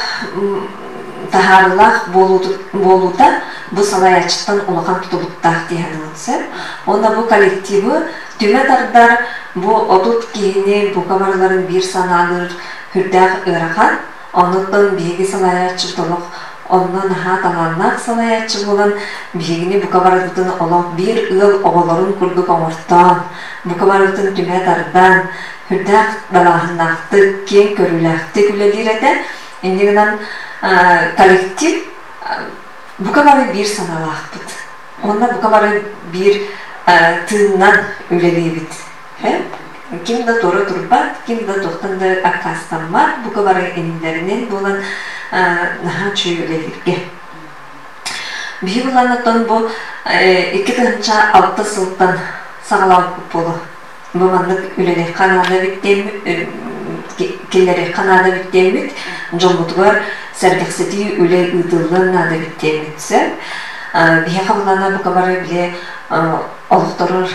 таһаарыылаах буолуута бу салайааччыттан улахан тутулуктаах дии саныыбын сөп. Уонна бу коллективы Түмэ тардар бу 30 киһини бука барыларын биир санаалыыр сүрдээх ыарахан. Оннуттан биһиги салайааччыбыт олох онно наһаа талааннаах салайааччы буолан, биһигини бука барыбытын олох биир ыал оҕолорун курдук оҥортоон, бука барыбытын түмэ тардан, сүрдээх далааһыннаахтык, киэҥ көрүүлээхтик үлэлиир этэ. Инньэ гынан коллектив бука бары биир санаалаахпыт. Уонна бука бары биир тыынынан үлэлиибит. Ким да туора турбат, ким да туохтан да аккаастаммат, бука бары иннилэринэн буолан наһаа үчүгэй үлэлииргэ. Биһи былааннартан бу 2006 сылтан саҕалаабыппыт буолуо. Бу маннык үлэлиэххэ наада эбит диэммит, киллэриэххэ наада эбит диэммит, дьоммутугар сэргэхситии үлэ ыытыллыан наада эбит диэммит сөп. Биһиэхэ былаана бука бары били олохторор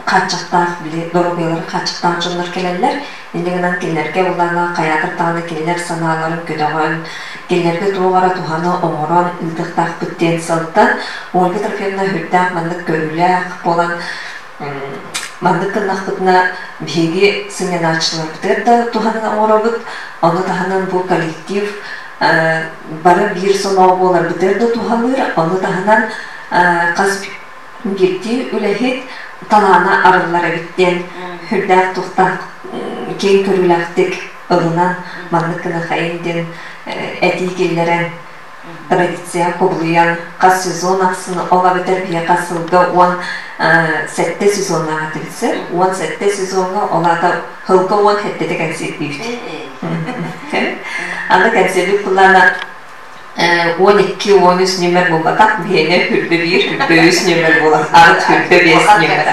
хааччахтаах, били доруобуйаларын хааччахтаах дьоннор кэлэллэр. Инньэ гынан кинилэргэ былаана хайаатар даҕаны кинилэр санааларын көтөҕөн, кинилэргэ туох эрэ туһаны оҥорон ыытыахтаахпыт диэн сылтан Ольга Трофимовна сүрдээх маннык көрүүлээх буолан маннык гыннахпытына биһиги сынньанааччыларбытыгар да туһанан оҥоробут, ону таһынан бу коллектив бары биир сомоҕо буоларбытыгар да туһалыыр, ону таһынан хас биирдии үлэһит талаана арыллар эбит диэн сүрдээх тухтаах киэҥ көрүүлээхтик ылынан маннык гына хайын диэн этии киллэрэн традиция кубулуйан хас сезон ахсын ол эбэтэр биһиэхэ сылга 17 сезоннаах этибит 17 сезоҥҥа ол аата сылга 17-тэ кэнсиэрдиибит. Аны кэнсиэрбит былаана 12-13 нүөмэр буолбатах, биһиэнэ хүрбэ биир, хүрбэ үс нүөмэр буолар, арыт хүрбэ биэс нүөмэр.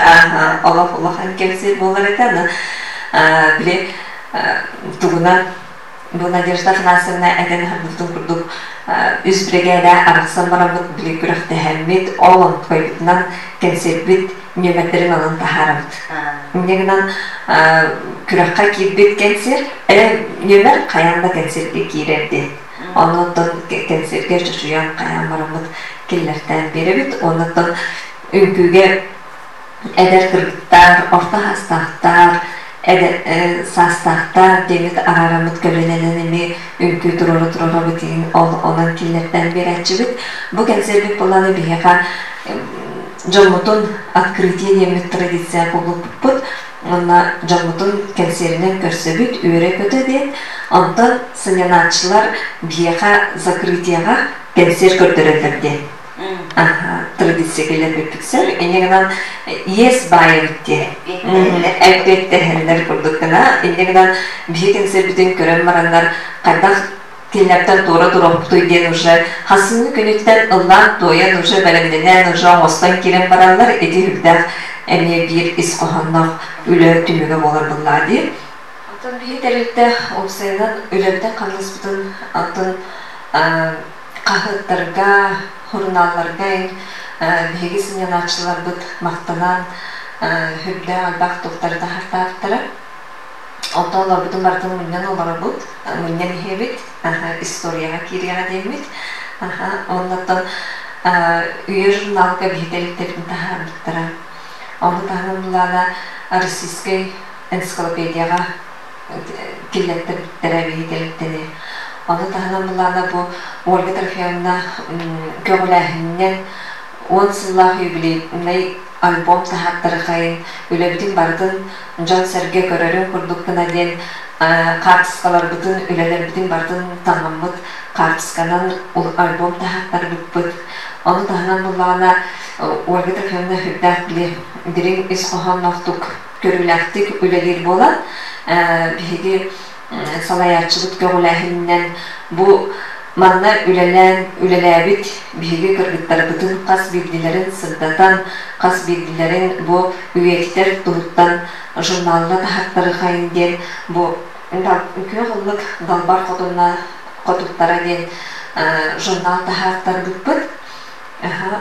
Олох улахан кэнсиэр буолар этэ. Аны били тугунан бу Надежда Афанасьевна этэн аһарбытын курдук үс биригээдэ арахсан бараммыт били күрэхтэһэммит, ол онтукайбытынан кэнсиэрбит нүөмэрдэрин онон таһаарабыт. Инньэ гынан күрэххэ киирбит кэнсиэр, нүөмэр хайаан да кэнсиэргэ киирэр диэн. Оннуттан кэнсиэргэ чочуйан хайаан бараммыт киллэртээн биэрэбит. Оннуттан үҥкүүгэ эдэр кыргыттар, орто саастаахтар, эдэр саастаахтар диэммит араараммыт көлүөнэнэн эмиэ үҥкүү туруора туруорабыт иһин ол онон киллэртээн биэрээччибит. Бу кэнсиэрбит буоллаҕына биһиэхэ дьоммутун открытие диэммит традиция кубулуппуппут. Уонна дьоммутун кэнсиэринэн көрсөбүт, үөрэ-көтө диэн. Онтон сынньанааччылар биһиэхэ закрытиеҕа кэнсиэр көрдөрөллөр диэн. Традиция кэлэрбиппит сөп. Инньэ гынан иэс баайабыт диэн. Эппиэттэһэллэр курдук гына. Инньэ гынан биһи кэнсиэрбитин көрөн бараннар хайдах кинилэртэн туора туруохпутуй диэн уже хасыҥҥы күнүттэн ыллаан-туойан уже бэлэмнэнэн уже оҥостон киирэн бараллар. Ити үрдээх эмиэ биир ис хоһоонноох үлэ түмүгэ буолар буоллаҕа дии. Оттон биһи тэрилтэ уопсайынан үлэбитин хамнаспытын антон хаһыаттарга, сурунаалларга биһиги сынньанааччыларбыт махтанан үрдээх элбэх туохтары таһаартаабыттара. Онтон олорбутун барытын мунньан олоробут, мунньан иһэбит, историяҕа киириэҕэ диэммит. Оннуттан Үйэ журналга биһи тэрилтэбитин таһаарбыттара. Ону таһынан булаана Российскай энциклопедияҕа киллэртэрбиттэрэ биһи тэрилтэни. Ону таһынан булаана бу Ольга Трофимовна көҕүлээһининэн 10 сыллаах юбилейнай альбом таһааттарыхайын үлэбитин барытын дьон-сэргэ көрөрүн курдук гына диэн хаартыскаларбытын, үлэлэрбитин барытын таҥаммыт хаартысканан альбом таһааттарбыппыт. Ону таһынан буллаҕына Ольга Трофимовна сүрдээх били дириҥ ис хоһоонноохтук, көрүүлээхтик үлэлиир буолан, биһиги салайааччыбыт көҕүлээһининэн бу манна үлэлээн үлэлээбит биһиги кыргыттарбытын хас биирдилэрин сырдатан, хас биирдилэрин бу үйэтитэр туһуттан журналга таһааттарыхайын диэн бу Күөх ыллык далбар хотунна хотуттара диэн журнал таһааттарбыппыт.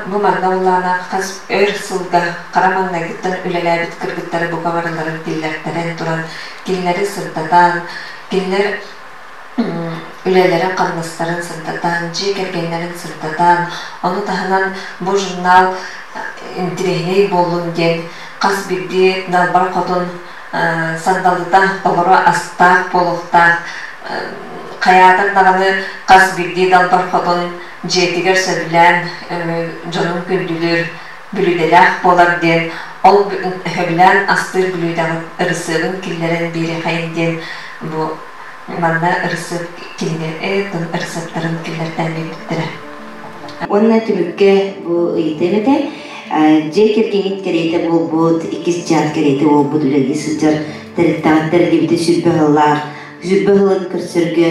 Бу манна улаана хас өр сылга хара маҥнайгыттан үлэлээбит кыргыттары бука барыларын киллэртэрэн туран, кинилэри сырдатан, кинилэр үлэлэрин-хамнастарын сырдатан, дьиэ кэргэннэрин сырдатан, ону таһынан бу журнал интэриэһинэй буоллун диэн Хас биирдии далбар хотун сандалыта толору астаах буолуохтаах. Хайаатар даҕаны хас биирдии далбар хотун дьиэтигэр сөбүлээн дьонун күндүлүүр бүлүүдэлээх буолар диэн, ол сөбүлээн астыыр бүлүүдэҕин ырысыабын киллэрэн биэриэхэйин диэн бу манна ырысыап кинигэ ырысыаптарын киллэртээн биэрбиттэрэ. Уонна түмүккэ бу ыйытыам этэ. Дьиэ кэргэҥҥит кэриэтэ буолбут, иккис чаас кэриэтэ буолбут үлэлии сылдьар тэрилтэҕит тэриллибитэ сүрбэ ыһыллаах. Сүрбэ ыһылын көрсөргө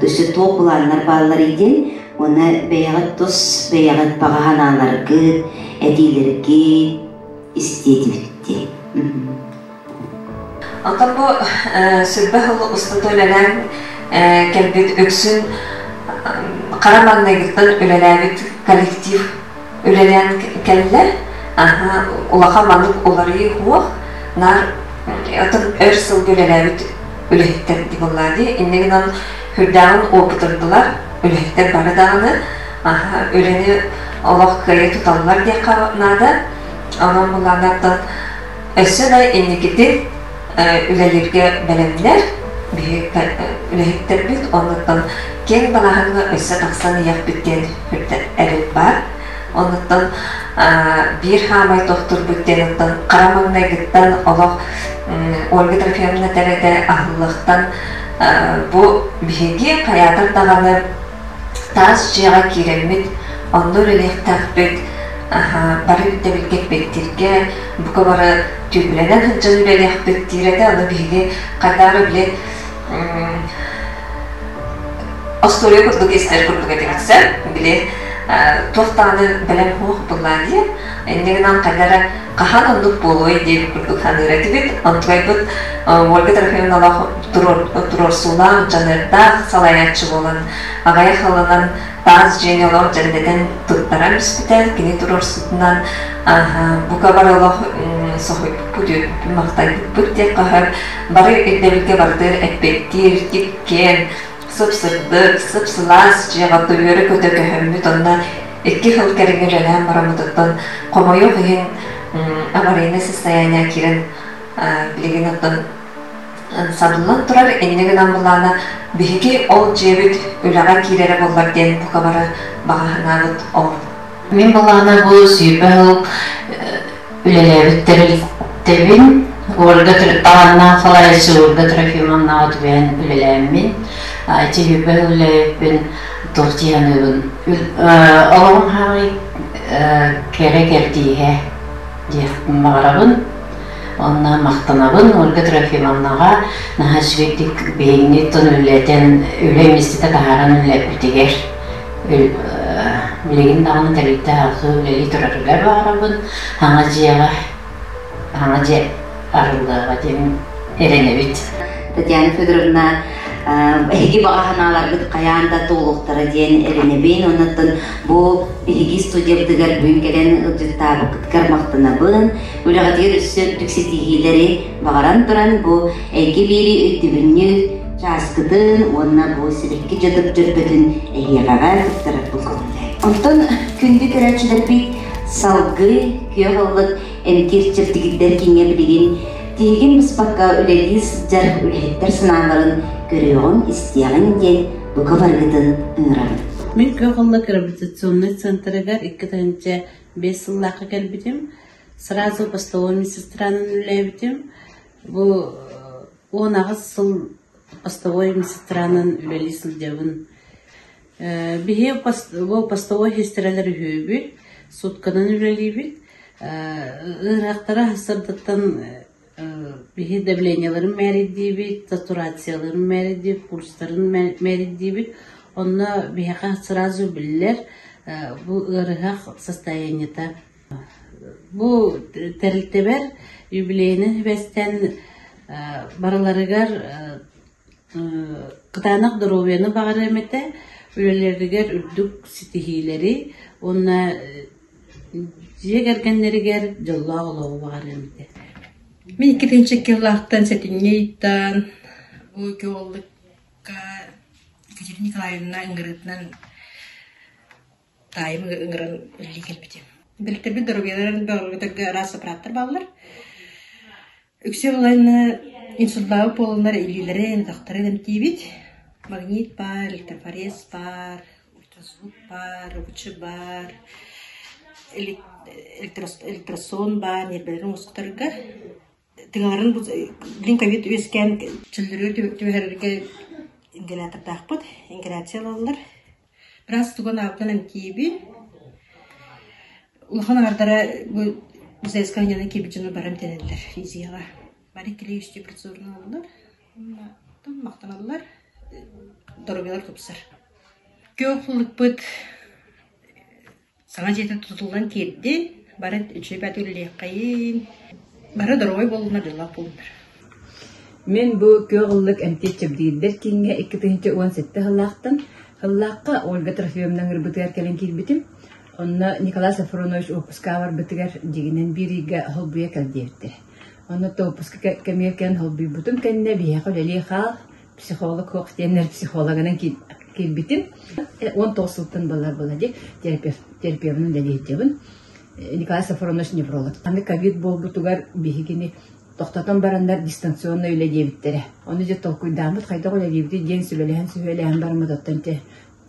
өссө туох былааннар баалларый диэн уонна бэйэҕит тус бэйэҕит баҕа санааларгыт, этиилэргит истиэтибит диэн. Оттон бу сүрбэ сыл устата үлэлээн кэлбит үксүн хара маҥнайгыттан үлэлээбит коллектив үлэлээн кэллэ. Улахан маннык уларыйыы суох. Наар атын өр сылга үлэлээбит үлэһиттэр буоллаа дии. Инньэ гынан сүрдээҕин опытырдылар. Үлэһиттэр бары даҕаны үлэни олох кыайа туталлар диэххэ наада. Онон былааннартан Өссө да инникитин үлэлииргэ бэлэмнэр, биһиги үлэһиттэрбит оннуттан киэҥ балаһаҥҥа өссө тахсан иһиэхпит диэн эрэл баар. Оннуттан биир хаамай тохтурбут диэн оттон хара маҥнайгыттан олох Ольга Трофимовна этэр аһыллыахтан бу биһиги хайаатар даҕаны таас дьиэҕэ киирэммит, онно үлэлиэхтээхпит, бары ирдэбилгэ эппиэттииргэ, бука бары түүпүлэнэн сылдьан үлэлиэхпит диир этэ. Ону биһиги хайдах эрэ били остуоруйа курдук истэр курдук этибит сөп. Били туох даҕаны бэлэм суох буоллаа дии. Инньэ гынан хайда эрэ хаһан оннук буолуой диэбит курдук саныыр этибит. Онтукайбыт Ольга Трофимовна туруорсуулаах, дьаныардаах салайааччы буолан, аҕыйах ылынан таас дьиэни олох дьэндэтэн туттаран испитэ. Кини туруорсуутунан бука бары олох соһуйбуппут, үөрбүппүт, махтайбыппыт диэххэ сөп. Бары ирдэбилгэ барытыгар эппиэттиир, кип-киэҥ, сып-сырдык, сып-сылаас дьиэҕэ үөрэ-көтө көһөммүт онно икки сыл кэриҥэ үлэлээн бараммытыттан хомойуох иһин аварийное состояние киирэн билигин оттон сабыллан турар. Инньэ гынан былаана биһиги ол дьиэбит үлэҕэ киирэрэ буоллар диэн бука бары баҕа санаабыт ол. Мин былаана бу 20 сыл үлэлээбит тэрилтэбин Ольга талааннаах салайааччы Ольга Трофимовнаҕа түбэһэн үлэлээммин ити 20 сыл үлэлээбиппин туох дии саныыбын олоҕум хаамай кэрэ кэрдииһэ диэхпин баҕарабын. Онно махтанабын Ольга Трофимовнаҕа наһаа үчүгэйдик биһигини тон үлэтэн, үлэ миэстэтэ таһааран үлэлэппитигэр. Билигин даҕаны тэрилтэ салгыы үлэлии турарыгар баҕарабын. Саҥа дьиэҕэ, саҥа дьиэ арыллыаҕа диэн эрэнэбит. Татьяна Федоровна, эһиги баҕа санааларгыт хайаан да туолуохтара диэн эрэнэбин. Оннуттан бу биһиги студиябытыгар бүгүн кэлэн ыалдьыттаабыккытыгар махтанабын. Үлэҕитигэр өссө үрдүк ситиһиилэри баҕаран туран бу эйгэ биэри өйдөбүнньүк чааскытын уонна бу сибэкки дьадык дьөрбөтүн эһиэхэҕэ туттарарбын көҥүллээн. Онтон күндү көрөөччүлэрбит салгыы күөх ыллык эмтиир чэбдигирдэр кииҥҥэ билигин тиһигин быспакка үлэлии сылдьар үлэһиттэр санааларын көрүөҕүҥ, истиэҕиҥ диэн бука барыгытын ыҥырабын. Мин Күөх ыллык реабилитационнай центрыгар 2005 сыллаахха кэлбитим. Сразу постовой медсестранан үлэлээбитим. Бу 18 сыл постовой медсестранан үлэлии сылдьабын. Биһи бу постовой сестралар үһүөбүт, сутканан үлэлиибит. Ыарахтара сырдыттан биһи давлениеларын мээрийдиибит, сатурацияларын мээрийдиибит, пульстарын мээрийдиибит. Онно биһиэхэ сразу биллэр бу ыарыһах состояниета. Бу тэрилтэбэр юбилейынан сибээстээн барыларыгар кытаанах доруобуйаны баҕарыам этэ, үлэлэригэр үрдүк ситиһиилэри уонна дьиэ кэргэннэригэр дьоллоох олоҕу баҕарыам этэ. Мин 2 кыллаахтан сэтинньи ыйтан бу Күөллүккэ Екатерина Николаевна ыҥырыытынан таайым ыҥыран үлэлии кэлбитим. Инбэлииттэрбит доруобуйаларын бөҕөргөтөргө араас аппараттар бааллар. Үксэ былайна инсультлаабыт буоланнар илиилэрин, атахтарын эмтиибит. Магнит баар, электрофорез баар, ультразвук баар, УГЧ баар, электросон баар, ньиэрбэлэрин уоскутарга. Тыҥаларын билин ковид үөскээн чөллөрүгэр түбэһэргэ ингалятордаахпыт, ингаляция ылаллар. Быраас тугун аабытынан эмтиибин. Улахан аҥардара бу ЗСК ньаны киирбит дьону бары эмтэнэллэр ИЗИ-ҕа. Бары иккилии үстүү процедураны ылаллар. Уонна махтаналлар, доруобуйалар тупсар. Күөх ыллыкпыт Саҥа дьиэтэ тутуллан киирдин, бары үчүгэй баҕайытык үлэлиэххэйин, бары доруобай буоллуннар, дьоллоох буоллуннар. Мин бу Күөх ыллык эмтиир чэбдигирдэр кииҥҥэ 2017 сыллаахтан сыллаахха Ольга Трофимовна ыҥырбытыгар кэлэн киирбитим. Онно Николай Софронович уоппускаҕа барбытыгар дьиҥинэн биир ыйга холбуйа кэл диэбиттэрэ. Онно уоппуска кэмигэр кэлэн холбуйбутум кэннэ биһиэхэ үлэлии хаал, психолог суох диэннэр психологынан киирбитим. 19 сылтан балар была дии терапевтынан үлэлиирдибин. Николай Софронович невролог. Аны ковид буолбутугар биһигини тохтотон бараннар дистанционно үлэ диэбиттэрэ. Ону дьэ толкуйдааммыт хайдах үлэлиибитий диэн сүбэлэһэн-сүбэлэһэн бараммыт оттон те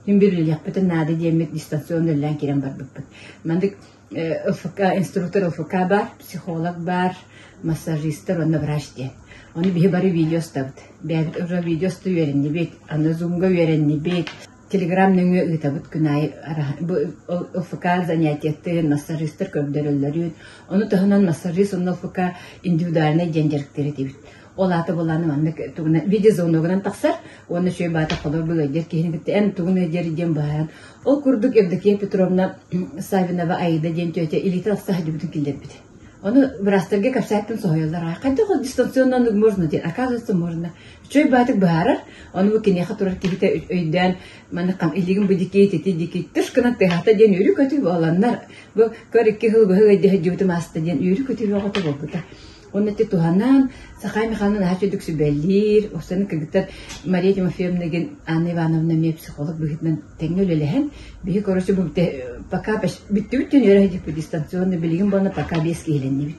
Мин бир үлэлиэхпитин наада диэммит дистанционно үлэлээн киирэн барбыппыт. Маннык ЛФК, инструктор ЛФК баар, психолог баар, массажистар уонна врач диэн. Ону биһи бары видео устабыт. Бэйэбит уже видео уста үөрэннибит, аны зумга үөрэннибит. Телеграм нөҥүө ыытабыт күн аайы бу ЛФК занятиятын, массажистар көрдөрөллөрүн. Ону таһынан массажист уонна ЛФК индивидуальнай диэн дьарыктыыр этибит. Ол аата былааны маннык тугунан видеозвоногунан тахсар уонна үчүгэй баата холор бу ыалдьар киһини кытта эн тугун ыалдьар диэн быһааран ол курдук Евдокия Петровна Савинова Аида диэн тетя илиитэ тахса сылдьыбытын киллэрбит. Ону быраастарга кэпсээттэн соһуйаллар. Хайдах ол дистанционно можно диэн. Оказывается, можно. Үчүгэй баатык быһаарар. Ону бу киниэхэ турар киһитэ өйдөөн маны хам илигин бу дикей тити дикей тыш гынан тыаһата диэн үөрүү-көтүү буоланнар. Бу көр икки сыл быһыы ыйдыһа сылдьыбытым ааста диэн үөрүү-көтүү бөҕөтө буолбута. Уонна ити туһанан, Сахай Михайловна наһаа үчүгдүк сүбэлиир. Оксана кыргыттар Мария Тимофеевна диэн Анна Ивановна эмиэ психолог быһыытынан тэҥҥэ үлэлэһэн, биһи короче бу пока бүттүбүт диэн үөрэ сылдьыппыт дистанционно билигин буолна пока биэс киһилэннибит.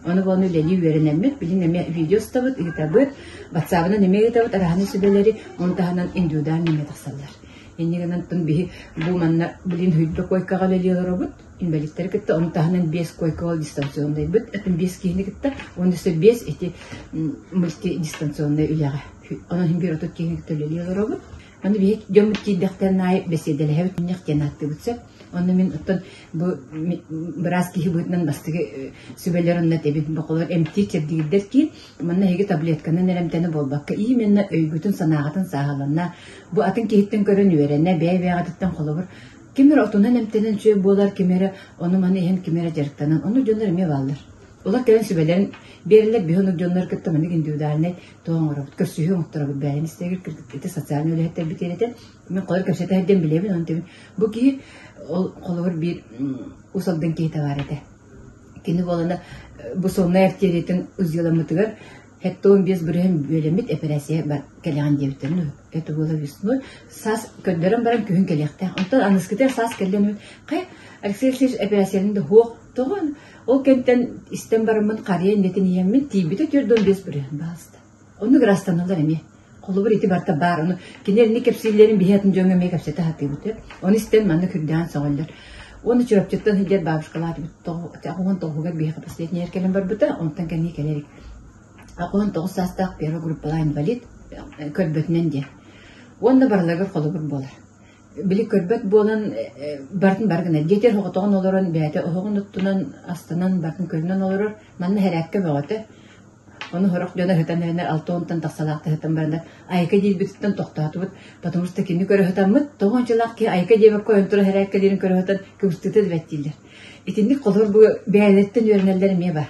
Ону буолан үлэлии үөрэнэммит, билин эмиэ видео устабыт, ыытабыт, ватсабынан эмиэ ыытабыт араһаны сүбэлэри, ону таһынан индивидуально эмиэ тахсаллар. Инньэ гынан биһи бу манна билин Хүлбэ койкаҕа үлэлии олоробут. Инвалидтары кытта, ону таһынан биэс койкаҕа дистанционнайбыт, атын биэс киһини кытта, уонна өссө биэс ити мультидистанционнай үлэҕэ. Онон иһин биир 30 киһини кытта үлэлии олоробут. Аны биһи дьоммут тиийдэхтэрин аайы бэсиэдэлэһэбит, мунньах диэн ааттыыбыт сөп. Онно мин оттон бу быраас киһи быһыытынан бастакы сүбэлэр онно этэбин. Боколор эмтиир чэбдигирдэр киин, манна эһиги таблетканан эрэ эмтэнэ буолбакка, именно өйгүтүн-санааҕытын сааһылана, бу атын киһиттэн көрөн үөрэнэ, бэйэ-бэйэҕититтэн холобур Ким эрэ отунан эмтэнэн үчүгэй буолар, ким эрэ ону-маны иһэн, ким эрэ дьарыктанан. Оннук дьоннор эмиэ бааллар. Олор кэлэн сүбэлэрин биэрэллэр, биһи оннук дьоннор кытта маннык индивидуальнай туох оҥоробут, көрсүһүү оҥотторобут бэйэни истэгир ити социальнай үлэһиттэрбит этэ. Мин холобур кэпсэтэ сылдьан билэбин, онон тэбин. Бу киһи ол холобур биир Уус Алдан киһитэ баар этэ. Кини буолана бу соннай артериятын узеламмытыгар 75 бырыһын бүөлэммит эпэрээссийэ кэлэҕин диэбиттэрин это было весной саас көрдөрөн баран күһүн кэлиэхтээх онтон аныскытыгар саас кэллэн хайа Алексей Алексеевич эпэрээссийэлэрин да суох тоҕо ол кэнтэн истэн бараммын харыйа иннэтин иһэммин тиийбитэ 45 бырыһын баалыста оннук ырастаналлар эмиэ холобур ити барыта баар ону кинилэрини кэпсииллэрин биһи атын дьоҥҥо эмиэ кэпсэтэ сатыыбыт ону истэн маннык үрдээн сөҕөллөр уонна Чурапчыттан сылдьар бабушкалаатыбыт 99-угар биһиэхэ последнийэр кэлэн барбыта онтон кэнники кэлэр 89 саастаах первая группалаах инвалид көрбөтүнэн диэн. Уонна барыларыгар холобур буолар. Били көрбөт буолан барытын бар гына дьиэтигэр соҕотоҕун олорон бэйэтэ оһоҕун оттунан астанан барытын көрүнэн олорор. Манна хэрээккэ бөҕөтө. Ону сорох дьоно ыһытан эрэнэр алта уонтан тахсалаахта ыһытан бараннар айка диирбититтэн тохтоотубут, потому что кини көрө сытаммыт, тоҕо ончулаах киһи айка диэбэккэ ойон туран хэрээккэ диирин көрө сытан кыбыстыыта да бэрт дииллэр. Итинник холобур бу бэйэлэриттэн үөрэнэллэр эмиэ баар.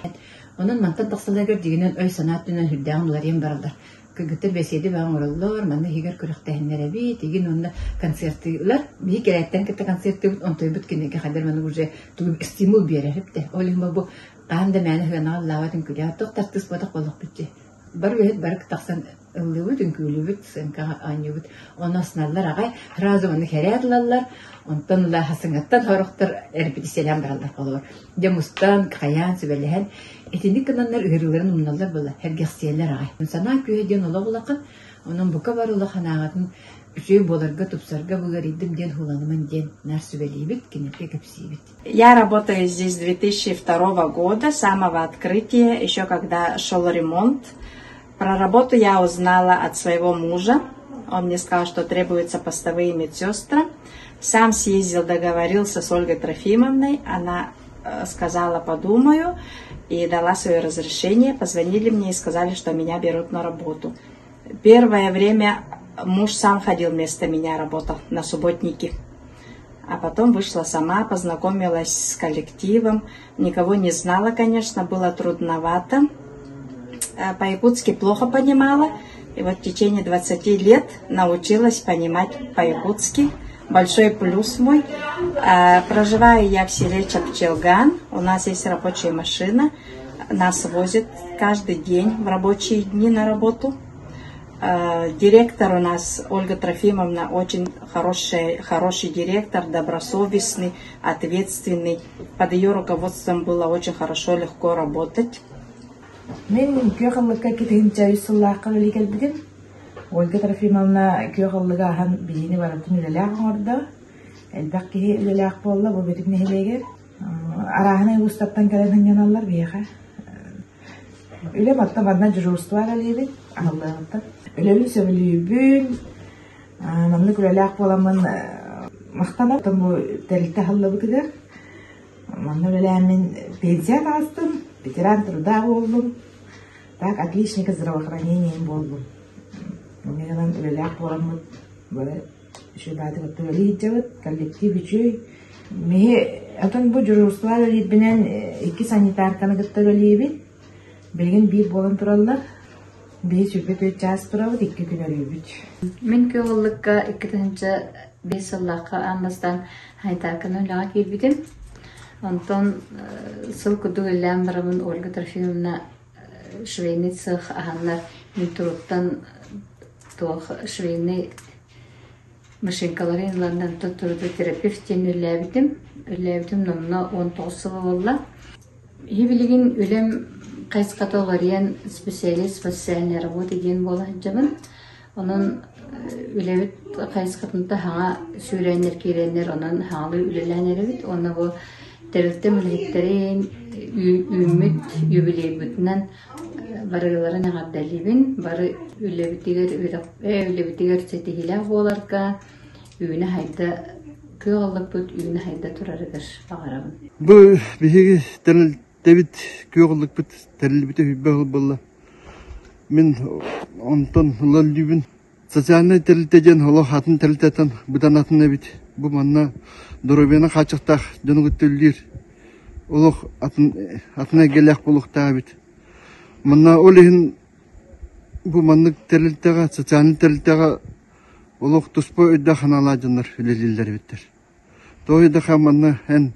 Онон мантан тахсалларыгар дьиҥинэн өй-санаа өттүнэн сүрдээҕин уларыйан бараллар. Кыргыттар бэсиэдэ бөҕө оҥороллор, манна иһигэр күрэхтэһиннэр эбит, игин уонна концертыылар. Биһи кэрээттэн кытта концертыыбыт, онтойбут кинигэ хадыр маны уже тугу стимул биэрэр эбит. Ол иһин бу хаһан да мээнэ сыанаҕа ыллаабат үҥкүүлээх туох да артыыс буолбатах буоллахпыт дии. Бары үлэһит бары тахсан Ыллыыбыт, үҥкүүлүүбүт, сыаҥкаҕа оонньуубут. Ону астыналлар аҕай, сразу ону хэрээт ылаллар, онтон ыла хасыҥаттан сорохтор эрбитиссэлээн бараллар холобур. Дьэ мустан, хайаан, сүбэлэһэн итинник гынаннар ыарыыларын умналлар буолла, сэргэхсийэллэр аҕай. Санаа күүһэ диэн олох улахан, онон бука бары улахан ааҕатын үчүгэй буоларга, тупсарга бу ыарыйдым диэн һууланыман диэн наар сүбэлиибит, кинилэргэ кэпсиибит. Я работаю здесь с 2002 года, с самого открытия, еще когда шел ремонт. Про работу я узнала от своего мужа. Он мне сказал, что требуются постовые медсестры. Сам съездил, договорился с Ольгой Трофимовной. Она сказала, подумаю, и дала свое разрешение. Позвонили мне и сказали, что меня берут на работу. Первое время муж сам ходил вместо меня, работал на субботнике. А потом вышла сама, познакомилась с коллективом. Никого не знала, конечно, было трудновато. По-якутски плохо понимала. И вот в течение 20 лет научилась понимать по-якутски. Большой плюс мой. Проживаю я в селе Чапчелган. У нас есть рабочая машина. Нас возят каждый день в рабочие дни на работу. Директор у нас Ольга Трофимовна очень хороший, хороший директор, добросовестный, ответственный. Под ее руководством было очень хорошо, легко работать. Мин күөх ыллыкка китиһинчэ үс сыллаахха үлэлии кэлбитим. Ольга Трофимовна күөх ыллыгы аһан билиини барытын үлэлээх оҥордо. Элбэх киһи үлэлээх буолла бу Бөтүҥ нэһилиэгэр. Арааһынай уустартан кэлэн сынньаналлар биһиэхэ. Үлэм оттон манна дежурство үлэлиибин, аһыллыаҕыттан. Үлэбин сөбүлүүбүн, маннык үлэлээх буоламмын махтанабын. Оттон бу тэрилтэ аһыллыбытыгар манна үлэлээммин пенсия таҕыстым, ветеран труда буоллум, так отличника здравоохранения буоллум. Инньэ гынан үлэлээх буоламмыт бары үчүгэй кытта үлэлии сылдьабыт, коллектив үчүгэй. Миһи атын бу дежурство үлэлиирбинэн икки санитарканы кытта үлэлиибин. Билигин биир буолан тураллар. Биһи сүүрбэ түөрт чаас турабыт, икки күн өрүүбүт. Мин Күөх 2005 сыллаахха аан бастаан санитарканы үлэҕэ киирбитим. Онтон сыл курдук үлэлээн барабын Ольга Трофимовна швейный цех аһаннар мин туруттан туох швейный машинкаларын ыланнан терапевт диэн үлэлээбитим. Үлэлээбитим номно 19 сыл буолла. Иһи билигин үлэм хайысхата уларыйан специалист по социальной работе диэн буола сылдьабын. Онон үлэбит хайысхатын таһаҥа сүүрээннэр киирэннэр онон хаҥалыы үлэлээн эрэбит. Уонна бу тэрилтэм үлэһиттэрин үүммүт юбилейбытынан барыларын эҕэрдэлиибин. Бары үлэбитигэр үлэбитигэр ситиһиилээх буоларга үүнэ-хайда күөх ыллыкпыт үүнэ-хайда турарыгар баҕарабын. Бу биһиги тэрилтэбит күөх ыллыкпыт тэриллибитэ сүүрбэ сыл буолла. Мин онтон ылан Социальнай тэрилтэ диэн олох атын тэрилтэттэн быдан атын эбит. Бу манна доруобуйаны хааччахтаах дьону кытта үлэлиир олох атын атын эйгэлээх буолуохтаах эбит. Манна ол иһин бу маннык тэрилтэҕэ, социальнай тэрилтэҕэ олох туспа өйдөөх санаалаах дьоннор үлэлииллэр эбиттэр. Тоҕо диэтэххэ манна эн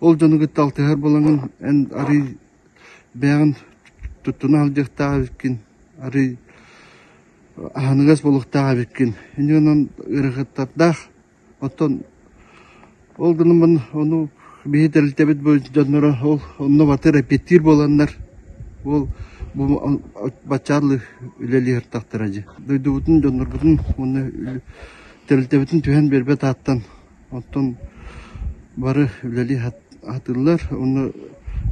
ол дьону кытта алтыһар буолаҥҥын эн арыый бэйэҕин туттуна сылдьыахтаах эбиккин, арыый аһыныгас буолуохтаах эбиккин. Инньэ гынан ыарахаттардаах. Оттон ол гынан ону биһи тэрилтэбит бу дьонноро ол онно батыр эппиэттиир буоланнар ол бу баччаалыы үлэлии сыртахтара дии. Дойдубутун, дьоннорбутун уонна тэрилтэбитин түһэн биэрбэт ааттан оттон бары үлэлии сатыыллар. Уонна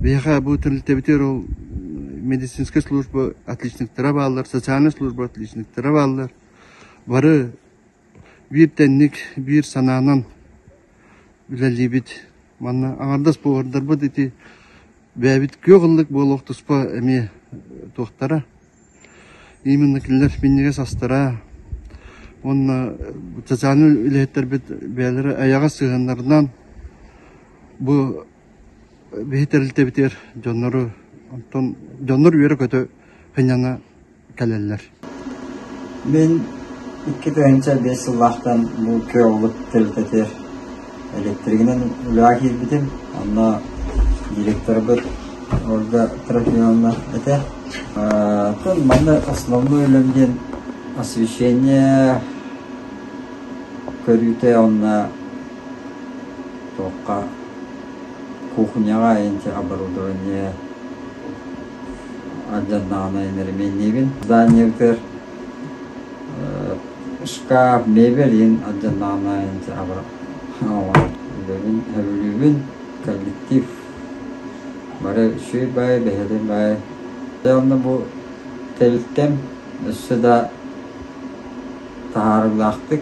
биһиэхэ бу тэрилтэбитигэр ол медицинскэй служба отличниктара бааллар, социальная служба отличниктара бааллар. Бары биир тэҥник, биир санаанан үлэлиибит. Манна аҥардас повардарбыт ити бэйэбит күөх ыллык буолуох туспа эмиэ туохтара. Именно кинилэр минньигэс астара уонна социальнай үлэһиттэрбит бэйэлэрэ эйэҕэс сыһыаннарынан бу биһи тэрилтэбитигэр дьоннору онтон дьоннор үөрэ-көтө сынньана кэлэллэр. Мин 2005 сыллаахтан бу Күөллүк тэрилтэтигэр электригинэн үлэҕэ киирбитим. Онно директорбыт Ольга Трофимовна этэ. Оттон манна основной үлэм диэн освещение көрүүтэ уонна туохха кухняҕа инти оборудование алдьаннаҕына инэримиэнниибин. Зданиебытыгар шкаф, мебель иһин алдьаннаҕына инти үлэбин сөбүлүүбүн, коллектив бары үчүгэй баайы, бэһиэлэй баайы. Онно бу тэрилтэм өссө да таһаарыылаахтык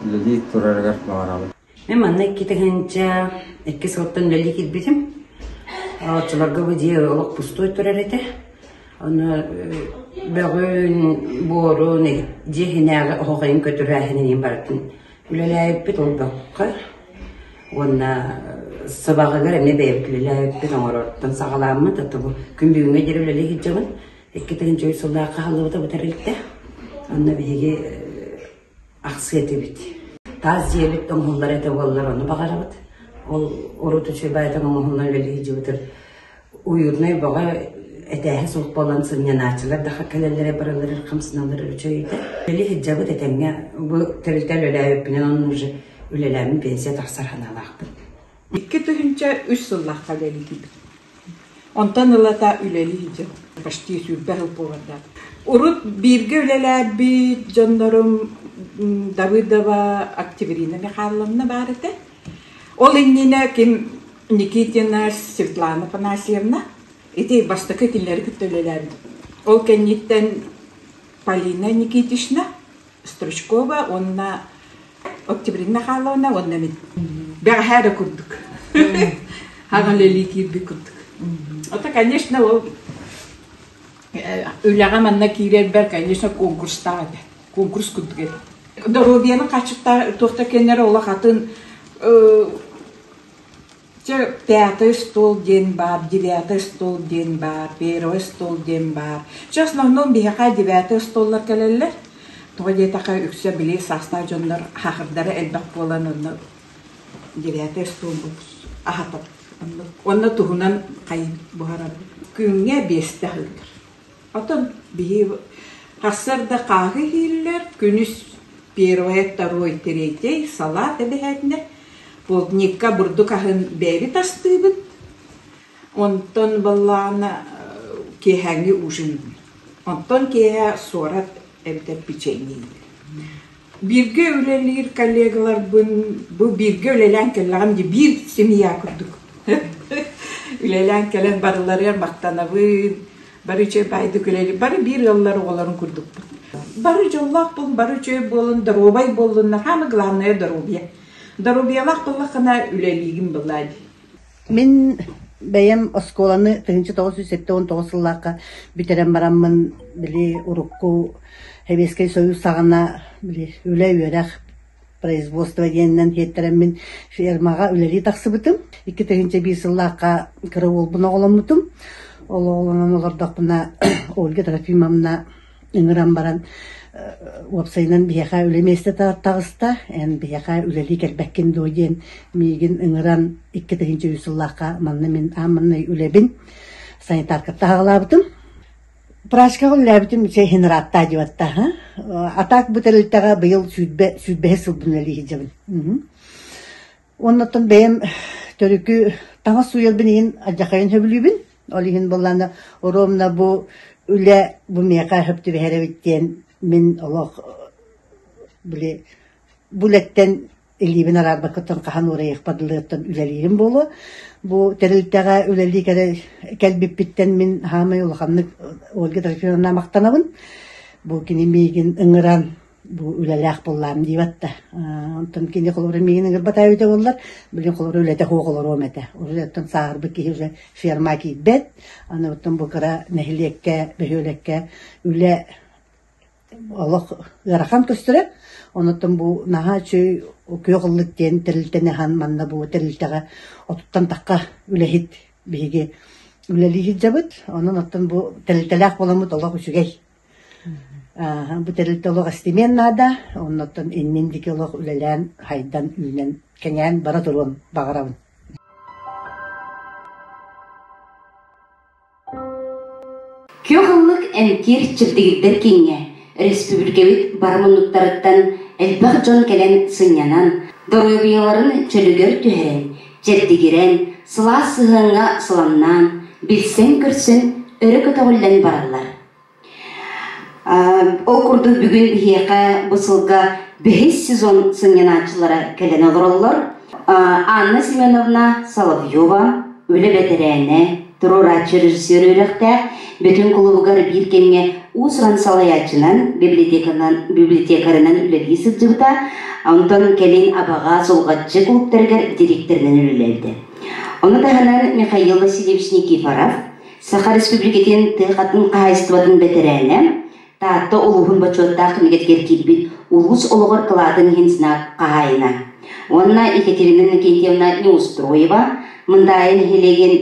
үлэлии турарыгар баҕарабын. Мин манна 2002 сылтан үлэлии киирбитим. Оччолорго бу дьиэ олох пустой турар этэ. Ону бөҕүн, буорун, дьиэ иһинээҕи оһоҕойун көтүрээһинин барытын үлэлээбиппит ол бөххө. Уонна сыбаҕыгар эмиэ бэйэбит үлэлээбиппит оҥорортон саҕалааммыт, ото бу күн бүгүҥҥэ диэри үлэлии сылдьабын. 2003 сыллаахха аһыллыбыта бу тэрилтэ. Онно биһиги ахсыы этибит. Таас дьиэбит оҥоһуллар этэ буоллар ону баҕарабыт. Ол урут үчүгэй баайытын оҥоһуллан үлэлии сылдьыбытыр уютнай бөҕө этээһэ суох буолан сынньанааччылар да кэлэллэрэ бараллара хамсаналлара үчүгэй этэ. Үлэлии сылдьабыт этэҥҥэ бу тэрилтэ үлэлээбиппинэн онно уже үлэлээммин пенсия тахсар санаалаахпын. 2003 сыллаахха үлэлиибит. Онтон ылата үлэлии сылдьабыт. Почти 20 сыл буолардаах. Урут бииргэ үлэлээбит дьоннорум Давыдова Октябрина Михайловна баар этэ. Ол иннинэ ким Никитина Светлана Афанасьевна ити бастакы кинилэри кытта үлэлээбит. Ол кэнниттэн Полина Никитична Стручкова уонна Октябрина Михайловна уонна мин. Бэҕэһээ да курдук. Хаҕа үлэлии киирбит курдук. Это, конечно, ол үлэҕэ манна киирэрбэр, конечно, конкурстаах этэ. Конкурс курдук этэ. Доруобуйаны хааччахтаах туох да кэннэрэ олох атын Чэ, пятый стол диэн баар, девятый стол диэн баар, первый стол диэн баар. Чэ, основном биһиэхэ девятый столлар кэлэллэр. Тоҕо диэтэххэ, үксэ били саастаах дьоннор хаахырдара элбэх буолан онно девятый стол аһатабыт. Оннук. Уонна туһунан хайын буһарабыт. Күҥҥэ биэстэ аһыыллар. Оттон биһи сарсыарда хааһы иһииллэр, күнүс первое, второй, третий салаат эбэһээтинэ полдникка бурдук аһын бэйэбит астыыбыт, онтон баллаана киэһээҥҥи ужин. Онтон киэһэ суорат эбэтэр печенье. Бииргэ үлэлиир коллегаларбын бу бииргэ үлэлээн кэллэҕим дии биир семья курдук үлэлээн кэлэн барыларыгар махтанабын бары үчүгэй баайдык үлэлиир бары биир ыаллар оҕолорун курдукпут бары дьоллоох буолун бары үчүгэй буолун доруобай буоллуннар самое главное доруобуйа доруобуйалаах буоллаххына үлэлиигин былаа дии Мин бэйэм оскуоланы 1979 сыллаахха бүтэрэн бараммын, били урукку Сэбиэскэй Сойуус саҕана били үлэ-үөрэх производство диэнинэн тиэттэрэммин фермаҕа үлэлии тахсыбытым. 2001 сыллаахха кыра уолбун оҕоломмутум. Ол оҕолонон олордохпуна Ольга Трофимовна ыҥыран баран уопсайынан биһиэхэ үлэ миэстэтэ таҕыста, эн биһиэхэ үлэлии кэлбэккин дуо диэн миигин ыҥыран 2003 сыллаахха манна мин аан маҥнай үлэбин санитаркатта аҕалаабытым. Прачкаҕа үлэлээбитим иһин ыраатта диэбэтта а так бу тэрилтэҕэ быйыл 120 сылбын үлэлии сылдьабын. Уонна оттон бэйэм төрүкү таҥас сууйарбын иһин алдьархайын сөбүлүүбүн. Ол иһин буоллаҕына ровно бу үлэ бу миэхэ сөп түбэһэр эбит диэн мин олох били бу үлэттэн илиибин араарбаккыттан хаһан уурайыахпар дылыттан үлэлиирим буолуо. Бу тэрилтэҕэ үлэлии кэлбиппиттэн мин саамай улаханнык Ольга Трофимовна махтанабын. Бу кини миигин ыҥыран бу үлэлээх буоллаам диэбэт да. Онтон кини холобура миигин ыҥырбата эбитэ буоллар, билигин холобура үлэтэ суох олоруом этэ. Уже сааһырбыт киһи уже ферма киирбэт. Аны оттон бу кыра нэһилиэккэ, бөһүөлэккэ үлэ олох ыарахан көстөрө. Онуттан бу наһаа үчүгэй күөх ыллык диэн тэрилтэни аһан манна бу тэрилтэҕэ отуттан тахха үлэһит биһиги үлэлии сылдьабыт. Онон оттон бу тэрилтэлээх буоламмыт олох үчүгэй. Бу тэрилтэ олох эстимиэн наада, оннуттан иннин диэки олох үлэлээн, хайдан, үүнэн, кэҥээн бара туруон баҕарабын. Күөх эмтиир чэбдигирдэр кииҥҥэ республикабыт бары муннуктарыттан элбэх дьон кэлэн сынньанан, доруобуйаларын чөлүгэр түһэрэн, чэбдигирэн, сылаас сыһыаҥҥа сыламнаан, билсэн-көрсөн, өрө көтөҕүллэн бараллар. Ол курдук бүгүн биһиэхэ бу сылга бэһис сезон сынньанааччылара кэлэн олороллор. Анна Семеновна Соловьева, үлэ бэтэрээнэ, туруорааччы режиссер үөрэхтээх, Бөтүҥ кулубугар биир кэмҥэ уус-уран салайааччынан, библиотекарынан үлэлии сылдьыбыта, онтон кэлин Абаҕа, Сулҕаччы кулуптарыгар дириэктэринэн үлэлээбитэ. Ону таһынан Михаил Васильевич Никифоров, Саха Республикатын тыа хаһаайыстыбатын бэтэрээнэ, Таатта улууһун бочуоттаах кинигэтигэр киирбит улуус олоҕор кылаатын иһин знак хаһаайына. Уонна Екатерина Иннокентьевна Неустроева Мындаайы нэһилиэгин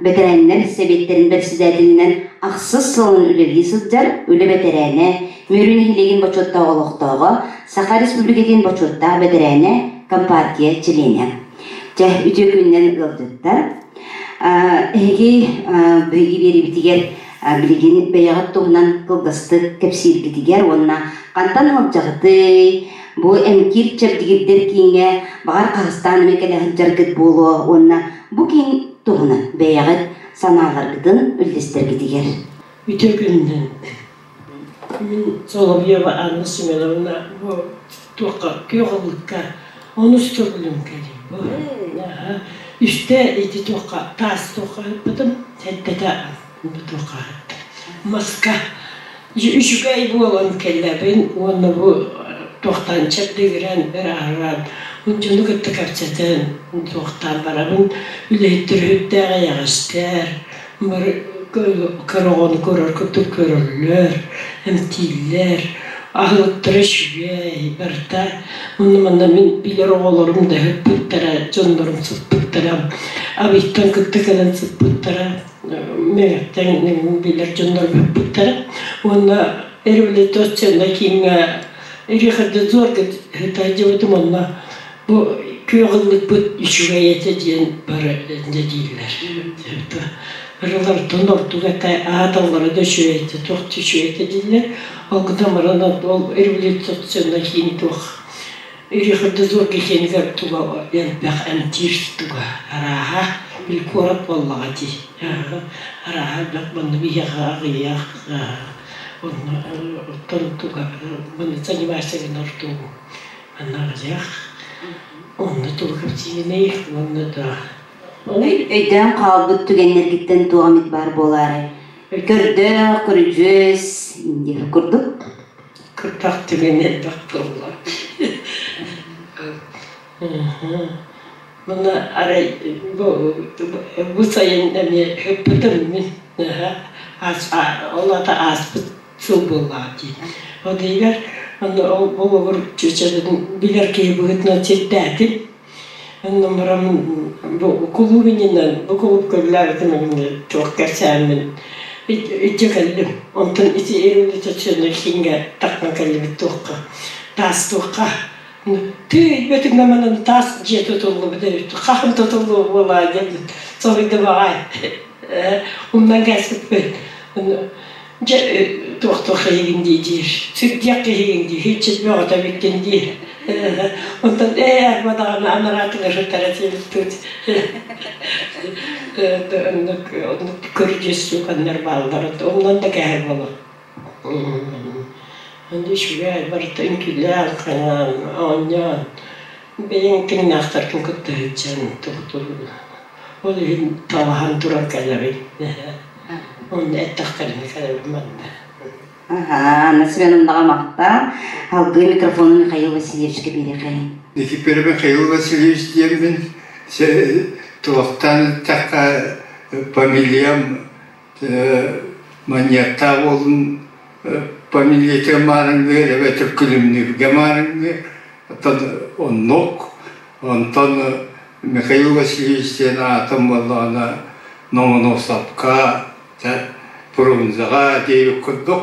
бэтэрээннэр сэбиэттэрин бэрэссэдээтэлинэн ахсыс сылын үлэлии сылдьар үлэ бэтэрээнэ, Мүрү нэһилиэгин бочуоттаах олохтооҕо, Саха Республикатын бочуоттаах бэтэрээнэ, Компартия чилиэнэ. Чэ, үтүө күнүнэн ыалдьыттар. Эһиги биһиги биэриибитигэр билигин бэйэҕит туһунан кылгастык кэпсииргитигэр уонна хантан сылдьаҕытый, бу эмтиир чэбдигирдэр кииҥҥэ баҕар хаһыстаан эмэ кэлэ сылдьаргыт буолуо уонна бу киин туһунан бэйэҕит санааларгытын үллэстэргитигэр. Үтүө күнүнэн. Мин Соловьева Анна Семеновна бу туохха күөх ыллыкка онус төгүлүм кэлим бу. Үстэ ити туохха таас туохха ыппытым, сэттэтэ бу туохха маска үчүгэй буолан кэллэбин уонна бу туохтан чэбдигирэн ырааһыран дьону кытта кэпсэтэн туохтаан барабын үлэһиттэр үһүттээх эйэҕэстэр бары кыра оҕону көрөр курдук көрөллөр, эмтииллэр, аһылыктара үчүгэй, барыта. Онно манна мин билэр оҕолорум да сыппыттара, дьоннорум сыппыттара, Абыйтан кытта кэлэн сыппыттара, Мэгэттэн билэр дьоннорум сыппыттара. Уонна реабилитационнай кииҥҥэ Рехабилитационка сытаадьыбытым онно Бу күөх ыллыкпыт үчүгэй этэ диэн бары дииллэр. Барылартан ордук этэ, ааталлара да үчүгэй этэ, туох да үчүгэй этэ дииллэр. Ол гынан баран ол революционнай киин туох Рехабилитология киинигэр туга элбэх эмтиир туга арааһа били куорат буоллаҕа дии. Арааһа элбэх манна биһиэхэ аҕыйах онно оттон туга манна занимайся гынар тугу Анаҕыйах онно тугу кэпсиигиний уонна да Өйдөөн хаалбыт түгэннэргиттэн туох эмит баар буолаарай? Көрдөөх, көрүдьүөс диэх курдук. Кырдах түгэн элбэх буолла. Мына арай бу бу сайын эмиэ ыппытым мин ол ата ааспыт сыл буоллаҕа дии. Ол иһигэр онно ол олоҕур чүөчэбин билэр киһи быһыытынан сирдээтим. Онно баран бу кулууп иннинэн бу кулууп көрүлээбитим эмиэ туох кэпсээммин илдьэ кэллим. Онтон ити революционнай кииҥҥэ тахсан кэллибит туохха таас туохха тыый бөтүҥҥэ манан таас дьиэ тутуллубут эбит хаһан тутуллуо буолаа диэн соһуйда баҕай умнан кээспиппин Дьэ, туох-туох киһигин дии диир. Сүрдиэх киһигин дии, һиччит бөҕөтө эбиккин дии. Онтон ээ, арба даҕаны анараатыгар сытара диэбиттут. Оннук оннук көрүдьүөс сууканнар бааллар. Оннон да кээһэр буолуо. Онно үчүгэй, барыта үҥкүүлээн, хаҥаан, оонньоон, бэйэҥ тыҥнаахтаргын кытта сылдьан тугу Ол иһин талаһан туран кэлэбин. Онно эттэхтэринэ кэлэбин манна. Аха, Анна Семеновнаҕа махтал. Алгыы микрофону Михаил Васильевичка биэриэхэй. Никифоров Михаил Васильевич диэммин туохтаан эттэххэ фамилиям Манньыаттаах уолун фамилията маарыҥныыр эбэтэр Күлүмнүүргэ маарыҥныыр. Оттон оннук. Онтон Михаил Васильевич диэн аатым буоллаҕына Ломоносовка, Фрунзеҕа диэбит курдук.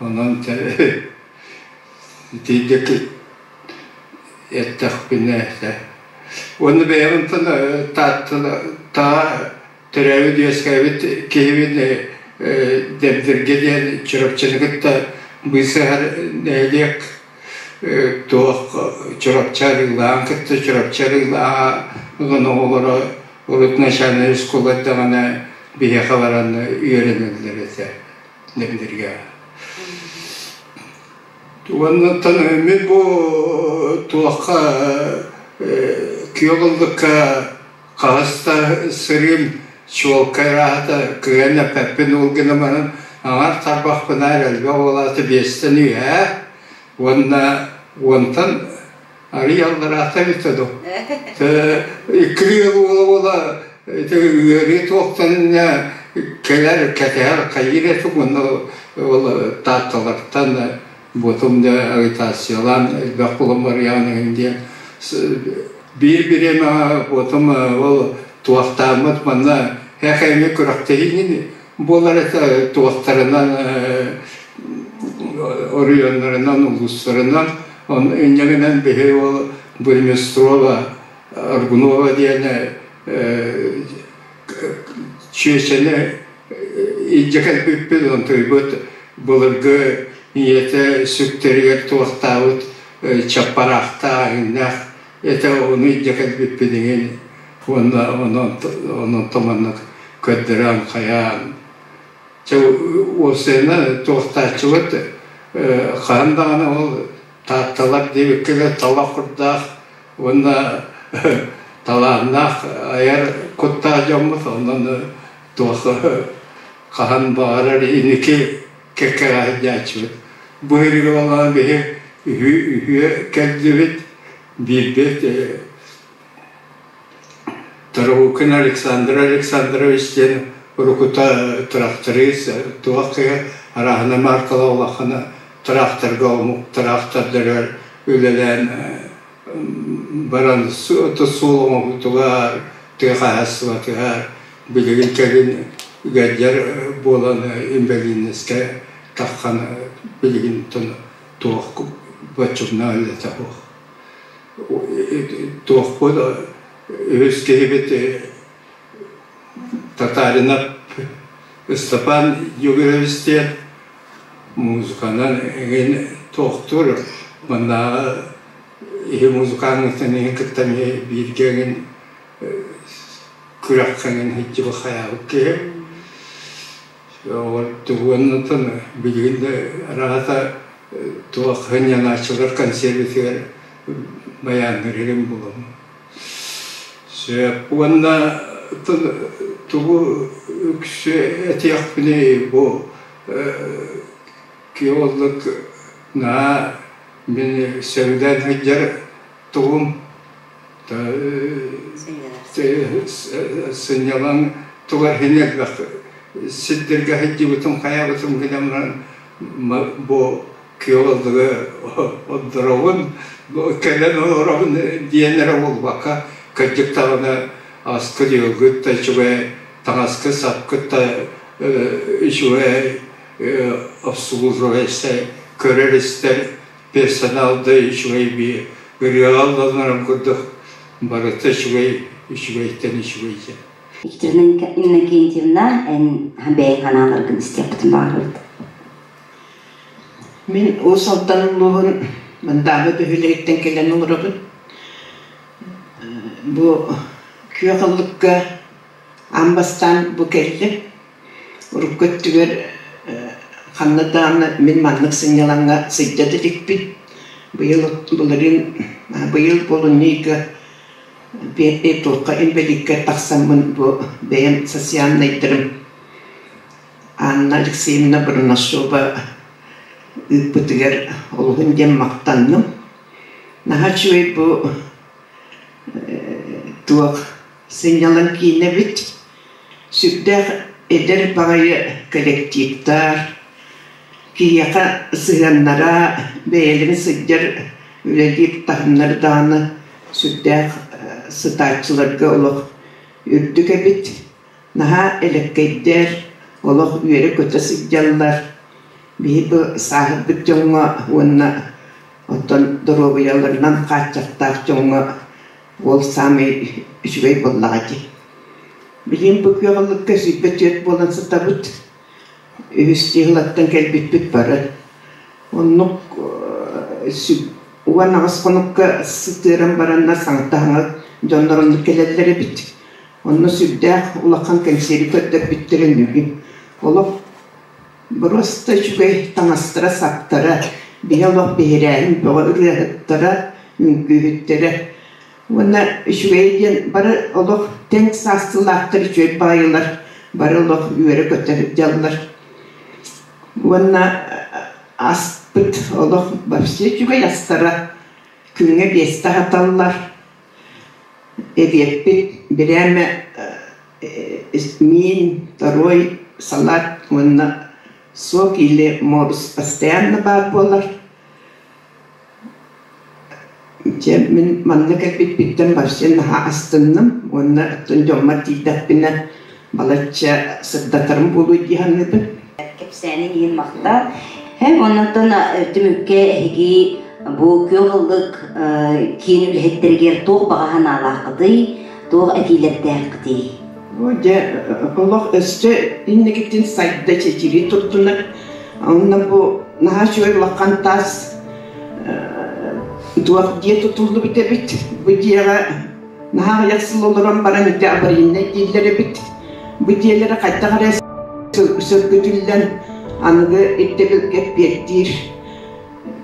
Онон итинник эттэхпинэ уонна бэйэм онтон Тааттаҕа төрөөбүт-үөскээбит киһибин. Дэбдиргэ диэн Чурапчыны кытта быысаһар нэһилиэк туох Чурапчы арыылаан кытта Чурапчы арыылааҕын оҕолоро урут начальнай оскуола эрдэҕинэ биһиэхэ баран үөрэнэллэр этэ Дэбдиргэ. Уоннаттан мин бу туохха күөх ыллыкка хаһыс да сырыым чуолкай ырааһата кыайан эппэппин ол гынан баран аҥар тарбахпына эрэ элбэх уолаата биэстэн үөһээ уонна уонтан арый аллараата эбитэ дуу иккилии уола-уола ити ыарыы туохтан инньэ кэлэр кэтэһэр хайыыр этим уонна ол таатталартан Ботум да агитациялаан элбэх булан барыйаҕын эҥин диэн биир бириэмэҕэ ботум ол туохтааммыт манна эхэйми күрэхтэһиини буолар этэ туохтарынан оройуоннарынан улуустарынан он инньэ гынан биһи ол Бурмистрова Аргунова диэн чүөчэни илдьэ кэлбиппит онтуйбут былыргы ийэтэ сүктэригэр туохтаабыт чаппараахтаах иҥнээх этэ ону илдьэ кэлбиппит иҥин уонна онон томаннык көрдөрөн хайаан чэ уопсайынан туохтааччыбыт хаһан даҕаны ол таатталар диэбиккэ талах курдаах уонна талааннаах айар куттаах дьоммут онон туох хаһан баҕарар инники кэккэҕэ сылдьааччыбыт. Бу сиргэ буоллаҕына биһи үһү үһүө кэллибит биирбит Тарабукин Александр Александрович диэн уруккута тракторист туох киһи арааһына мааркала улахана тыраахтарга омук тыраахтардарыгар үлэлээн баран суол оҥоһуутугар тыа хаһаайыстыбатыгар билигин кэлин үгэллэр буолан инбэлииннэскэ таххан билигин туох боччумнаах үлэтэ суох. Туохпут үһүс киһибит Татаринов Ыстапаан Югирович диэн музыканан эҥин туохтуур маннааҕы иһи музыкаҥҥыттан эҥин кытта эмиэ бииргэ эҥин күрэххэ эҥин сылдьыбыт хайаабыт киһи. Уоннаттан билигин да араата туох сынньанааччылар консервитигэр байаанныыр иһин булам. Сөп уонна тугу үксү этиэхпиний бу киоллук наһаа мин сөбүлээн сылдьар тугум сынньалаҥ туга иһин элбэх сирдэргэ сылдьыбытым хайаабытым гынан баран бу киоллугу ордоробун кэлэн олоробун диэн эрэ буолбакка кырдьык даҕаны аскыт-үөлгүт да үчүгэй таҥаскыт-сапкыт да үчүгэй обслуживайся көрөр-истэр персонал да үчүгэй бии ырыаҕа ылланарын курдук барыта үчүгэй үчүгэйтэн үчүгэй диэн. Екатерина Иннокентьевна, эн бэйэҥ санааларгын истиэхпитин баҕарабыт. Мин Уус Алдан улууһун Мындаабы бөһүөлэгиттэн кэлэн олоробун. Бу күөх ыллыкка аан бастаан бу кэллим. Урукку өттүгэр ханна даҕаны мин маннык сынньалаҥҥа сылдьа да иликпин. Быйыл былырыын быйыл буолунньу ыйга туохха инбэлииккэ тахсаммын бу бэйэм социальнайдарым Анна Алексеевна Бурнашова ыыппытыгар олуһун диэн махтанным. Наһаа үчүгэй бу туох сынньалаҥ киинэ эбит. Сүрдээх эдэр баҕайы коллективтар, киһиэхэ сыһыаннара, бэйэлэрин сылдьар үлэлиир таһымнара даҕаны сүрдээх сытааччыларга олох үрдүк эбит. Наһаа элэккэйдэр, олох үөрэ-көтө сылдьаллар. Биһи бу сааһырбыт дьоҥҥо уонна оттон доруобуйаларынан хааччахтаах дьоҥҥо ол саамай үчүгэй буоллаҕа дии. Билигин бу күөх ыллыкка 24 буолан сытабыт. Үһүс дьыалаттан кэлбиппит бары. Оннук 18 хонукка сытыаран бараннар саҥата-саҥа дьоннор оннук кэлэллэр эбит. Онно сүрдээх улахан кэнсиэри көрдөрбүттэрин үһү. Олох боруоста үчүгэй таҥастара-саптара, биһи олох биһирээһин бөҕө ырыаһыттара, үҥкүүһүттэрэ. Уонна үчүгэйэ диэн бары олох тэҥ саастыылаахтар үчүгэй баҕайылар, бары олох үөрэ-көтө сылдьаллар. Уонна аспыт олох вообще үчүгэй астара күҥҥэ биэстэ аһаталлар. Эбиэппит бирээмэ миин, второй салат уонна сок или морс постоянно баар буолар. Дьэ, мин манна кэлбиппиттэн вообще наһаа астынным уонна оттон дьоммор тиийдэхпинэ балачча сырдатарым буолуо дии саныыбын. Кэпсээниҥ иһин махтал. Оннуттан түмүккэ эһиги бу күөх ыллык киин үлэһиттэригэр туох баҕа санаалааххытый, туох этиилэрдээххитий? Дьэ, олох өссө инникитин сайда чэчирии турдунар. Онно бу наһаа үчүгэй улахан таас туох дьиэ тутуллубут эбит. Бу дьиэҕэ наһаа аҕыйах сыл олорон баран ити аварийнай дииллэр эбит. Бу дьиэлэри хайдах эрэ сөргүтүллэн аныгы ирдэбилгэ эппиэттиир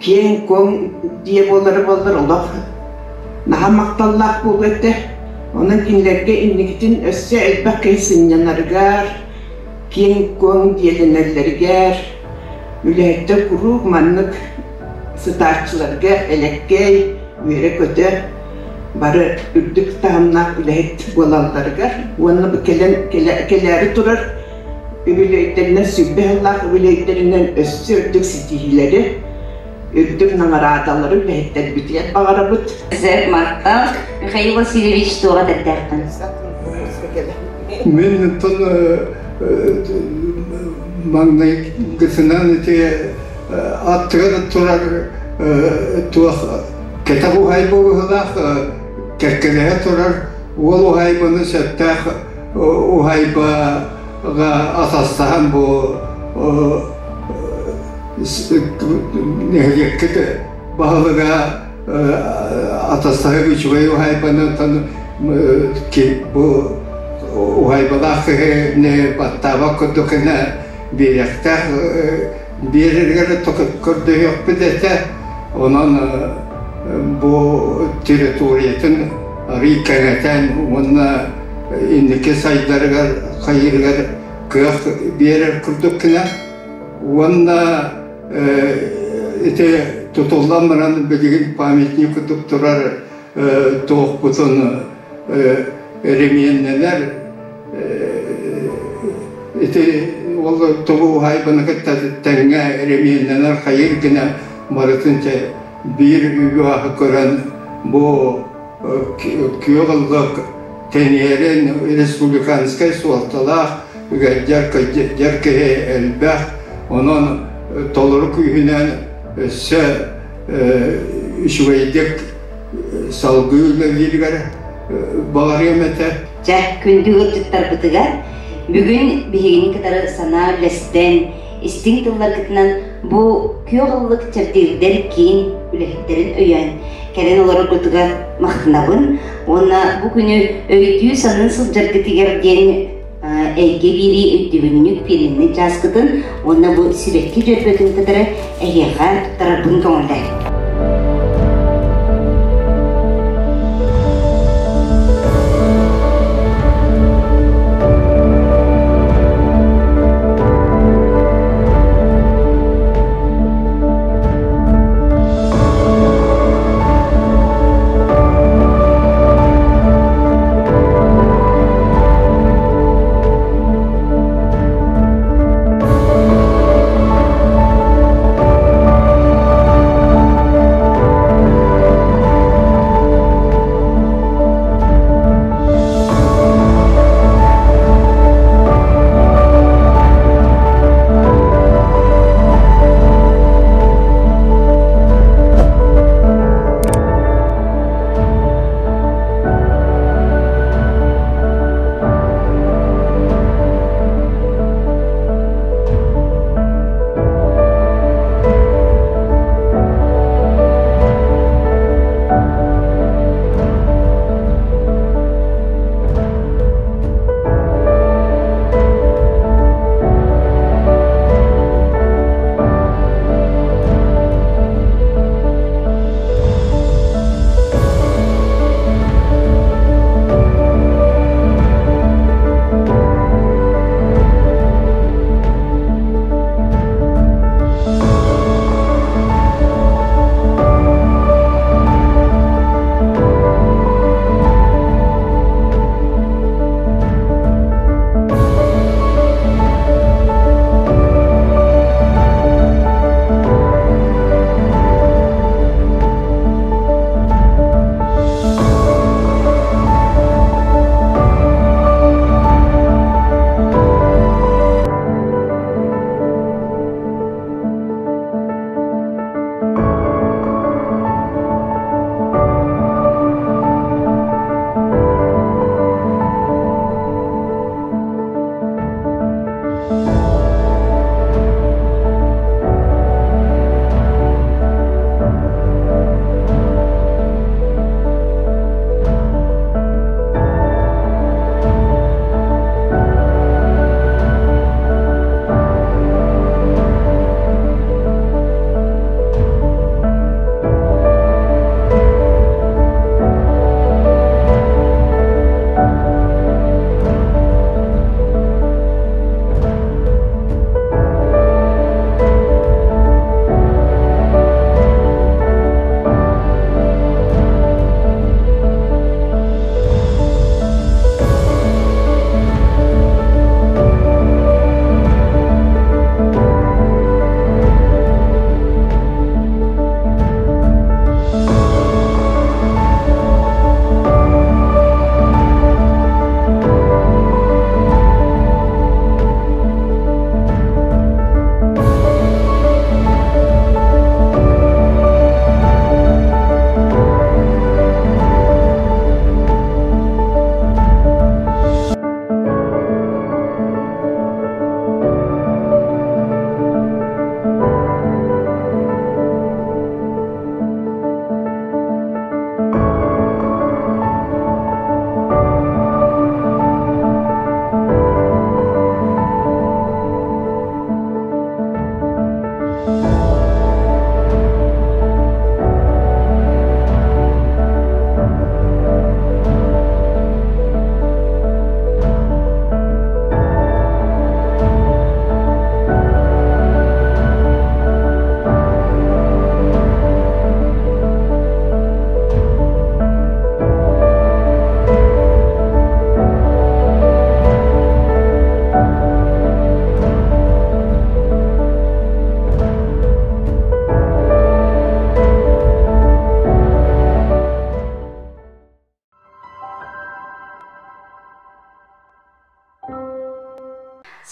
киэҥ-куоҥ дьиэ буолара буоллар олох наһаа махталлаах буолуо этэ. Онон кинилэргэ инникитин өссө элбэх киһи сынньанарыгар, киэҥ-куоҥ дьиэлэнэллэригэр, үлэһиттэр куруук маннык сытааччыларга элэккэй, үөрэ-көтө бары үрдүк таһымнаах үлэһит буолалларыгар уонна бу кэлэн кэлээри турар үбүлүөйдэринэн 20 сыллаах үбүлүөйдэринэн өссө үрдүк ситиһиилэри, үрдүк наҕараадалары үлэһиттэрбитигэр баҕарабыт. Махтал. Михаил Васильевич туоҕа этэрдээххин? Мин оттон маҥнайгытынан ити аттыгар турар туох кэтэх уһаайба быһыылаах кэккэлэһэ турар уол уһаайбаны сөптөөх уһаайбаҕа атастаһан бу нэһилиэккит баһылыга атастаһык үчүгэй уһаайбаны бу уһаайбалаах киһини баттаабат курдук гына биэриэхтээх биэрэригэр көрдөһүөхпүт этэ онон бу территориятын арыый кэҥэтэн уонна инники сайдарыгар хайыырыгар кыах биэрэр курдук гына уонна ити тутуллан баран билигин памятник курдук турар туохпутун эремиэннэнэр ити ол тугу уһаайбаны кытта тэҥҥэ эремиэннэнэр хайыыр гына барытын биир үгүһү көрөн бу күөх ыллык тэнийэрин республиканскай суолталаах үгэлдьэр кырдьар киһи элбэх онон толору күүһүнэн өссө үчүгэйдик салгыы үлэлииригэр баҕарыам этэ. Дьэ, күндү ыалдьыттарбытыгар бүгүн биһигини кытары санаа үллэстэн, истиҥ тылларгытынан бу күөх ыллык чэбдигирдэр киин үлэһиттэрин өйөөн кэлэн олороргутугар махтанабын уонна бу күнү өйдүү-саныы сылдьаргытыгар диэн эйгэ биэрии өйдөбүнньүк пиэриннэй чааскытын уонна бу сибэкки дьөрбөтүн кытары эһиэхэ туттарарбын көҥүллээбит.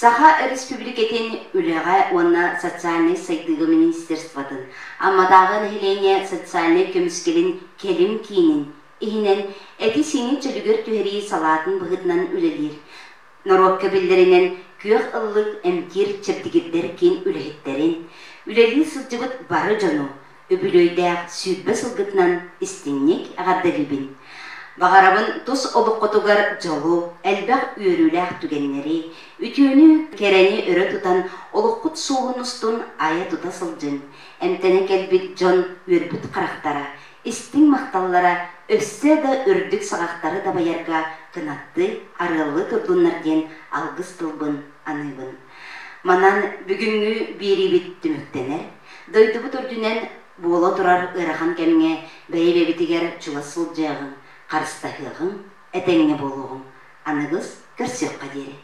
Саха Өрөспүүбүлүкэтин Үлэҕэ уонна социальнай сайдыыга министерствотын Амматааҕы нэһилиэнньэ социальнай көмүскэлин кэлим киинин иһинэн эти-сиини чөлүгэр түһэрии салаатын быһыытынан үлэлиир. Норуокка биллэринэн Күөх ыллык эмтиир чэбдигирдэр киин үлэһиттэрин, үлэлии сылдьыбыт бары дьону үбүлүөйдээх 20 сылгытынан истиҥник эҕэрдэлиибин. Баҕарабын тус олоххутугар дьолу, элбэх үөрүүлээх түгэннэри, үтүөнү, кэрэни өрө тутан олоххут суолун устун айа-тута сылдьыҥ, эмтэнэ кэлбит дьон үөрбүт харахтара, истиҥ махталлара өссө да үрдүк саҕахтары дабайарга кынаттыы, арыаллыы турдуннар диэн алгыс тылбын аныыбын. Манан бүгүҥҥү биэриибит түмүктэнэр. Дойдубут үрдүнэн буола турар ыарахан кэмҥэ бэйэ-бэйэбитигэр чугас сылдьыаҕыҥ, харыстаһыаҕыҥ, этэҥҥэ буолуоҕуҥ. Аныгыс көрсүөххэ диэри.